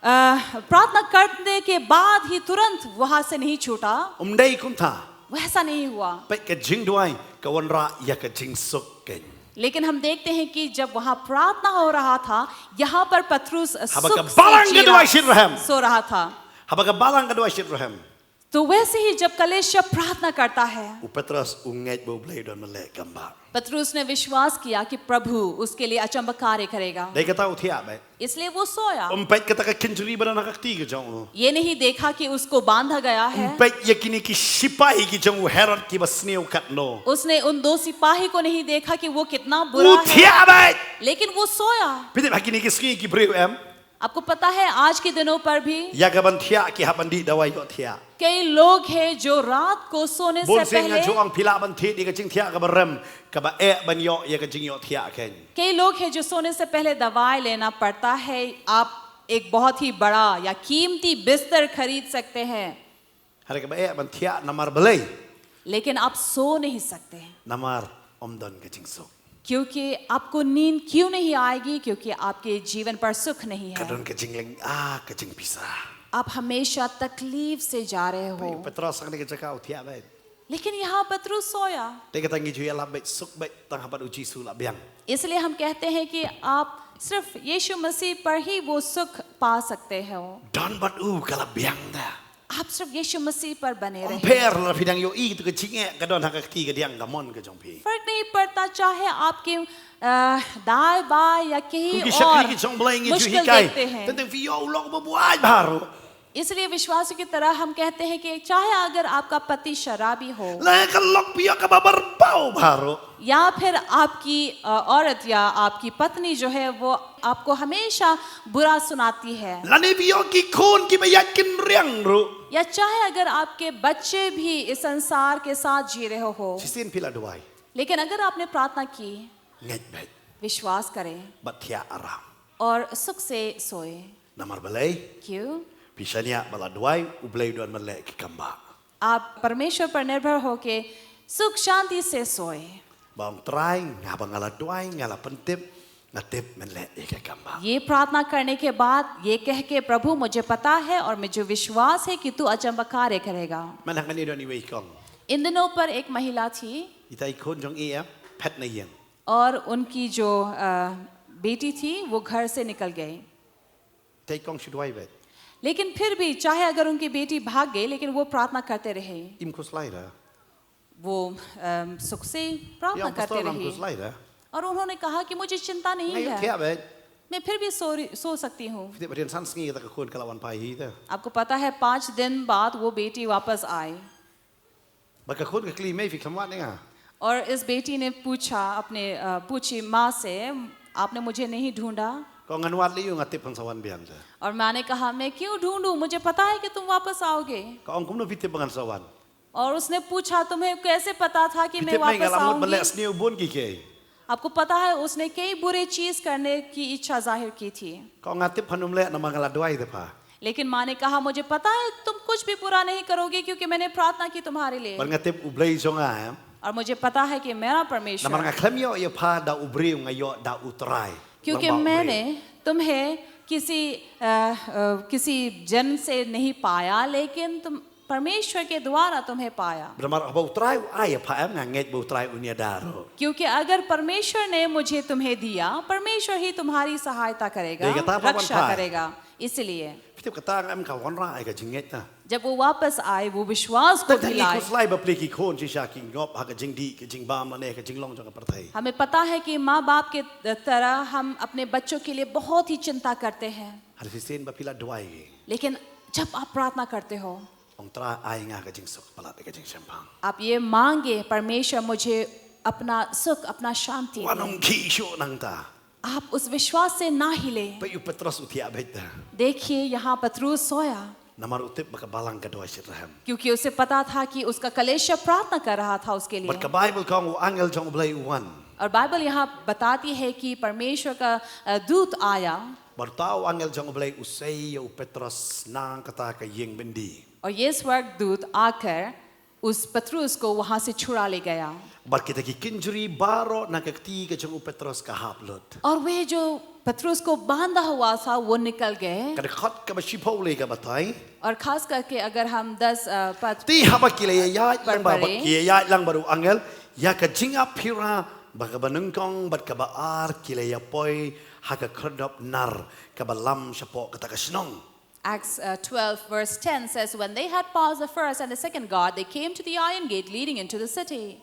अ, प्रार्थना करने के बाद ही तुरंत वहां से नहीं छूटा। Um dei kumta. वैसा नहीं हुआ। Peit ka jingduwai ka wanrah ïa ka jingsuk kein. लेकिन हम देखते हैं कि जब वहां प्रार्थना हो रहा था, यहाँ पर पतरस Haba सुख ka balang से ka जी duwai रहा, shitrhem. सो रहा था। Haba ka balang ka duwai shitrhem. तो वैसे ही जब कलीसिया प्रार्थना करता है, U Petros u ngeit ba U Blei u don ban leh kam bah. पतरस ने विश्वास किया कि प्रभु उसके लिए अचंबा कार्य करेगा, Dei kata u thiah beit. इसलिए वो सोया। Um peit kata ka kynjri ba don ha ka kti ka jong u. ये नहीं देखा कि उसको बांधा गया है। Um peit ïa kine ki shipai ki jong u Herod kiba sniew katno. उसने उन दो सिपाही को नहीं देखा कि वो कितना U बुरा है, thiah beit. लेकिन वो सोया। Phi tip ha kine ki sngi ki briew em. आपको पता है, आज के दिनों पर भी Ïa ka ban thiah ki hap ban dih dawai ïohthiah. कई लोग हैं जो रात को सोने से Bun sien nga पहले, ju ong phi lah ban thied ïa ka jingthiah kaba rem, kaba eh ban ïoh ïa ka jingïohthiah kein. कई लोग हैं जो सोने से पहले दवाई लेना पड़ता है। आप एक बहुत ही बड़ा या कीमती बिस्तर खरीद सकते हैं, Hynrei kaba eh ban thiah namar balei? लेकिन आप सो नहीं सकते, Namar ym don ka jingsuk. क्योंकि आपको नींद क्यों नहीं आएगी? क्योंकि आपके जीवन पर सुख नहीं Ka है। don ka jinglyngngoh, ah, ka jingpisa. आप हमेशा तकलीफ से जा रहे U हो। Petros ha kane ka jaka u thiah beit. लेकिन यहाँ पतरस सोया। Te kata ngi ju ïalap beit, suk beit tang ha bad u Jisu la biang. इसलिए हम कहते हैं कि आप सिर्फ यीशु मसीह पर ही वो सुख पा सकते हो। Don bad u ka la biang da. आप सिर्फ यीशु मसीह पर बने Ym रहें। pher lada phi dang ïohi tu ka jingeh ka don ha ka kti ka diang ka mon ka jong phi. फर्क नहीं पड़ता चाहे आपके, अ, दाएं बाएं या कहीं Kum ki और shakri ki jong Blei ngi ju मुश्किल hikai. देखते हैं। Teng teng phi ïoh u lok ba buaid bha ruh. इसलिए विश्वासियों की तरह हम कहते हैं कि चाहे अगर आपका पति शराबी हो, Lada ka lok phi ïoh kaba barbau bha ruh. या फिर आपकी, अ, औरत या आपकी पत्नी जो है वो आपको हमेशा बुरा सुनाती है, Lane phi ïoh ki khun kiba ïaid kynriang ruh. या चाहे अगर आपके बच्चे भी इस संसार के साथ जी रहे हो, Shisien phi la duwai. लेकिन अगर आपने प्रार्थना की, Ngeit beit. विश्वास करें Bad thiah aram. और सुख से सोए। Namar balei? क्यों? Phi shaniah ba la duwai, U Blei u don ban leh ki kam bah. आप परमेश्वर पर निर्भर होके सुख शांति से सोए। Ba ong Trai, nga ba nga la duwai, nga la pyntip, nga tip men leh ïa ki kam bah. ये प्रार्थना करने के बाद ये कह के, प्रभु, मुझे पता है और मुझे विश्वास है कि तू अचंबा कार्य करेगा। Mynta hangne don iwei i kong. इन दिनों पर एक महिला थी Ita i khun jong i, eh, phet na ïing. और उनकी जो, अ, बेटी थी, वो घर से निकल गई। Te i kong shu duwai beit. लेकिन फिर भी, चाहे अगर उनकी बेटी भाग गई, लेकिन वो प्रार्थना करते रहे। Im khuslai ruh. वो, अम, सुख से प्रार्थना Ïa, pastor, करते ngam रहे। khuslai ruh. और उन्होंने कहा कि मुझे चिंता नहीं Nga ïoh है, thiah beit. मैं फिर भी सो रही, सो सकती हूँ। Phi tip ba dei san sngi kata ka khun ka la wan phai hi te. आपको पता है, पाँच दिन बाद वो बेटी वापस आई। Ba ka khun ka kylli, mei phi khlem wad ïa nga? और इस बेटी ने पूछा अपने, अ, पूछी माँ से, "आपने मुझे नहीं ढूंढा?" Ka ong ngan wad lei ïa u, nga tip phan sa wan biang te. और मैंने कहा, "मैं क्यों ढूंढूं? मुझे पता है कि तुम वापस आओगे।" Ka ong kumno phi tip ba ngan sa wan? और उसने पूछा, "तुम्हें कैसे पता था कि Phi मैं tip mei nga वापस la mut ban leh आऊंगी?" sniew bun ki kei. आपको पता है, उसने कई बुरी चीज करने की इच्छा जाहिर की थी। Ka ong nga tip phan ym leh namar nga la duwai te pha. लेकिन माँ ने कहा, "मुझे पता है तुम कुछ भी बुरा नहीं करोगे, क्योंकि मैंने प्रार्थना की तुम्हारे लिए। Bad nga tip U Blei jong nga, eh. और मुझे पता है कि मेरा परमेश्वर, Namar nga khlem ïoh ïa pha da u briew, nga ïoh da U Trai. क्योंकि Lyngba U Blei. मैंने तुम्हें किसी, अ, अ, किसी जन से नहीं पाया, लेकिन तुम, परमेश्वर के द्वारा तुम्हें पाया।" Namar haba U Trai u ai ïa pha, em, nga ngeit ba U Trai un ïada ruh. क्योंकि अगर परमेश्वर ने मुझे तुम्हें दिया, परमेश्वर ही तुम्हारी सहायता करेगा, Dei kata pha ban रक्षा phai. करेगा। इसलिए Phi tip kata ngam ka wanrah ïa ka jingngeit ta. जब वो वापस आए, वो विश्वास को Tang भी ngi लाए। khuslai ba plie ki khun shisha ki ngop ha ka jingdih ka jingbam lane ka jinglong jong ka pyrthei. हमें पता है कि माँ बाप के तरह हम अपने बच्चों के लिए बहुत ही चिंता करते हैं, Hynrei shisien ba phi la duwai, लेकिन जब आप प्रार्थना करते हो, ong Trai ai nga ka jingsuk palat ka jingshemphang. आप ये मांगे, परमेश्वर, मुझे अपना सुख, अपना शांति Wat दे। nym khih shuh nangta. आप उस विश्वास से ना हिले। Peit u Petros u thiah beit ta. देखिए, यहाँ पतरस सोया, Namar u tip ba ka balang ka duwai shitrhem. क्योंकि उसे पता था कि उसका कलीसिया प्रार्थना कर रहा था उसके लिए। Bad ka Baibl ka ong u angel jong U Blei u wan. और बाइबल यहाँ बताती है कि परमेश्वर का अ, दूत आया Bad uta u angel jong U Blei u sei ïa u Petros na kata ka ïing byndi. और ये स्वर्गदूत आकर उस पतरस को वहां से छुड़ा ले गया। Bad kita ki kynjri baroh na ka kti ka jong u Petros ka hap lut. और वे जो पतरस को बांधा हुआ था, वो निकल गए। Ka dkhot kaba shiphew lei ka batai. और खास करके अगर हम दस अ, पद Te haba ki la ïaid Par lang ba, pare. ki la ïaid lang bad u angel, ïa ka jingïap phira ba kaba nyngkong bad kaba ar ki la ïapoi ha ka khyrdop nar kaba lam shapoh kata ka shnong. Acts uh, twelve, verse ten says, "When they had passed the first and the second guard, they came to the iron gate leading into the city."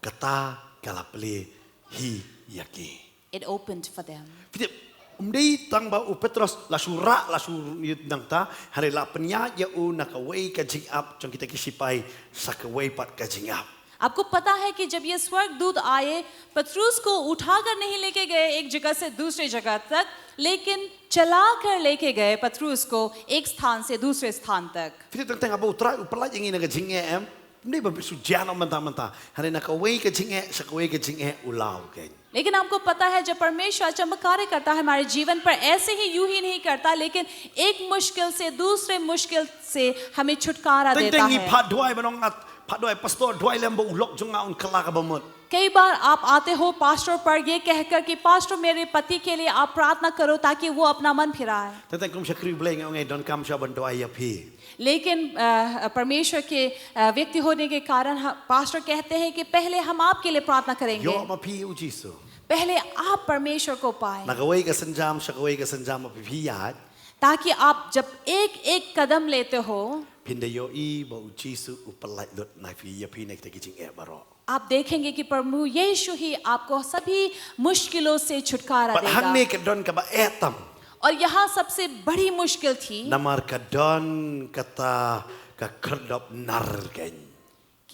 Kata ka la plie hi ïa ki. It opened for them. Phi tip, um dei tang ba u Petros la shu rah, la shu ïa nangta, hynrei la pynïaid ïa u na kawei ka jingïap jong kita ki sipai sha kawei pat ka jingïap. आपको पता है कि जब ये स्वर्गदूत आए, पतरस को उठाकर नहीं लेके गए एक जगह से दूसरी जगह तक, लेकिन चलाकर लेके गए पतरस को एक स्थान से दूसरे स्थान तक। Phi tip, teng teng haba u Trai u pyllait ïa ngi na ka jingeh, em, um dei ba shu jan ym mynta mynta, hynrei na kawei ka jingeh sha kawei ka jingeh u law kein. लेकिन आपको पता है, जब परमेश्वर अचंबकारी करता है हमारे जीवन पर, ऐसे ही यूं ही नहीं करता, लेकिन एक मुश्किल से दूसरे मुश्किल से हमें छुटकारा Teng देता teng ngi है। phah duwai ba ong nga, phah duwai, Pastor, duwai lem ba u lok jong nga un kylla kaba mut. कई बार आप आते हो पास्टर पर ये कहकर कि पास्टर, मेरे पति के लिए आप प्रार्थना करो ताकि वो अपना मन फिराए। Teng teng kum shakri U Blei nga ong nga donkam shuh ban duwai ïa phi. लेकिन अ, परमेश्वर के अ, व्यक्ति होने के कारण ह-, पास्टर कहते हैं कि पहले हम आपके लिए प्रार्थना करेंगे। Ïoh ma phi u Jisu. पहले आप परमेश्वर को पाए, Na kawei ka synjam sha kawei ka synjam ma phi phi ïaid. ताकि आप जब एक एक कदम लेते हो, Phin da ïohi ba u Jisu u pyllait lut na phi ïa phi na kita ki jingeh baroh. आप देखेंगे कि प्रभु यीशु ही आपको सभी मुश्किलों से छुटकारा Bad देगा। hangne ka don kaba eh tam. और यहाँ सबसे बड़ी मुश्किल थी, Namar ka don kata ka khyrdop nar kein.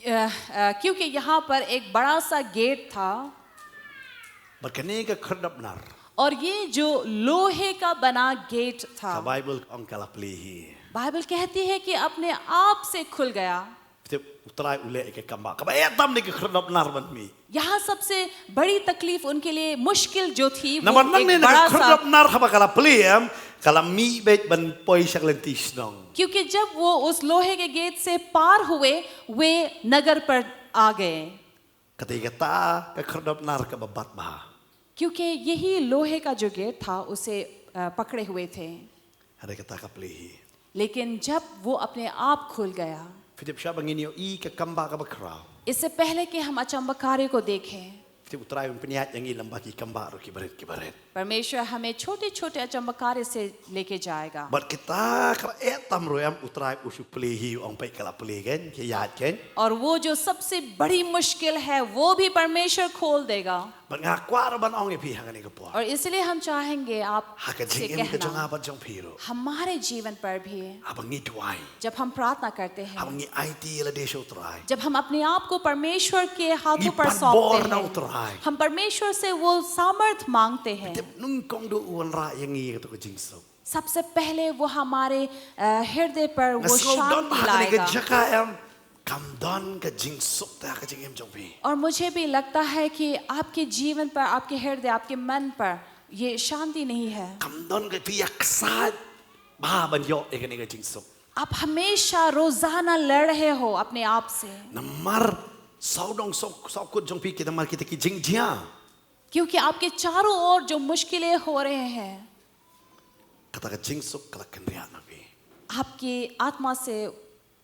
अ, अ, क्योंकि यहाँ पर एक बड़ा सा गेट था, Bad kane ka khyrdop nar, और ये जो लोहे का बना गेट ka था, Baibl ka ong ka la plie hi. Bible कहती है कि अपने आप से खुल गया। Phi tip, u Trai u leh ïa ka kambah kaba eh tam ne ka khyrdop nar ban mih. यहाँ सबसे बड़ी तकलीफ उनके लिए मुश्किल जो थी, वो Namar nangne एक na बड़ा ka सा, khyrdop nar haba ka la plie, em, ka la mih beit ban poi sha ka lynti shnong. क्योंकि जब वो उस लोहे के गेट से पार हुए, वे नगर पर आ गए। Kata kata ka khyrdop nar kaba bat bha. क्योंकि यही लोहे का जो गेट था, उसे अ, पकड़े हुए थे। Hynrei kata ka plie hi. लेकिन जब वो अपने आप खुल गया, Phi tip, sha ba ngin ïohi ka kambah kaba khraw, इससे पहले कि हम अचंबकारी को देखें, phi tip, u Trai un pynïaid ïa ngi lem bad ki kambah ruh kiba rit kiba rit. परमेश्वर हमें छोटे छोटे अचंबकारी से लेके जाएगा। Bad kita kaba eh tam ruh, em, u Trai u shu plie hi, u ong peit ka la plie kein, ka ïaid kein. और वो जो सबसे बड़ी मुश्किल है, वो भी परमेश्वर खोल देगा। Bad nga kwah ruh ban ong ïa phi ha kane ka por, और इसलिए हम चाहेंगे आप ha ka से jingim ka jong nga कहना, bad jong phi ruh, हमारे जीवन पर भी haba ngi duwai, जब हम प्रार्थना करते haba हैं, ngi aiti ïa lade sha u Trai, जब हम अपने आप को परमेश्वर के हाथों ngi पर pan सौंपते bor na u हैं, Trai, हम परमेश्वर से वो सामर्थ मांगते हैं, tip, nyngkong duh u wanrah ïa ngi ïa kato ka jingsuk. सबसे पहले वो हमारे अ, हृदय पर Nga वो sngew don शांति ha kane ka लाएगा। jaka, em, kam don ka jingsuk te ha ka jingim jong phi. और मुझे भी लगता है कि आपके जीवन पर, आपके हृदय, आपके मन पर ये शांति नहीं है। Kam don ka, phi ïaksaid bha ban ïoh ïa kane ka jingsuk. आप हमेशा रोजाना लड़ रहे हो अपने आप से, Namar sawdong saw, sawkut jong phi ki, namar kita ki jingjia. क्योंकि आपके चारों ओर जो मुश्किलें हो रहे हैं, Kata ka jingsuk ka la kynriah na phi. आपकी आत्मा से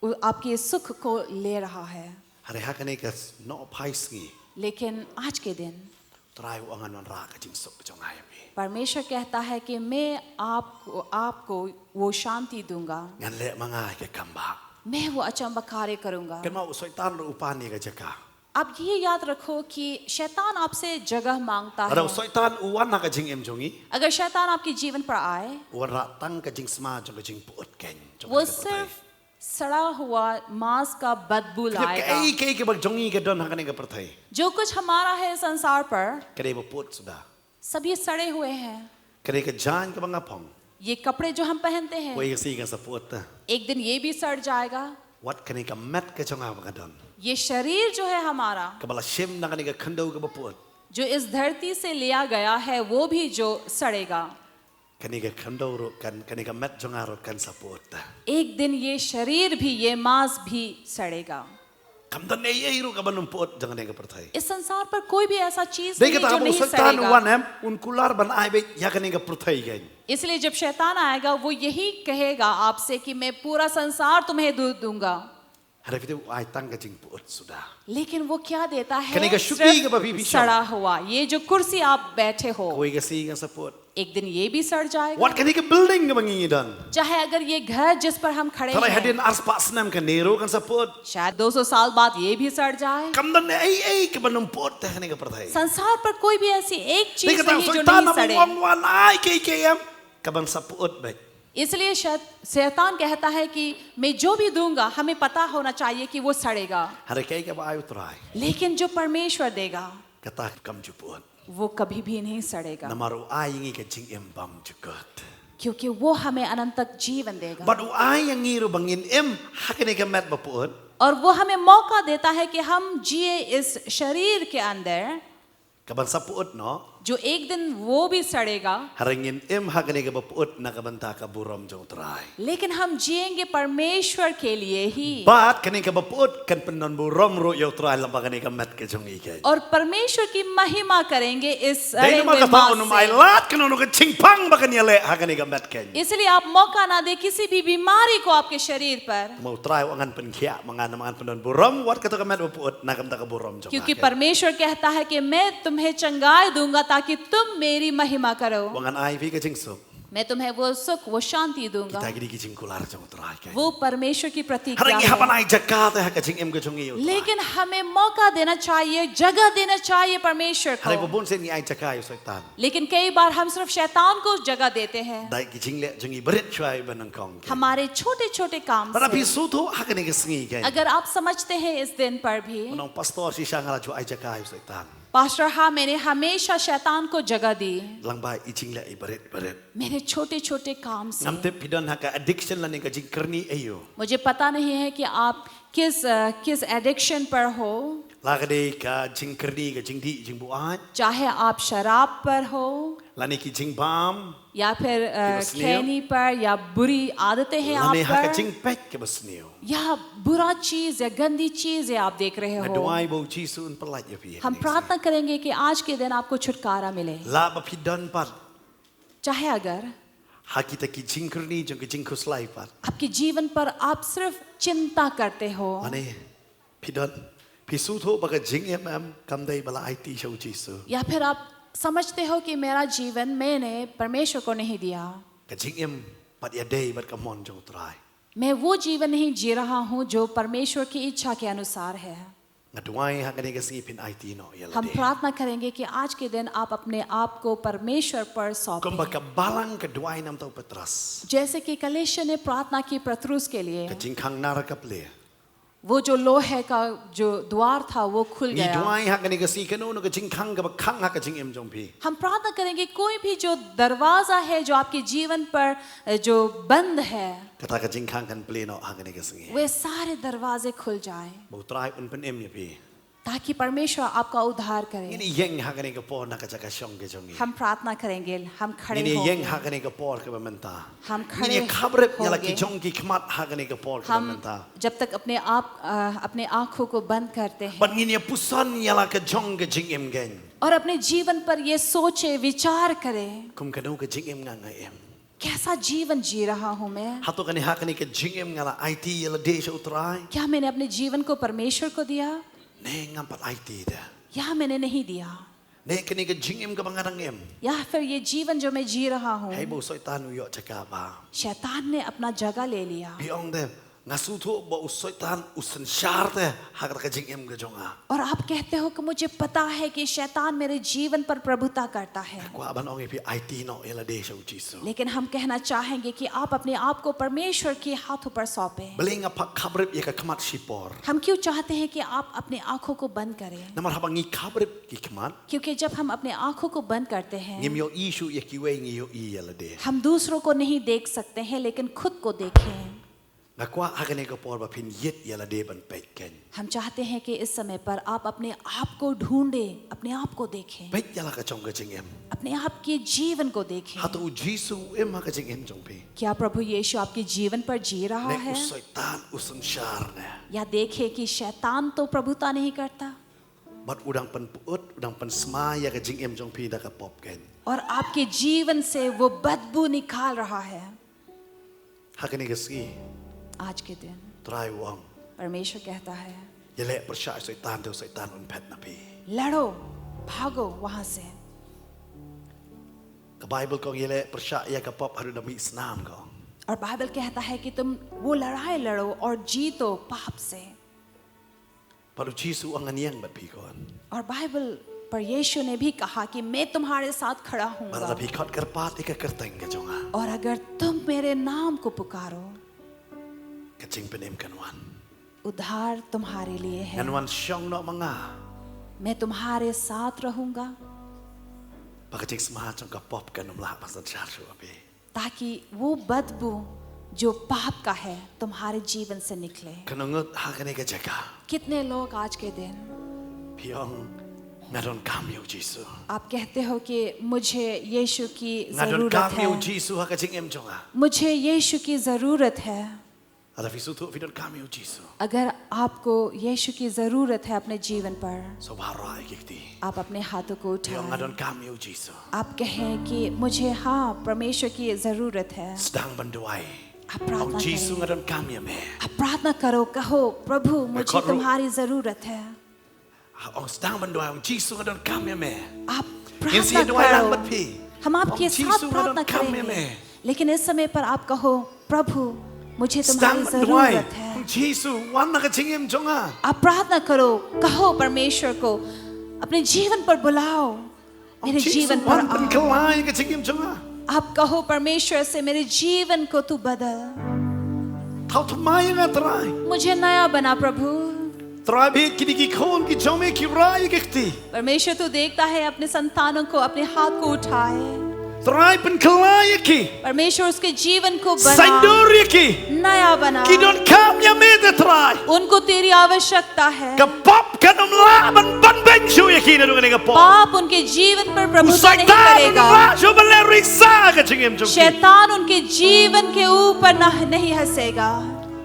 उ- आपके सुख को ले रहा है। Hynrei ha kane ka s-, nohphai sngi, लेकिन आज के दिन Trai u ong ngan wanrah ka jingsuk ka jong nga ïa phi. परमेश्वर कहता है कि मैं आपको आपको वो शांति दूंगा। Ngan leh ma nga ïa ka kam bah. मैं वो अचंबा कार्य करूंगा। Kynmaw u Soitan ruh u pan ïa ka jaka. अब ये याद रखो कि शैतान आपसे जगह मांगता Lada u है। Soitan u wan ha ka jingim jong ngi, अगर शैतान आपके जीवन पर आए, u wanrah tang ka jingsma jong ka jingpyut keiñ jong वो kane ka pyrthei. सिर्फ सड़ा हुआ मांस का बदबू Ka लाएगा। ei kaei kaba jong ngi ka don ha kane ka pyrthei, जो कुछ हमारा है संसार पर, ka dei ba pyut suda. सभी सड़े हुए हैं। Ka dei ka jaiñ kaba nga phong, ये कपड़े जो हम पहनते u हैं, ei ka sngi kan sa pyut ta. एक दिन ये भी सड़ जाएगा। Wat kane ka met ka jong nga ba nga don, ये शरीर जो है हमारा, kaba la shim na kane ka khyndew kaba pyut, जो इस धरती से लिया गया है, वो भी जो सड़ेगा। kane ka khyndew ruh kan, kane ka met jong nga ruh kan sa pyut ta. एक दिन ये शरीर भी, ये मांस भी सड़ेगा। Kam don ei ei ruh kaban ym pyut jong kane ka pyrthei. इस संसार पर कोई भी ऐसा चीज Dei नहीं है kata जो haba u नहीं Soitan u सड़ेगा। wan em, un kular ban ai beit ïa kane ka pyrthei keiñ. इसलिए जब शैतान आएगा, वो यही कहेगा आपसे कि मैं पूरा संसार तुम्हें दे दूंगा। Hynrei phi tip u ai tang ka jingpyut suda. लेकिन वो क्या देता है? Kane ka shuki kaba phi सिर्फ phi shong. सड़ा हुआ। ये जो कुर्सी आप बैठे हो, Kawei ka sngi kan sa pyut. एक दिन ये भी सड़ जाएगा। Wat kane ka building kaba ngi don, चाहे अगर ये घर जिस पर हम खड़े tharai हैं, hadien arspah snem kane ruh kan sa pyut. शायद दो सौ साल बाद ये भी सड़ जाए। Kam don ei ei kaban ym pyut te ha kane ka pyrthei. संसार पर कोई भी ऐसी एक Dei चीज kata u नहीं जो Soitan नहीं haba u सड़े। ong wan ai kaei kaei em, kaban sa pyut beit. इसलिए शै- शैतान कहता है कि मैं जो भी दूंगा, हमें पता होना चाहिए कि वो सड़ेगा, Hynrei kaei kaba ai u Trai, लेकिन जो परमेश्वर देगा, kata kam ju pyut. वो कभी भी नहीं सड़ेगा, Namar u ai ïa ngi ka jingim bymjukut. क्योंकि वो हमें अनंत तक जीवन देगा। Bad u ai ïa ngi ruh ba ngin im ha kane ka met ba pyut, और वो हमें मौका देता है कि हम जिए इस शरीर के अंदर, kaban sa pyut noh. जो एक दिन वो भी सड़ेगा, Hynrei ngin im ha kane kaba pyut na ka bynta ka burom jong u Trai. लेकिन हम जिएंगे परमेश्वर के लिए ही। Bad kane kaba pyut kan pyndon burom ruh ïa u Trai lyngba kane ka met ka jong ngi keiñ. और परमेश्वर की महिमा करेंगे इस Dei सड़े namar हुए kata मांस un ym से। ailad kano kano ka jingpang ba kan ïaleh ha kane ka met keiñ. इसलिए आप मौका ना दे किसी भी बीमारी को आपके शरीर पर, Namar u Trai u ong ngan pynkhiah ma nga, namar ngan pyndon burom wat kata ka met ba pyut na ka bynta ka burom jong nga. क्योंकि परमेश्वर कहता है कि मैं तुम्हें चंगाई दूंगा ताकि तुम मेरी महिमा करो। U ong ngan ai phi ka jingsuk. मैं तुम्हें वो सुख, वो शांति दूंगा। Kita ki dei ki jingkular jong u Trai keiñ. वो परमेश्वर की प्रतिज्ञा Hynrei ngi hap है। ban ai jaka te ha ka jingim ka jong ngi ïa u Trai. लेकिन हमें मौका देना चाहिए, जगह देना चाहिए परमेश्वर Hynrei ba को। bun sien ngi ai jaka ïa u Soitan. लेकिन कई बार हम सिर्फ शैतान को जगह देते हैं। Da ki jingleh jong ngi barit shuwa ba nyngkong keiñ. हमारे छोटे छोटे काम Lada phi से। sngewthuh ha kane ka sngi keiñ. अगर आप समझते हैं इस दिन पर भी, Nong pastor shisha nga la ju ai jaka ïa u Soitan. Pastor, हाँ, मैंने हमेशा शैतान को जगह दी। Lyngba i jingleh i barit barit. मेरे छोटे छोटे काम से। Ngam tip phi don ha ka addiction lane ka jingkyrni aïu. मुझे पता नहीं है कि आप किस अ, किस एडिक्शन पर हो। La ka dei ka jingkyrni ka jingdih jingbuaid. चाहे आप शराब पर हो, Lane ki jingbam. या फिर अ, Kiba sniew. खैनी पर, या बुरी आदतें हैं आप Lane ha ka पर, jingpeit kaba sniew. या बुरा चीज या गंदी चीजें आप देख रहे Nga हो। duwai ba u Jisu un pyllait ïa phi. हम प्रार्थना करेंगे कि आज के दिन आपको छुटकारा मिले। Lah ba phi don pat. चाहे अगर Ha kita ki jingkyrni jong ki jingkhuslai pat. आपके जीवन पर आप सिर्फ चिंता करते हो, Lane phi don, phi sngewthuh ba ka jingim em kam dei ba la aiti sha u Jisu. या फिर आप समझते हो कि मेरा जीवन मैंने परमेश्वर को नहीं दिया, Ka jingim pat ïadei bad ka mon jong u Trai. मैं वो जीवन नहीं जी रहा हूँ जो परमेश्वर की इच्छा के अनुसार है। Nga duwai ha kane ka sngi phin aiti noh ïa lade. हम प्रार्थना करेंगे कि आज के दिन आप अपने आप को परमेश्वर पर सौंपें। Kumba ka balang ka duwai namar u Petros. जैसे कि कलीसिया ने प्रार्थना की पतरस के लिए, Ka jingkhang nar ka plie. वो जो लोहे का जो द्वार था वो खुल Ngi गया। duwai ha kane ka sngi kano kano ka jingkhang kaba khang ha ka jingim jong phi. हम प्रार्थना करेंगे कोई भी जो दरवाजा है जो आपके जीवन पर अ, जो बंद है, Kata ka jingkhang kan plie noh ha kane ka sngi. वे सारे दरवाजे खुल जाए, Ba u Trai un pynim ïa phi. ताकि परमेश्वर आपका उद्धार Ngin करे। ïeng ha kane ka por na ka jaka shong ka jong ngi. हम प्रार्थना करेंगे, हम खड़े Ngin ïeng होंगे, ha kane ka por kaba mynta. हम Ngin खड़े ïa khabrip ïa la ki होंगे। jong ki khmat ha kane ka por kaba हम mynta. जब तक अपने आप अ, अपने आंखों को बंद करते हैं Bad ngin ïa puson ïa la ka jong ka jingim keiñ. और अपने जीवन पर ये सोचे विचार करें, Kum kano ka jingim nga nga im. कैसा जीवन जी रहा हूँ मैं? Hato kane ha kane ka jingim nga la aiti ïa lade sha u Trai. क्या मैंने अपने जीवन को परमेश्वर को दिया Ne ngam pat aiti de. या मैंने नहीं दिया? Ne kane ka jingim kaba nga dang im. या फिर ये जीवन जो मैं जी रहा हूँ, Hei ba u Soitan u ïoh jaka ba. शैतान ने अपना जगह ले लिया। Phi ong de, nga sngewthuh ba u Soitan u synshar te ha kata ka jingim ka jong nga. और आप कहते हो कि मुझे पता है कि शैतान मेरे जीवन पर प्रभुता करता है। Kwah ban ong ïa phi, aiti noh ïa lade sha u Jisu. लेकिन हम कहना चाहेंगे कि आप अपने आप को परमेश्वर के हाथों पर सौंपें। Balei nga phah khaprip ïa ka khmat shipor? हम क्यों चाहते हैं कि आप अपने आंखों को बंद करें? Namar haba ngi khaprip ki khmat, क्योंकि जब हम अपने आंखों को बंद करते हैं, ngim ïohi shuh ïa kiwei, ngi ïohi ïa lade. हम दूसरों को नहीं देख सकते हैं, लेकिन खुद को देखें। Nga kwah ha kane ka por ba phin ïit ïa lade ban peit kein. हम चाहते हैं कि इस समय पर आप अपने आप को ढूंढें, अपने आप को देखें, Peit ïa la ka jong ka jingim. अपने आप के जीवन को देखें। Hato u Jisu u im ha ka jingim jong phi? क्या प्रभु यीशु आपके जीवन पर जी रहा Ne है? u Soitan u synshar ne. या देखें कि शैतान तो प्रभुता नहीं करता। Bad u dang pynput, u dang pynsma ïa ka jingim jong phi da ka pop kein. और आपके जीवन से वो बदबू निकाल रहा है। Ha kane ka sngi, आज के दिन, Trai u ong, परमेश्वर कहता है, ïaleh pyrshah ïa u Soitan te u Soitan un phet na phi. लड़ो, भागो वहां से। Ka Baibl ka ong ïaleh pyrshah ïa ka pop haduh da mih snam, ka ong. और बाइबल कहता है कि तुम वो लड़ाई लड़ो और जीतो पाप से। Bad u Jisu u ong, ngan ïeng bad phi, ka ong. और बाइबल पर यीशु ने भी कहा कि मैं तुम्हारे साथ खड़ा हूंगा। Bad lada phi khot kyrpad ïa ka kyrteng ka jong nga, और अगर तुम मेरे नाम को पुकारो, ka jingpynim kan wan. उद्धार तुम्हारे लिए है। Ngan wan shong noh ma nga. मैं तुम्हारे साथ रहूंगा। Ba ka jingsma jong ka pop kan ym lah ban synshar shuh ha phi. ताकि वो बदबू जो पाप का है तुम्हारे जीवन से निकले। Katno ngut ha kane ka jaka? कितने लोग आज के दिन Phi ong, nga donkam ïa u Jisu. आप कहते हो कि मुझे यीशु की Nga जरूरत donkam ïa u है, Jisu ha ka jingim jong nga. मुझे यीशु की जरूरत है। Lada phi sngewthuh phi donkam ïa u Jisu, अगर आपको यीशु की जरूरत है अपने जीवन पर, sngewbha rah ïa ki kti. आप अपने हाथों को Phi ong, nga उठाएं। donkam ïa u Jisu. आप कहें कि मुझे, हाँ, परमेश्वर की जरूरत है। Sdang ban duwai. आप प्रार्थना Ong, Jisu, करें। nga donkam ïa me. आप प्रार्थना करो, कहो, प्रभु, Nga मुझे khot ruh. तुम्हारी जरूरत है। Ha, ong, sdang ban duwai, ong, Jisu, nga donkam ïa me. आप Ngin sa प्रार्थना duwai lang करो। bad phi. हम आपके Ong, साथ Jisu, nga प्रार्थना donkam ïa करेंगे। me. लेकिन इस समय पर आप कहो, प्रभु, मुझे तुम्हारी Sdang ban duwai. जरूरत है। Ong, Jisu, wan na ka jingim jong nga. आप प्रार्थना करो, कहो परमेश्वर को, अपने जीवन पर बुलाओ, Ong, मेरे Jisu, जीवन पर wan आओ। pynkylla ïa ka jingim jong nga. आप कहो परमेश्वर से, मेरे जीवन को तू बदल। Thaw thymmai ïa nga, Trai. मुझे नया बना, प्रभु। Trai, phi ïeit kine ki khun ki jong me ki rah ïa ki kti. परमेश्वर तू देखता है अपने संतानों को, अपने हाथ को उठाए। Trai, pynkylla ïa ki. परमेश्वर उसके जीवन को बना। Saiñdur ïa ki. नया बना। Ki donkam ïa me te, Trai. उनको तेरी आवश्यकता है। Ka pop kan ym lah ban banbeiñ shuh ïa ki naduh kane ka por. पाप उनके जीवन पर प्रभुता नहीं करेगा। U Saitan un ym lah shuh ban leh risa ha ka jingim jong ki. शैतान उनके जीवन के ऊपर ना, नहीं हंसेगा।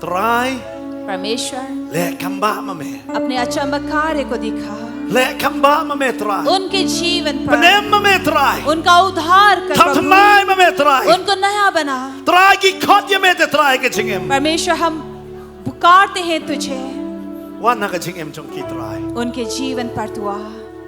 Trai, परमेश्वर, leh kham bha ma me. अपने अचम्मक कार्य को दिखा। Leh kham bha ma me, Trai. उनके जीवन पर, pynim ma me, Trai. उनका उद्धार कर, Thaw प्रभु। thymmai ma me, Trai. उनको नया बना। Trai, ngi khot ïa me te, Trai, ha ka jingim. परमेश्वर, हम पुकारते हैं तुझे। Wan ha ka jingim jong ki, Trai. उनके जीवन पर तू आ।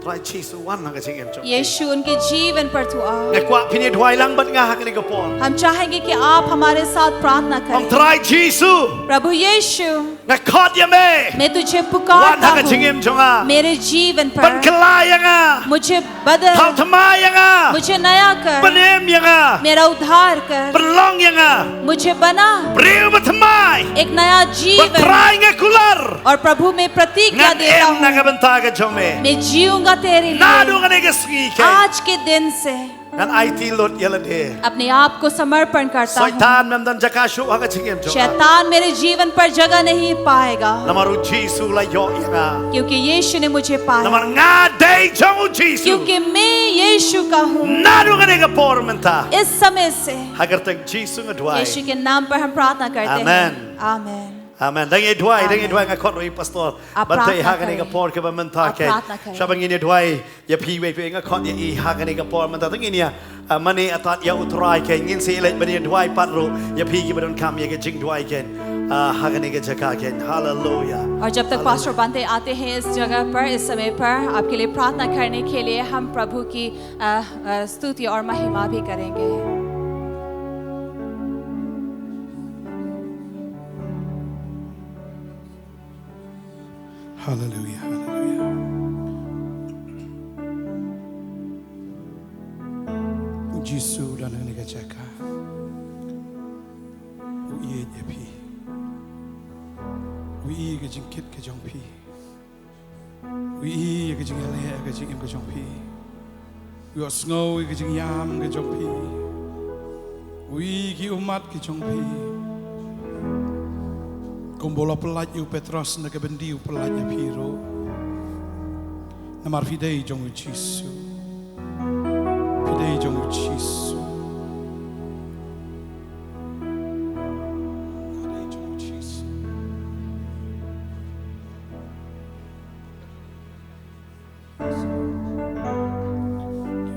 Trai Jisu, wan ha ka jingim jong ki. यीशु, उनके जीवन पर तू आ। Nga kwah phin ïa duwai lang bad nga ha kane ka por. हम चाहेंगे कि आप हमारे साथ प्रार्थना करें। Ong, Trai Jisu, प्रभु यीशु, nga khot ïa me. मैं तुझे पुकारता हूँ। Wan ha ka jingim jong nga. मेरे जीवन पर, pynkylla ïa nga. मुझे बदल। Thaw thymmai ïa nga. मुझे नया कर। Pynim ïa nga. मेरा उद्धार कर। Pynlong ïa nga. मुझे बना। Briew bathymmai. एक नया जीवन। Bad Trai, nga kular. और प्रभु, मैं प्रतिज्ञा देता हूँ। Ngan im na ka bynta ka jong me. मैं जीऊंगा तेरे लिए। Naduh kane ka sngi kein, आज के दिन से, ngan aiti lut ïa lade. अपने आप को समर्पण करता हूँ। Soitan, mem don jaka shuh ha ka jingim jong nga. शैतान मेरे जीवन पर जगह नहीं पाएगा। Namar u Jisu u la ïoh ïa nga. क्योंकि यीशु ने मुझे पाया। Namar nga dei jong u Jisu. क्योंकि मैं यीशु का हूँ। Naduh kane ka por mynta, इस समय से, ha ka kyrteng Jisu nga duwai. यीशु के नाम पर हम प्रार्थना करते हैं। Amen. आमीन। Amen. Dang ïa duwai, dang ïa duwai, nga khot ruh ïa i pastor. आप प्रार्थना करें। Ban tei ha kane ka por kaba mynta kein. आप प्रार्थना करें। Shwa ban ngin ïa duwai ïa phi, wei phi, nga khot ïa i ha kane ka por mynta. Te ngin ïa, ah, mane atat ïa u Trai kein. Ngin sa ïaleit ban ïa duwai pat ruh ïa phi kiba donkam ïa ka jingduwai kein. Ah, ha kane ka jaka kein. Hallelujah. और जब तक पास्टर बांटे आते हैं इस जगह पर, इस समय पर आपके लिए प्रार्थना करने के लिए, हम प्रभु की, अ, अ, स्तुति और महिमा भी करेंगे। Hallelujah, hallelujah. Jisu u don ha kane ka jaka. U ïeit ïa phi. U ïohi ïa ka jingkit ka jong phi. U ïohi ïa ka jingïaleh, ka jingim ka jong phi. U ïohsngew ïa ka jingïam ka jong phi. U ïohi ïa ki ummat ki jong phi. Kumba u la pyllait ïa u Petros na ka byndi, u pyllait ïa phi ruh. Namar phi dei jong u Jisu. Phi dei jong u Jisu. Nga dei jong u Jisu.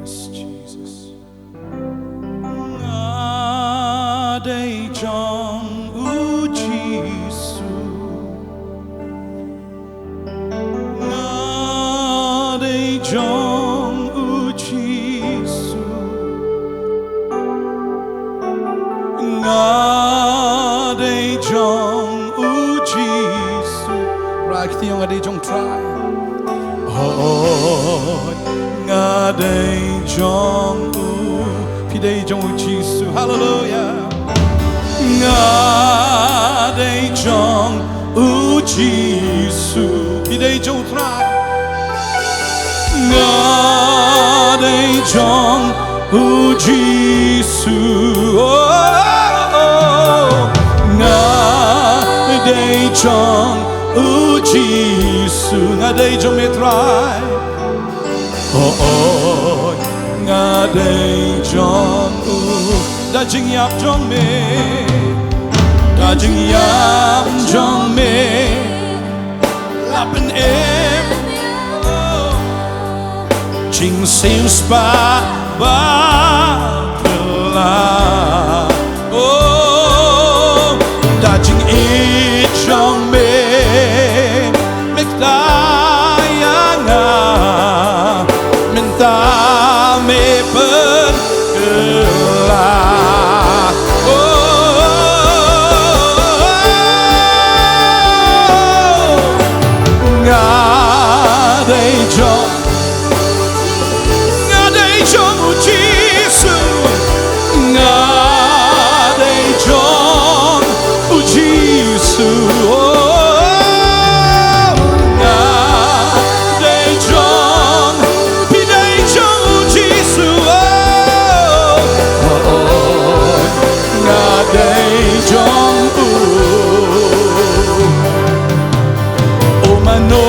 Yes, Jesus. Nga dei jong u Jisu. Nga dei jong u Jisu. Nga dei jong u Jisu. Right, kti, nga dei jong Trai. Hooid, nga dei jong u. Phi dei jong u Jisu. Hallelujah. Nga dei jong u Jisu. Phi dei jong u Trai. Nga dei jong u Jisu. Oh, oh, oh. Nga dei jong u Jisu. Nga dei jong me Trai. Oh, oh, nga dei jong u. Da jingïap jong me, da jingïap jong me, la pynim jingsngewspah ba la. Oh, da jingïeit jong me, me kta ïa nga, mynta me pynkylla. Oh, nga dei jong Nga dei jong u Jisu. Nga dei jong u Jisu. Oh, nga dei jong, phi dei jong u Jisu. Oh, oh, oh, nga dei jong u. Oh, mano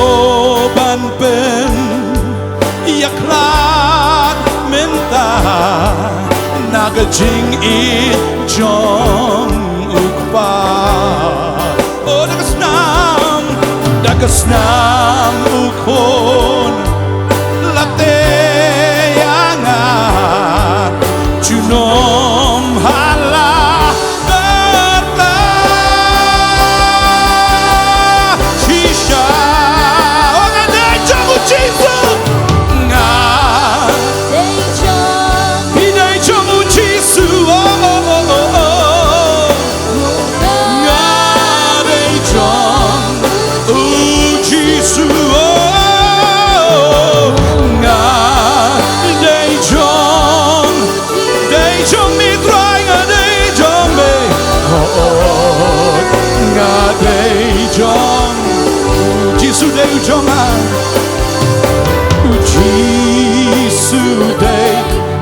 ban pyn ïakhlad mynta na ka jingïeit jong u Kpa. Oh, da ka snam, da ka snam u Khun la tei ïa nga, junom ha la Shisha. Oh, nga dei jong u Jisu. Nga dei jong, phi dei jong u Jisu. Oh, oh, oh, oh, oh. Nga dei jong u Jisu. Oh, nga dei jong Dei jong me Trai, nga dei jong me. Oh, oh, nga dei jong. Jisu dei u jong nga. U Jisu dei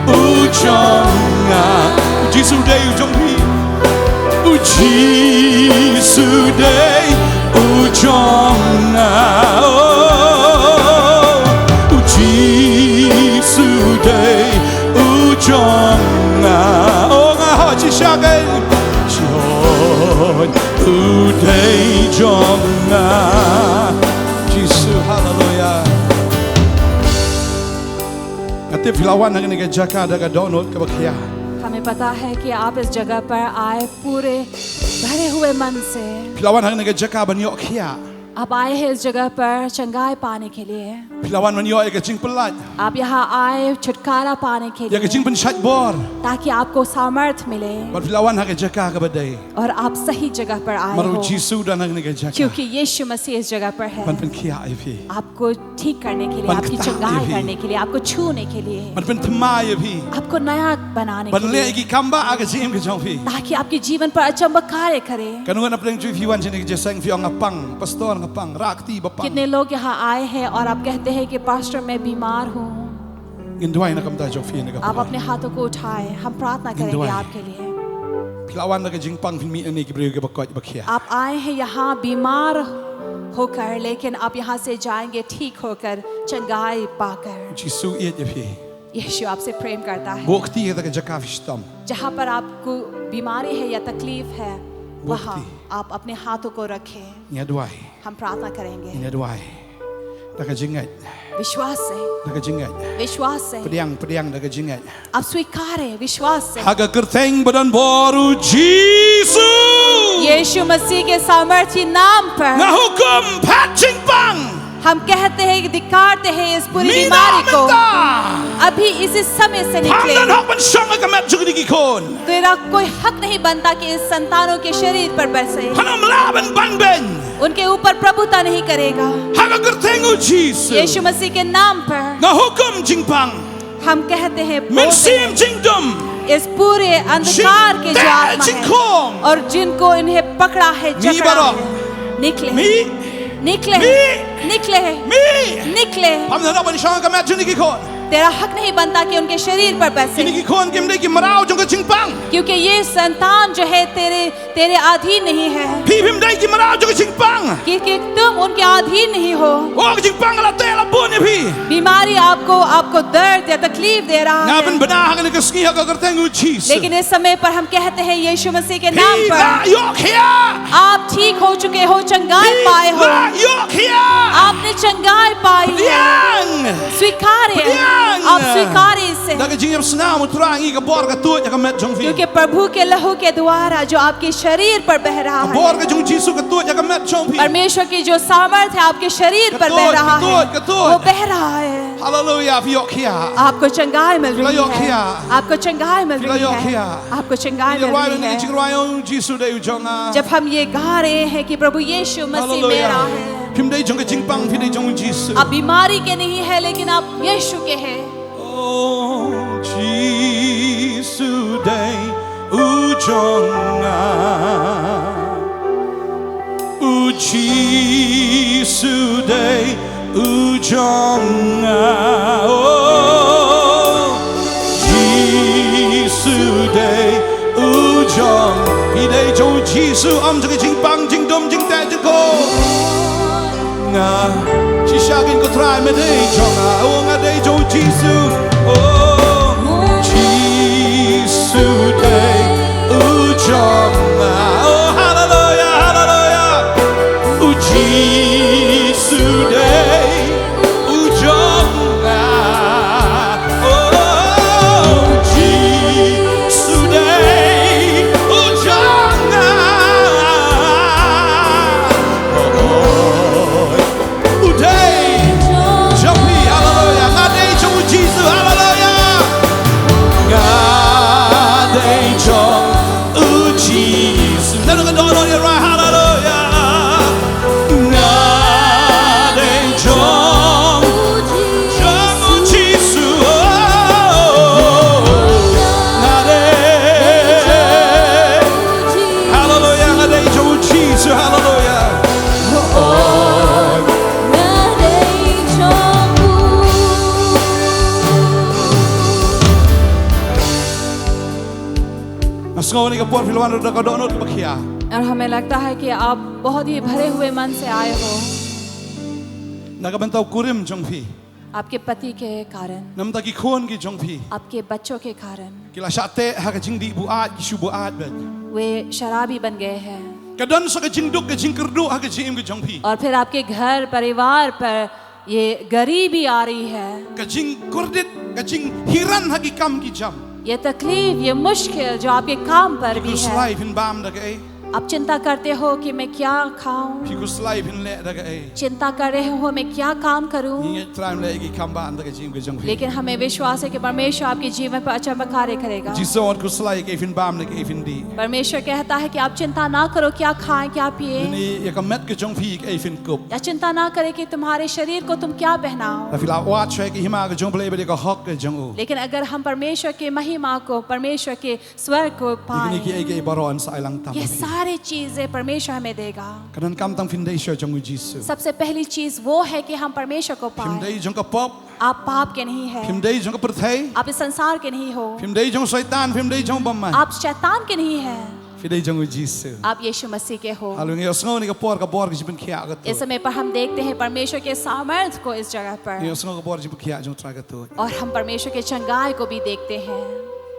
u jong nga. U Jisu dei u jong phi. U Jisu dei u jong nga. Oh, u Jisu dei u jong nga. Oh, nga hap shisha kein. Jong u dei jong nga. Jisu, haleluya. Nga tip phi la wan ha kane ka jaka da ka dohnud kaba khia. हमें पता है कि आप इस जगह पर आए पूरे भरे हुए मन से। Phi la wan ha kane ka jaka ban ïoh khiah. आप आए हैं इस जगह पर चंगाई पाने के लिए। Phi la wan ban ïoh ïa ka jingpyllait. आप यहाँ आए छुटकारा पाने के लिए। Ïa ka jingpynshait bor. ताकि आपको सामर्थ मिले। Bad phi la wan ha ka jaka kaba dei. और आप सही जगह पर आए हो। Namar u Jisu u don ha kane ka jaka. क्योंकि यीशु मसीह इस जगह पर है। Ban pynkhiah ïa phi. आपको ठीक करने के लिए, आपकी चंगाई करने के लिए, आपको छूने के लिए, ban pynthymmai ïa phi, आपको नया बनाने के लिए, ban leh ïa ki kam ba ha ka jingim ka jong phi, ताकि आपके जीवन पर अचंबा कार्य करे। Katno ngut na pdeng jong phi wan shane ka jingïaseng, phi ong nga pang, pastor nga pang, rah kti ba pang. कितने लोग यहाँ आए हैं और आप कहते हैं कि पास्टर मैं बीमार हूँ। Ngin duwai na ka bynta jong phi na ka bynta. आप अपने हाथों को उठाएं, हम प्रार्थना करेंगे आपके लिए। Phi la wan da ka jingpang, phin mih na ki briew kiba koit ba khiah. आप आए हैं यहाँ बीमार होकर, लेकिन आप यहाँ से जाएंगे ठीक होकर, चंगाई पाकर। Jisu u ïeit ïa phi. यीशु आपसे प्रेम करता है। Buh kti ha kata ka jaka phi shitom. जहाँ पर आपको बीमारी है या तकलीफ है, वहाँ आप अपने हाथों को रखें। Ngin ïa duwai. हम प्रार्थना करेंगे। Ngin ïa duwai. Da ka jingngeit. विश्वास से। Da ka jingngeit. विश्वास से। Pdiang, pdiang da ka jingngeit. आप स्वीकारें विश्वास से। Ha ka kyrteng ba don bor u Jisu. यीशु मसीह के सामर्थी नाम पर। Nga hukum, phet jingpang. हम कहते हैं, धिक्कारते हैं इस पूरी बीमारी को। Mih na mynta. अभी इसी समय से निकले। Pham don hok ban shong ha ka met jong kine ki khun. तेरा कोई हक नहीं बनता कि इस संतानों के शरीर पर बैसे। Phan ym lah ban ban beiñ. उनके ऊपर प्रभुता नहीं करेगा। Ha ka kyrteng u Jisu. यीशु मसीह के नाम पर। Nga hukum jingpang. हम कहते हैं, बोलते हैं, mynsiem jingdum, इस पूरे अंधकार के जो आत्मा है, jingteh jingkhum, और जिनको इन्हें पकड़ा है, mih jकड़ा baroh, है, निकले, mih, निकले, mih, निकले, mih, निकले। Pham don hok ban shong ha ka met jong kine ki khun. तेरा हक नहीं बनता कि उनके शरीर पर बैसे। Kine ki khun kim dei ki mraw jong ka jingpang. क्योंकि ये संतान जो है तेरे तेरे अधीन नहीं है। Phi phim dei ki mraw jong ka jingpang. कि, कि तुम उनके अधीन नहीं हो। Oh, ka jingpang ka la teh la bun ïa phi. बीमारी आपको, आपको दर्द या तकलीफ दे रहा है। Nga pynbna ha kane ka sngi ha ka kyrteng u Jisu. लेकिन इस समय पर हम कहते हैं यीशु मसीह के नाम पर। Phi la ïoh khiah. आप ठीक हो चुके हो, चंगाई पाए हो। Phi la ïoh khiah. आपने चंगाई पाई है। Pdiang. स्वीकारें। Pdiang. आप स्वीकारें इसे। Da ka jingïap snam u Trai ngi ka bor ka tuid ha ka met jong phi. क्योंकि प्रभु के लहू के द्वारा जो आपके शरीर पर बह रहा है, ka bor ka jong u Jisu ka tuid ha ka met jong phi. परमेश्वर की जो सामर्थ है आपके शरीर पर बह रहा है, ka tuid, ka tuid, ka tuid, वो बह रहा है। Haleluia, phi ïoh khiah. आपको चंगाई मिल रही है। Phi la ïoh khiah. आपको चंगाई मिल रही है। Phi la ïoh khiah. आपको चंगाई मिल रही है। Ngi rwai, ngi rwai, u Jisu dei u jong nga. जब हम ये गा रहे हैं कि प्रभु यीशु मसीह मेरा है। Haleluia. Phim dei jong ka jingpang, phi dei jong u Jisu. आप बीमारी के नहीं है, लेकिन आप यीशु के हैं। O Jisu dei u jong nga. U Jisu dei u jong nga. O Jisu dei u jong. Phi dei jong u Jisu, ym jong ka jingpang, jingdum, jingteh, jingkhum. Nga, shisha kein ko Trai me dei jong nga, o nga dei jong u Jisu. O Jisu dei u jong nga. O haleluia, haleluia. U Jisu dei u jong nga. O Jisu dei u jong nga. O, u dei jong phi, haleluia. Nga dei jong u Jisu, haleluia. Nga dei jong u Jisu. Naduh ka dohnud ïa rai, haleluia. Nga dei jong, jong u Jisu. Nga dei, haleluia, nga dei jong u Jisu, haleluia. Nga sngew ha kane ka por phi la wan da ka dohnud kaba khia. और हमें लगता है कि आप बहुत ही भरे हुए मन से आए हो। Na ka bynta u kurim jong phi. आपके पति के कारण। Na ka bynta ki khun ki jong phi. आपके बच्चों के कारण। Ki la shah teh ha ka jingdih buaid, ki shu buaid beit. वे शराबी बन गए हैं। Ka don sa ka jingduk, ka jingkyrduh ha ka jingim ka jong phi. और फिर आपके घर परिवार पर ये गरीबी आ रही है। Ka jingkordit, ka jinghiran ha ki kam ki jam. ये तकलीफ, ये मुश्किल जो आपके काम पर भी है। Khuslai, phin bam da kaei? आप चिंता करते हो कि मैं क्या खाऊं? Phi khuslai phin leh da kaei? चिंता कर रहे हो मैं क्या काम करूं? Ngi ngeit Trai un leh ïa ki kam ba an da ka jingim ka jong phi. लेकिन हमें विश्वास है कि परमेश्वर आपके जीवन पर अचंबा कार्य करेगा। Jisu u ong wat khuslai ïa kaei phin bam ne kaei phin dih. परमेश्वर कहता है कि आप चिंता ना करो क्या खाएं, क्या पिए। Lane ïa ka met ka jong phi kaei phin kup. या चिंता ना करें कि तुम्हारे शरीर को तुम क्या पहनाओ। Lada phi la wad shuwa ïa ka hima ka jong U Blei bad ïa ka hok ka jong u. लेकिन अगर हम परमेश्वर की महिमा को, परमेश्वर के स्वर को पाएं, ïa kine kiei kiei baroh yn sa ai lang tam ïa phi. ये सारी चीजें परमेश्वर हमें देगा। Ka donkam tang phin dei shuwa jong u Jisu. सबसे पहली चीज वो है कि हम परमेश्वर को पाएं। Phim dei jong ka pop. आप पाप के नहीं हैं। Phim dei jong ka pyrthei. आप इस संसार के नहीं हो। Phim dei jong Soitan, phim dei jong bymman. आप शैतान के नहीं हैं। Phi dei jong u Jisu. आप यीशु मसीह के हो। Haleluia. Ngi ïohsngew ha kane ka por ka bor ka jingpynkhiah ka tuid. इस समय पर हम देखते हैं परमेश्वर के सामर्थ को इस जगह पर। Ngi ïohsngew ka bor ka jingpynkhiah jong U Trai ka tuid. और हम परमेश्वर के चंगाई को भी देखते हैं।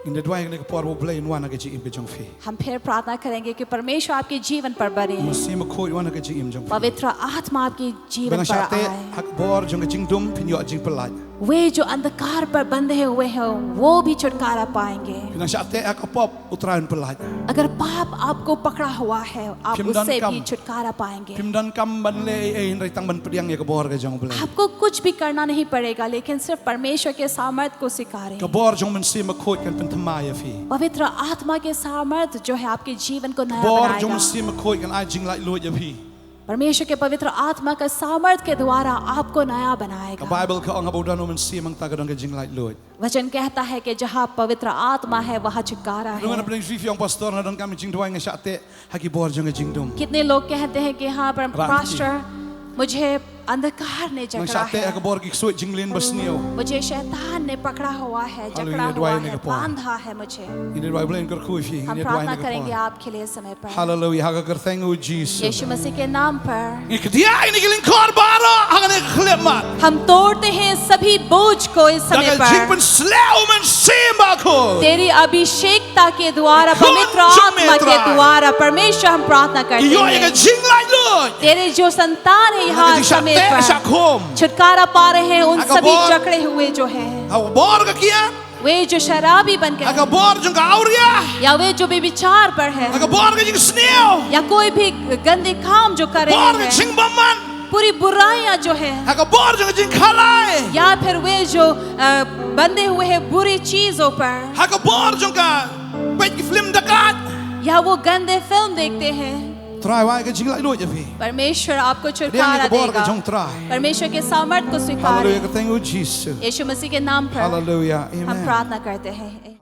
Ngin da duwai ha kane ka por ba U Blei un wan ha ka jingim ka jong phi. हम फिर प्रार्थना करेंगे कि परमेश्वर आपके जीवन पर बने। Mynsiem Bakhuid wan ha ka jingim jong phi. पवित्र आत्मा आपके जीवन पर आए। Ba nga shah teh ha ka bor jong ka jingdum phin ïoh jingpyllait. वे जो अंधकार पर बंधे हुए हैं, वो भी छुटकारा पाएंगे। Phi nang shah teh ha ka pop, U Trai un pyllait. अगर पाप आपको पकड़ा हुआ है, आप उससे भी छुटकारा पाएंगे। Phim donkam ban leh ei ei hynrei tang ban pdiang ïa ka bor ka jong U Blei. आपको कुछ भी करना नहीं पड़ेगा, लेकिन सिर्फ परमेश्वर के सामर्थ को स्वीकारें। Ka bor jong u Mynsiem Bakhuid kan pynthymmai ïa phi. पवित्र आत्मा के सामर्थ जो है आपके जीवन को नया बनाएगा। Ka bor jong u Mynsiem Bakhuid kan ai jinglaitluid ïa phi. परमेश्वर के पवित्र आत्मा का सामर्थ के द्वारा आपको नया बनाएगा। Ka Baibl ka ong haba u don u Mynsiem hangta ka don ka jinglaitluid. वचन कहता है कि जहाँ पवित्र आत्मा है, वहाँ छुटकारा है। Ngan ong phi, phi ong pastor, nga donkam jingduwai, nga shah teh ha ki bor jong ka jingdum. कितने लोग कहते हैं कि हाँ पर पास्टर, मुझे अंधकार ने जकड़ा है। Nga shah teh ha ka bor ki ksuid jingleh basniew. मुझे शैतान ने पकड़ा हुआ है, जकड़ा हुआ है, बांधा है मुझे। Haleluia, duwai ha kane ka por. Ngin da duwai, U Blei un kyrkhu ïa phi. हम प्रार्थना करेंगे आपके लिए समय पर। Haleluia, ha ka kyrteng u Jisu. यीशु मसीह के नाम पर। Ngi kdiah ïa kine ki lyngkor baroh ha kane ka khyllipmat. हम तोड़ते हैं सभी बोझ को इस समय पर। Da ka jingpynsleh u Mynsiem Bakhuid. तेरी अभिषेकता के द्वारा, पवित्र आत्मा के द्वारा, परमेश्वर, हम प्रार्थना करते हैं। Ki ïoh ïa ka jinglaitluid. तेरे जो संतान है यहाँ समय पर, shah khum, छुटकारा पा रहे हैं उन सभी जकड़े हुए जो हैं। Ha ka bor ka kiad. वे जो शराबी बन गए, ha ka bor jong ka awria, या वे जो व्यभिचार पर है, ha ka bor ka jingsniew, या कोई भी गंदे काम जो कर रहे हैं, bor ka jingbymman, पूरी बुराइयां जो है, ha ka bor jong ka jingkhalai, या फिर वे जो, अ, बंधे हुए हैं बुरी चीजों पर, ha ka bor jong ka peit ki film dakaid, या वो गंदे फिल्म देखते हैं। Trai un ai ka jinglaitluid ïa phi. परमेश्वर आपको छुटकारा देगा। Pdiang ïa ka bor ka jong U Trai. परमेश्वर के सामर्थ को स्वीकारें। Haleluia, ha ka kyrteng u Jisu. यीशु मसीह के नाम पर, haleluia, amen, हम प्रार्थना करते हैं।